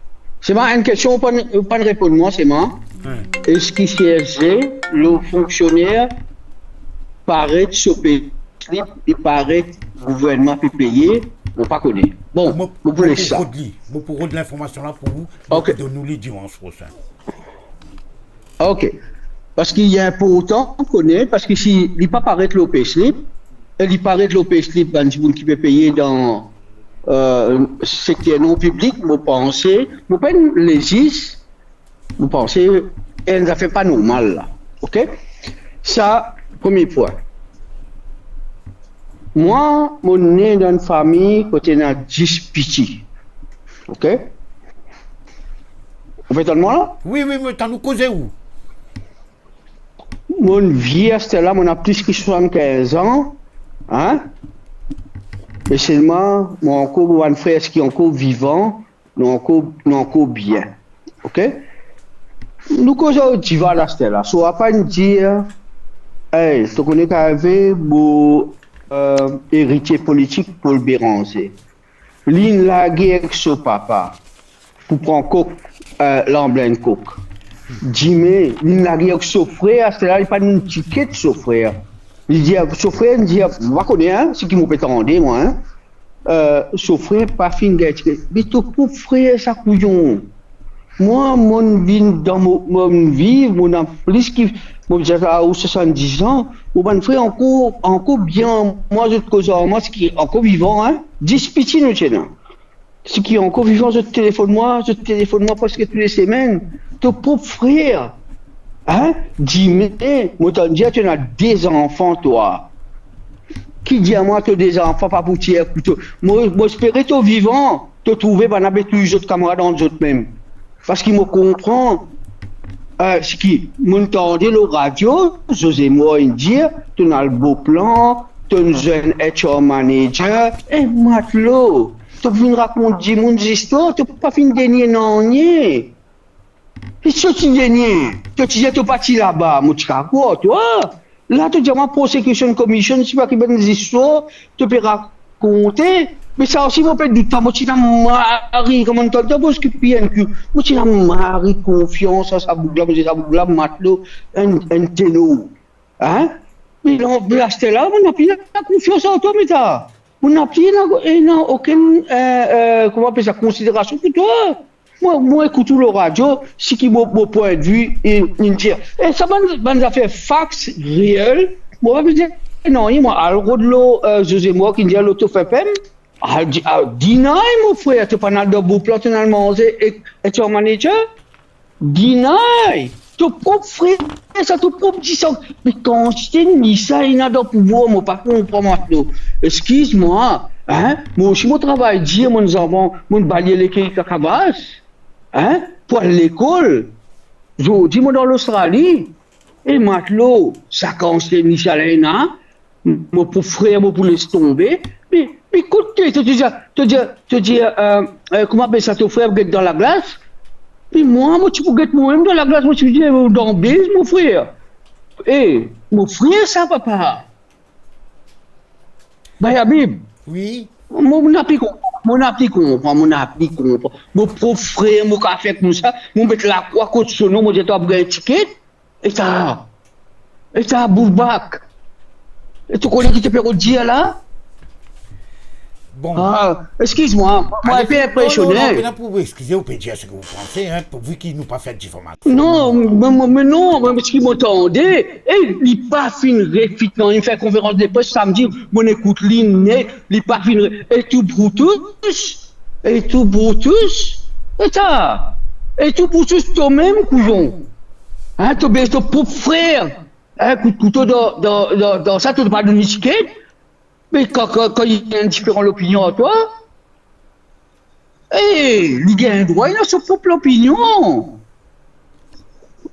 Selman enn kestion, ou pa'nn, ou pa'nn reponn mwa, selman. Hmm. Eski C S G, lo fonksioner, paret so payslip, li paret gouvernman pe peye, mo pa kone. Bon, mo pou les sa. Mo pou rod li, mo pou rod linformasion la pou ou, mo pou donn ou li dimans prosin. Ok. Parski li inportan kone, parski si li pa paret lor payslip, e li paret lor payslip bann dimoun ki pe peye dan, eh, sekter non piblik, mo panse, mo pa'nn lezis, mo panse enn zafer pa normal la. Ok? Sa, premie pwin. Mwa, mo ne dan enn fami kot ena dis piti. Ok? Ou pe tann mwa la? Wi, wi, mo tann ou koze ou. Mo vie aster la, mo ena plis ki swasann-kinz an, hein? Me selman, mo ankor, mo bann frer ki ankor vivan, nou ankor, nou ankor bien. Ok? Nou koz ar Duval aster la. So, apa inn dir, "Ey, to kone ki arive, mo, eh, eritie politik Paul Bérenger." Li'nn lage ek so papa pou pran kok, eh, lanblin kok. Dime, li'nn lage ek so frer, aster la, li pa donn tiket so frer. Li dir, so frer, li dir, mo pa kone, hein, seki mo pe tande, mwa, hein. Eh, so frer pa finn gagn tiket. Me to prop frer sa kouyon. Mwa, mo'nn vinn dan mo, mo'nn viv, mo'nn plis ki, mo dir sa, ou swasann-diz an, mo bann frer ankor, ankor bien, mwa, zot koz ar mwa, seki ankor vivan, hein, dis piti nou ti ena. Seki ankor vivan, zot telefonn mwa, zot telefonn mwa preske tou le semenn. To prop frer, hein, dime, mo tann dir to ena de zanfan, twa. Ki dir mwa to de zanfan pa pou tir kouto? Mo, mo espere to vivan, to trouve bann la pe touy zot kamarad ant zot mem. Parski mo konpran, eh, seki mo'nn tande lor radio, José Moy inn dir, to'nn al Beauplan, to'nn zwenn H R manager, e matlo, to vinn rakont dimoun zistwar, to pa finn denie nanye. E so ti denie, to ti dir to pa ti laba, mo ti kapav krwar twa. La to dir mwa prosecution commission, sipa ki bann zistwar to pe rakont. konte. Me sa osi mo pe dout, mo ti ena mari, kouma tann tann mo skip P N Q, mo ti ena mari konfians ar sa boug la, mo dir sa boug la, matlo, enn, enn tenor. Hein? Me la, me aster la, mo napa konfians ar twa, me ta. Mo napa ena, ena okenn, eh, eh, kouma apel sa, konsiderasion pou twa. Mwa, mo ekout ou lor radio, seki mo, mo pwin de vi, e, inn dir. E sa bann, bann zafer fax, reel, mo pa bizin dir nanye, mwa, al rod lor, eh, Zoze Mor, ki inn dir lor Top F M, al di, al deny, mo frer, to pa'nn al dan bouk la, to'nn al manze ek, ek to manager. Deny! To prop frer sa, to prop disan. Me kantite nisa ena dan pouvwar, mo pa konpran mwa, non. Eskiz mwa, hein? Mo osi mo travay dir, mo zanfan, mo balye lekey kakabas, hein? Pou al lekol. Zordi mo dan Lostrali. E matlo, sa kantite nisa la ena, mo pou frer, mo pou les tonbe. Me, me kot to, to, to dir, to dir, to dir, eh, eh, kouma apel sa, to frer get dan laglas? Me mwa, mo ti pou get momem dan laglas, mo ti pou dir, eh, dan biz, mo frer. Eh, mo frer sa, papa. Bay Abib. Wi. Mo, mo napa konpran, mo napa konpran, mo napa konpran. Mo prop frer, mo kapav fer koumsa, mo met lakrwa kot so nom, mo dir to ap gagn tiket. E sa, e sa, boulbak. E to kone ki to pe rod dir la? Bon. Ah, eskiz mwa, mo inpe inpresione. Non, non, non, pena pou eskize, ou pe dir seki ou panse, hein, pourvi ki nou pa fer difamasion. Non, me, me, me non, me seki mo tande, e li pa finn refit, non, li fer konferans de pres samdi, mo ekout li net, li pa finn re-, e tou Brutus, e tou Brutus, e sa, e tou Brutus tomem, kouyon. Hein, to bes to prop frer, hein, kout kouto dan, dan, dan, dan sa, to pa donn li tiket. Me kan, kan, kan li ena enn diferan lopinion ar twa, eh, li gagn drwa, li ena so prop lopinion.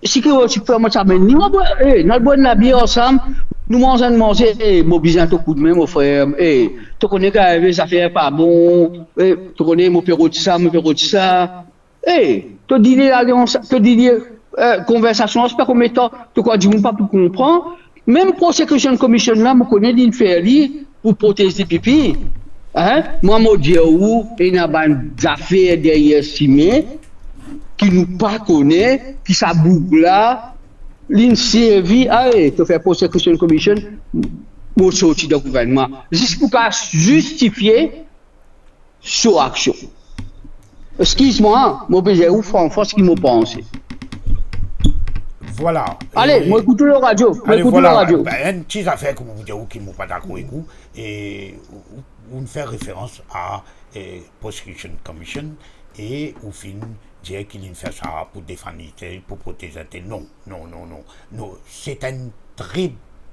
Seki, seki fer mwa sa, me nou al bwar, eh, nou al bwar enn labier ansam, nou manz enn manze, eh, mo bizin to koudme, mo frer, eh, to kone kan arive zafer pa bon, eh, to kone mo pe rod sa, mo pe rod sa. Eh, to dile alians, to dile, eh, konversasion, se pa komie letan, to krwar dimoun pa pou konpran. Mem Prosecution Commission la, mo kone li'nn fer li pou protez DPP. Hein? Mwa, mo dir ou, ena bann zafer deryer sime ki nou pa kone, ki sa boug la, li'nn servi, ale, to fer Prosecution Commission, mo sorti dan gouvernman. Zis pou kapav zistifie so aksion. Eskiz mwa, mo pe dir ou fran, fran seki mo panse. Vwala. Ale, eh, mo ekout ou lor radio, mo ale, ekout ou vwala, lor radio. Ben, enn ti zafer ki mo pou dir ou ki mo pa dakor ek ou, e ou, ou, ou fer referans a, eh, Prosecution Commission, e ou finn dir ki li'nn fer sa pou defann li, pou protez enn tel. Non, non, non, non. Non, c'est une très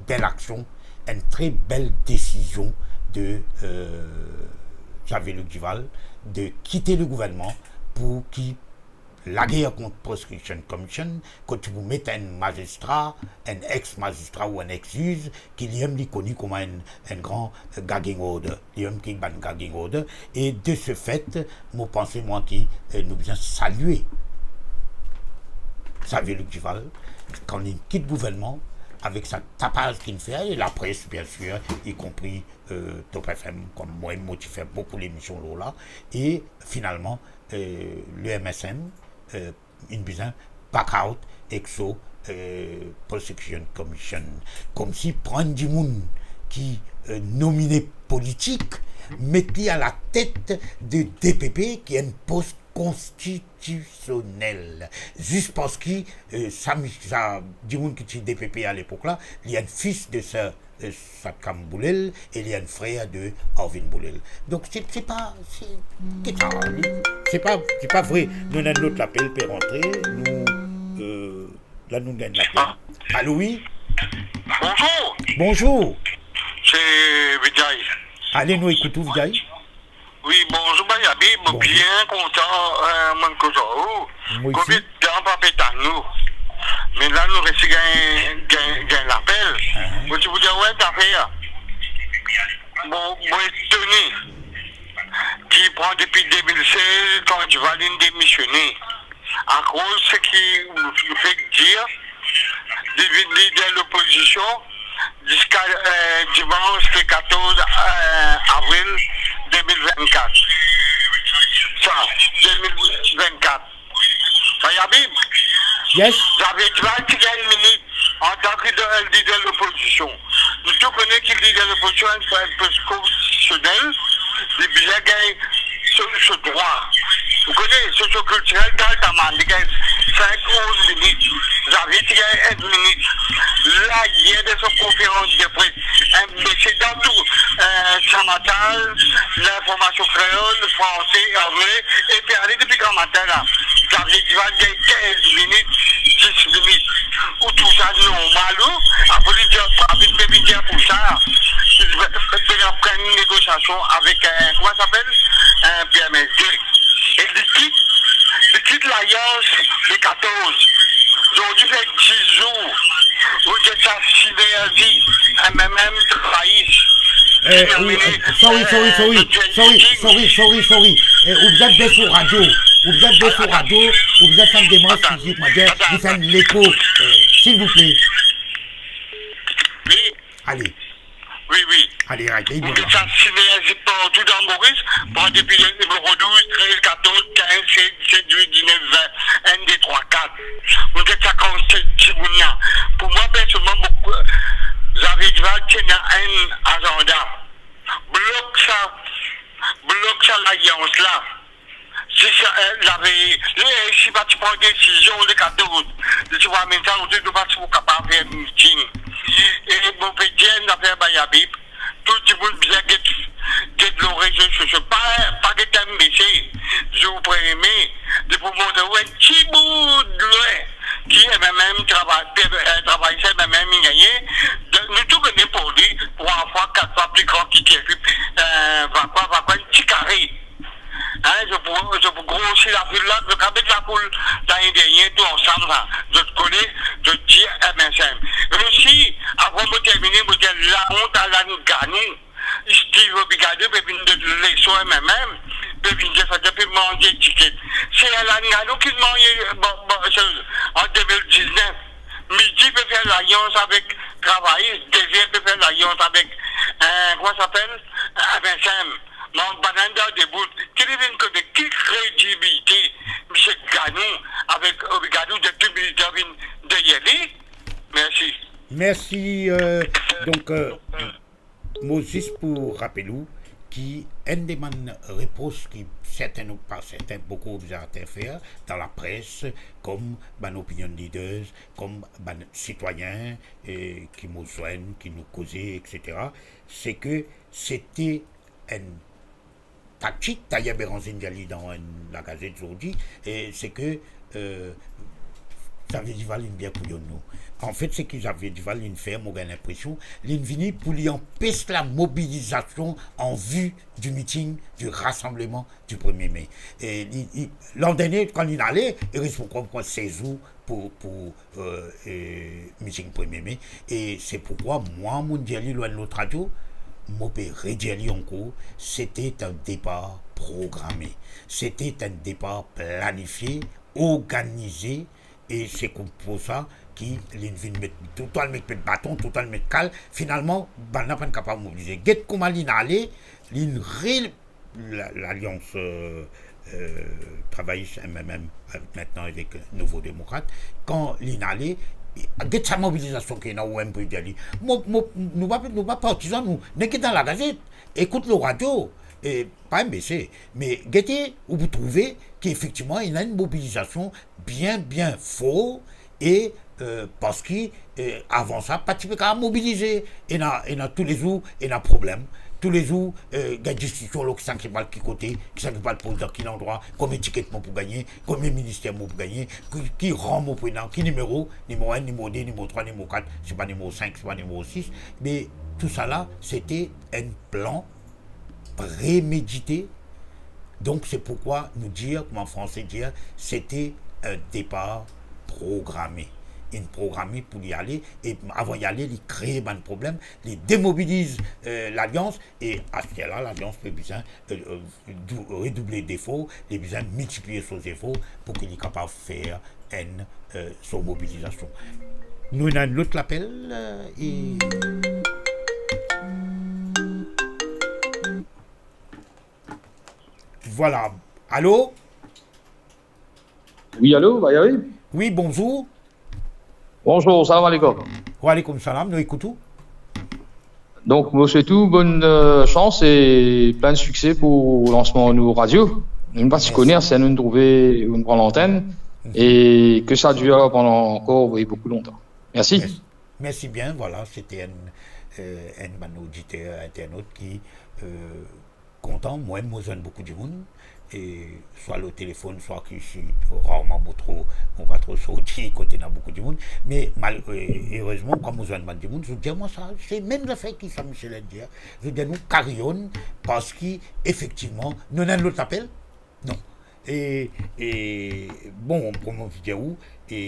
belle action, une très belle décision de, euh, Xavier Luc Duval de quitter le gouvernement pour ki lager kont Prosecution Commission, kot ti pou met enn mazistra, enn ex-mazistra ou enn ex-ziz, ki li mem li koni kouma enn, enn gran, euh, gagging order. Li mem ki bann gagging order. E de ce fait, mo panse mwa ki, eh, nou bizin salie Xavier Luc Duval, kan li kit gouvernman, avek sa tapaz ki'nn fer, e lapres, bien sir, y compris, eh, Top F M, kom mwa, mo ti fer boukou lemision lor la, e finalman, eh, le M S M, eh, inn bizin back out ek so, eh, Prosecution Commission. Komsi pran dimoun ki, eh, nomine politik, met li a la tet de D P P, ki enn pos konstitisionel. Zis parski, eh, sa mi-, sa dimoun ki ti D P P a lepok la, li enn fis de sa eh, Satcam Boulel, e li enn frer de Arvin Boulel. Donk, se, se pa, se, ki sa, li, se pa, se pa vre. Nou ena enn lot lapel pe rantre, nou, eh, la nou ena enn lapel. Alo, wi? Bonzour. Bonzour. Se Vijay. Ale, nou ekout ou, Vijay. Wi, bonzour, Bay Abib, mo bien kontan, eh, mo'nn koz ar ou. Mo osi. Covid la pa pe tann nou. Me la nou resi gagn, gagn, gagn lapel. Mo ti pou dir, wi, zafer. Mo, mo etone ki pran depi de mil sez, kan Duval inn demisione. Akoz seki ou fek dir, li vinn lider lopozision, ziska, eh, dimans le quatorze, euh, avril deux mille vingt-quatre. Sa, deux mille vingt-quatre. Mayabi, yes. Xavier Duval ti gagn minit antan ki lider lopozision. Nou tou kone ki lider lopozision, enn pres konstitisionel, li bizin gagn so, so drwa. Ou kone, sosio-kiltirel, dan sa mann, li gagn sink, onz minit. Xavier ti gagn enn minit. La, yer, dan so konferans de pres, enn mesie dan tou, euh, Saint-Martin, Linformasion Kreol, Franse, Angle, e pe ale depi gramatin la. Xavier Duval gagn kinz minit, dis minit. Ou trouv sa normal, ou? Apre li dir, David pe vinn dir pou sa, li pe, pe, pe pran negosiasion avek, euh, kouma sa apel? Euh, P M S D. E li kit, li kit Lalians le quatorze. Zordi fer dis zour. Ou get sa sinerzi, M M M, Travayis. Eh, oui, eh, sorry, sorry, sorry, sorry, sorry, sorry, sorry. Eh, ou bizin bes ou radio. Ou bizin bes ou radio. Ou bizin fer enn demars fizik, mo dir, li fer enn leko. Eh, silvouple. Wi. Ale. Wi, wi. Ale, ale, nou get sa sinerzi partou dan Moris, pran depi le nimero douz, trez, katorz, kinz, sez, diset, diswit, diznef, vin, enn, de, trwa, kat. Nou get sa kantite dimoun la. Pou mwa, personelman, mo, Xavier Duval ti ena enn azanda. Blok sa, blok sa lalians la. Si sa, eh, lavi, li, eh, si pa ti pran desizion le katorz, li ti pou amenn sa, nou pa ti pou kapav fer miting. E mo pe dir enn zafer, Mayabi, tou dimoun bizin get, get lor rezo sosio. Pa, pa get enn mesie, zour premie me, li pou montre ou enn ti bout lwin ki M M M travay, eh, travay sa M M M inn gagne. Donk, nou tou kone pou li, trwa fwa, kat fwa pli gran ki Thierry, eh, Vacquois, Vacquois, enn ti kare. Hein, zot pou, zot pou grosi lafoul la, zot kapav met lafoul lane dernie tou ansam la. Zot kone, zot dir M S M. E osi, avan mo termine, mo dir laont Alan Ganou. Steve Obigadou pe vinn donn leson M M M, pe vinn dir sa, pe manz etiket. Se Alan Ganou ki manz, bon, bon, se, an de mil diznef. Midi pe fer lalians avek Travayis, de zer pe fer lalians avek, eh, kouma sa apel? M S M. Bon, bann dan debout, ki li vinn kote, ki kredibilite misie Ganou avek Obigadou, de tou militan vinn deryer li? Mersi. Mersi, euh, donk, euh, mo zis pou rapel ou ki enn de bann repros ki serten, pa serten, boukou obzervater fer dan lapres, kom bann opinion leaders, kom bann sitwayin, eh, ki mo zwenn, ki nou koze, et cetera, se ke sete enn taktik, dayer Béranzin dir li dan enn lagazet zordi, e se ke, euh, Xavier Duval inn bien kouyon nou. Anfet, seki Xavier Duval inn fer, mo gagn linpresion, li inn vini pou li anpes lamobilizasion an vi di miting, di rasannbleman di premie me. E li, li, landernie, kan li'nn ale, li res ankor sez zour pou, pou, euh, euh, miting premie me. E se poukwa mwa, mo'nn dir li lor enn lot radio, mo pe redir li ankor, sete enn depar programe, sete enn depar planifie, organize, e se pou sa ki li'nn vinn met, toultan li met, met baton, toultan li met kal. Finalman, bannla pa'nn kapav mobilize. Get kouma li'nn ale, li'nn re la, lalians, euh, euh, Travayis M M M, avek, mintnan avek, euh, Nouvo Demokrat, kan li'nn ale, get sa mobilizasion ki ena, ou mem pou dir li. Mo, mo, nou pa, nou pa partizan, nou, nek dan lagazet, ekout lor radio, e pa enn mesie, me gete, ou pou trouve ki efektivman ena enn mobilizasion bien, bien for, e, euh, parski, euh, avan sa, pa ti pe kapav mobilize. Ena, ena toulezour, ena problem. Toulezour, euh, gagn diskision lor kisannla ki pe al ki kote, kisannla ki pe al poz dan ki landrwa, konbien tiket mo pou gagne, konbien minister mo pou gagne, ki, ki ran mo pou ena, ki nimero, nimero enn, nimero de, nimero trwa, nimero kat, sepa nimero sink, sepa nimero sis. Me tousala, sete enn plan premedite. Donk, se poukwa nou dir, kouma Franse dir, sete enn depar programe. Inn programe pou li ale, e avan li ale, li kree bann problem, li demobiliz, euh, lalians, e aster la, lalians pe bizin, euh, euh, dou-, redouble defor, li bizin miltipliye so zefor pou ki li kapav fer enn, euh, so mobilizasion. Nou ena enn lot lapel, euh, e Vwala. Alo? Wi, alo, Bayari? Wi, bonzour. Bonzour, salam aleikoum. Wa aleikoum salam, nou ekout ou. Donk, mo swet ou bonn, euh, sans e plin sikse pou lansman nou radio. Nou pa ti kone, mersi, si nou trouve, nou pran lantenn, e ke sa dir pandan ankor, wi, boukou lontan. Mersi. Mersi. Mersi bien, vwala, sete enn, euh, enn bann oditer, internot ki, euh, kontan. Mwa, mo zwenn boukou dimoun, e swa lor telefonn, swa ki si, rarman mo tro, mo pa tro sorti kot ena boukou dimoun, me mal-, e, erezman, kan mo zwenn bann dimoun, zot dir mwa sa, se mem zafer ki sa Michel inn dir, zot dir nou karyon, parski efektivman, nou ena enn lot lapel? Non. E, e, bon, kouma mo dir ou, e,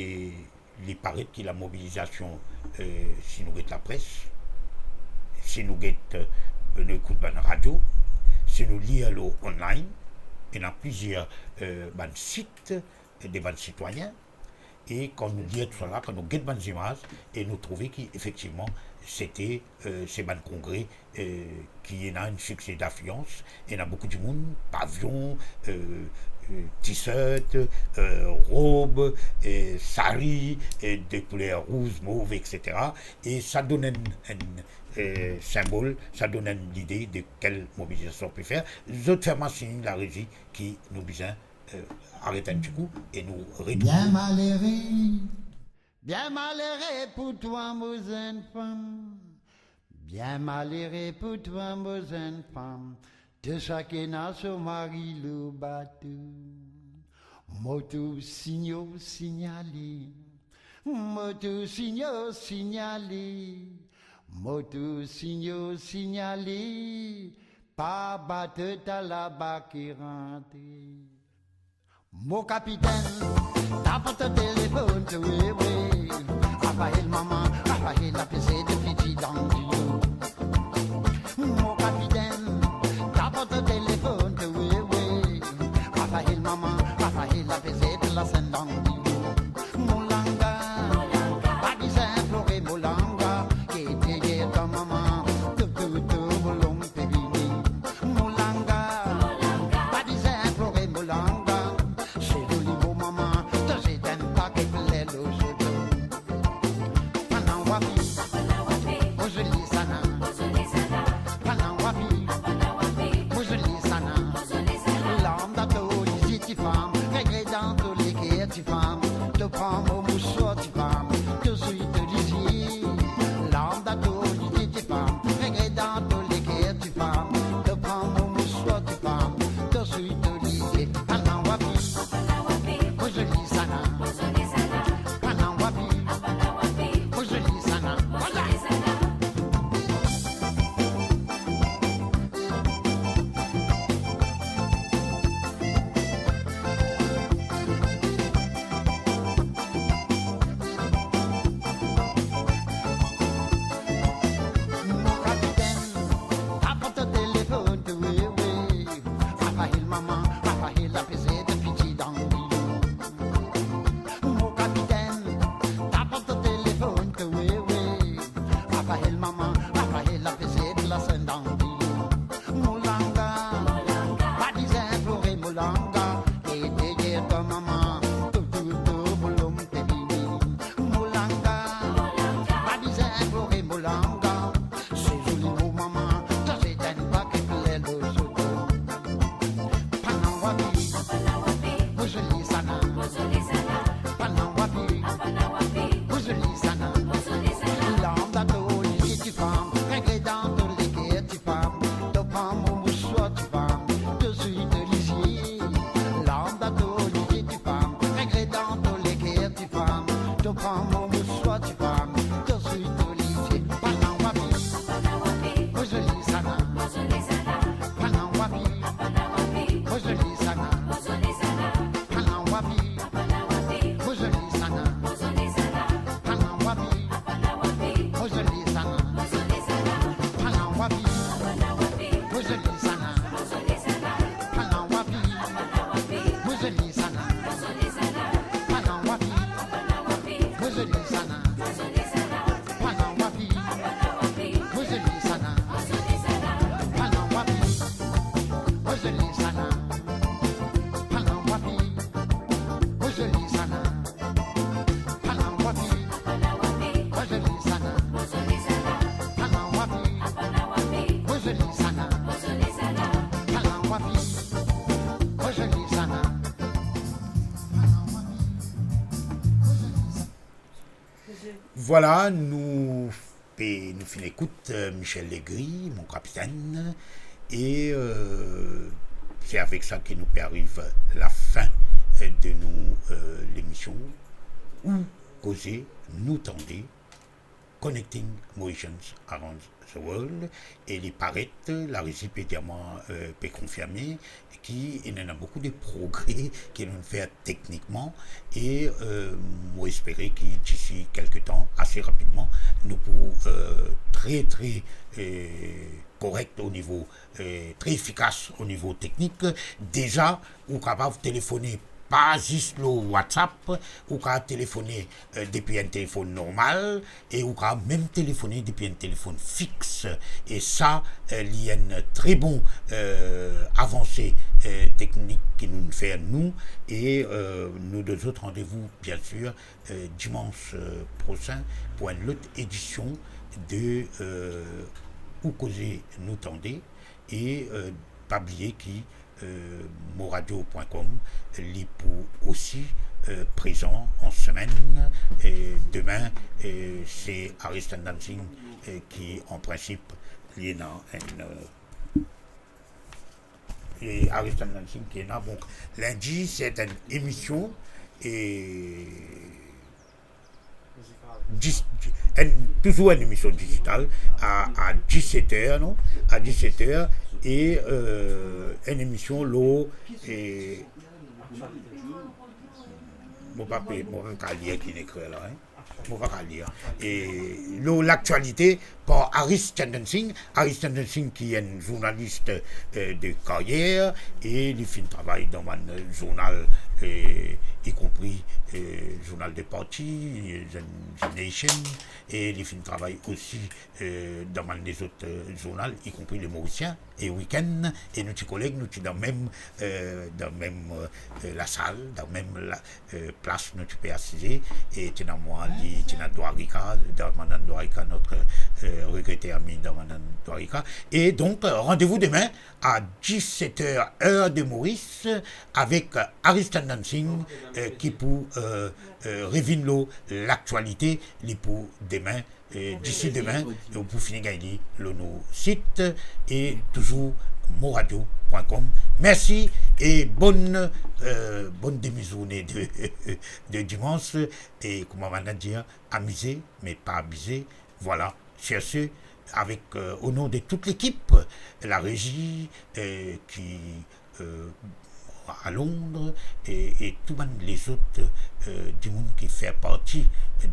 li paret ki lamobilizasion, euh, si nou get lapres, si nou get, euh, nou ekout bann radio, si nou lir lor online, ena plizier, euh, bann sit de bann sitwayin, e kan nou lir tousala, kan nou get bann zimaz, e nou trouve ki efektivman, sete, euh, se bann kongre, euh, ki ena enn sikse daflians, ena boukou dimoun, pavion, euh, euh, t-shirt, euh, rob, euh, sari, euh, de kouler rouz, mov, et cetera. E sa donn enn, enn, euh, sinbol, sa donn enn lide de kel mobilizasion pe fer. Zot fer mwa sign larezi ki nou bizin, euh, aret enn tikou e nou retrouve. Bien malere, bien malere pou twa, mo zenn fam. Bien malere pou twa, mo zenn fam, tou sa ki ena so mari lor bato. Mo tou sign ou signale, mo tou sign ou signale, mo tou sign ou signale, pa bato ta laba ki rantre. Mo kapitenn, tap to telefonn, wi, wi. Rafael mama, Rafael apeze depi ti dan dilo. Mo kapitenn, tap to telefonn, wi, wi. Rafael mama, Rafael apeze de la Sainte-Anne dilo. Mo langa, pa bizin plore mo langa, ki deryer to mama, tou, tou, tou, mo lom pe vini. Mo langa, pa bizin plore mo langa. Se zoli mo mama, to zet enn pake fler lor so do. Pandan wapi, ozoli sa Vwala, nou pe, nou finn ekout, euh, Michel Legris, Mon Kapitenn, e, euh, se avek sa ke nou pe ariv lafin, euh, de nou, euh, lemision Ou Koze Nou Tande, Connecting Mauritians Around the World, e li paret, larezi pe dir mwa, euh, pe konfirme, ki ena boukou de progre ke nou fer teknikman, e, euh, mo espere ki disi kelke tan, ase rapidman, nou pou, euh, tre, tre, euh, korek o nivo, euh, tre efikas o nivo teknik. Deza, ou kapav telefone pa zis lor WhatsApp, ou kapav telefone, euh, depi enn telefonn normal, e ou kapav mem telefone depi enn telefonn fix. E sa, euh, li enn tre bon, euh, avanse, euh, teknik ki nou fer nou, e, euh, nou donn zot randevou, bien sir, euh, dimans, euh, prosin pou enn lot edision de, euh, Ou Koze Nou Tande, e, euh, pa bliye ki, euh, moradio pwin kom, li pou osi, euh, prezan an semenn. E demin, euh, se Aris Tandon Singh, euh, ki, an prinsip, li ena enn, euh, e Aris Tandon Singh ki ena. Donk, lindi, se enn emision, e dis-, enn, touzour enn emision dizital a, a diset er, non? A diset er, e, euh, enn emision lor, e, mo pa pe, mo pa kav lir ki inn ekrir la, hein? Mo pa kav lir. E lor laktialite par Aris Tandon Singh, Aris Tandon Singh ki enn zournalis, euh, de karyer, e li finn travay dan bann, euh, zournal, euh, ikonpri, euh, Journal de Parti, euh, The, The Nation, e li finn travay osi, euh, dan bann lezot, euh, zournal, ikonpri Le Morisien e Week-end, e nou ti koleg, nou ti dan mem, euh, dan mem, euh, euh, lasal, dan mem la, euh, plas nou ti pe asize, e ti ena mwa, li, ti ena Dwarika, Damanand Dwarika, notre, euh, regrete ami Damanand Dwarika. E donk, euh, randevou demin a diset er, er de Moris, avek, euh, Aris Tandon Singh, euh, ki pou, euh, euh, revinn lor laktialite, li pou demin, euh, disi demin, ou pou fini gagn li lor nou sit, e touzour moradio pwin kom. Mersi e bonn, euh, bonn demi-zourne de, de dimans. E kouma bann dir, amize, me pa abize. Vwala, sur ce, avek, euh, o non de tout lekip, larezi, euh, ki, euh, a Londres, e, e tou bann lezot, euh, dimoun ki fer parti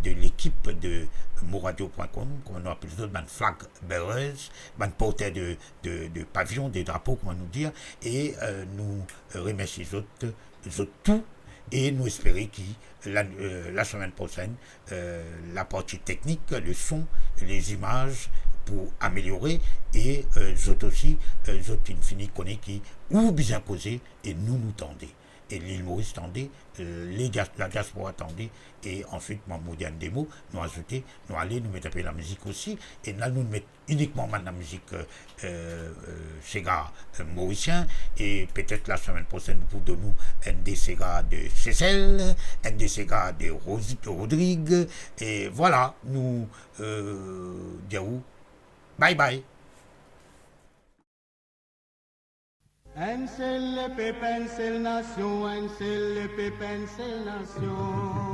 de lekip de moradio pwin kom, kouma nou apel zot, bann flag bearers, bann porter de, de, de paviyon, de drapo, kouma nou dir, e, euh, nou remersie zot, zot tou, e nou espere ki la, euh, lasemenn prosenn, euh, laparti teknik, le son, lezimaz pou ameliore, e, euh, zot osi, euh, zot finn fini kone ki ou bizin koze e nou, nou tande. E Lil Moris tande, euh, le dia-, ladiaspora tande, e answit, mwa, mo dir enn de mo, nou azoute, nou ale, nou met enpe lamizik osi, e la nou met inikman bann lamizik, euh, euh, sega, euh, morisien, e petet lasemenn prosenn nou pou donn ou enn de sega de Sesel, enn de sega de Roz-, Rodrig, e vwala, nou, euh, dir ou bye bye. Enn sel lepep, enn sel nasion, enn sel lepep, enn sel nasion.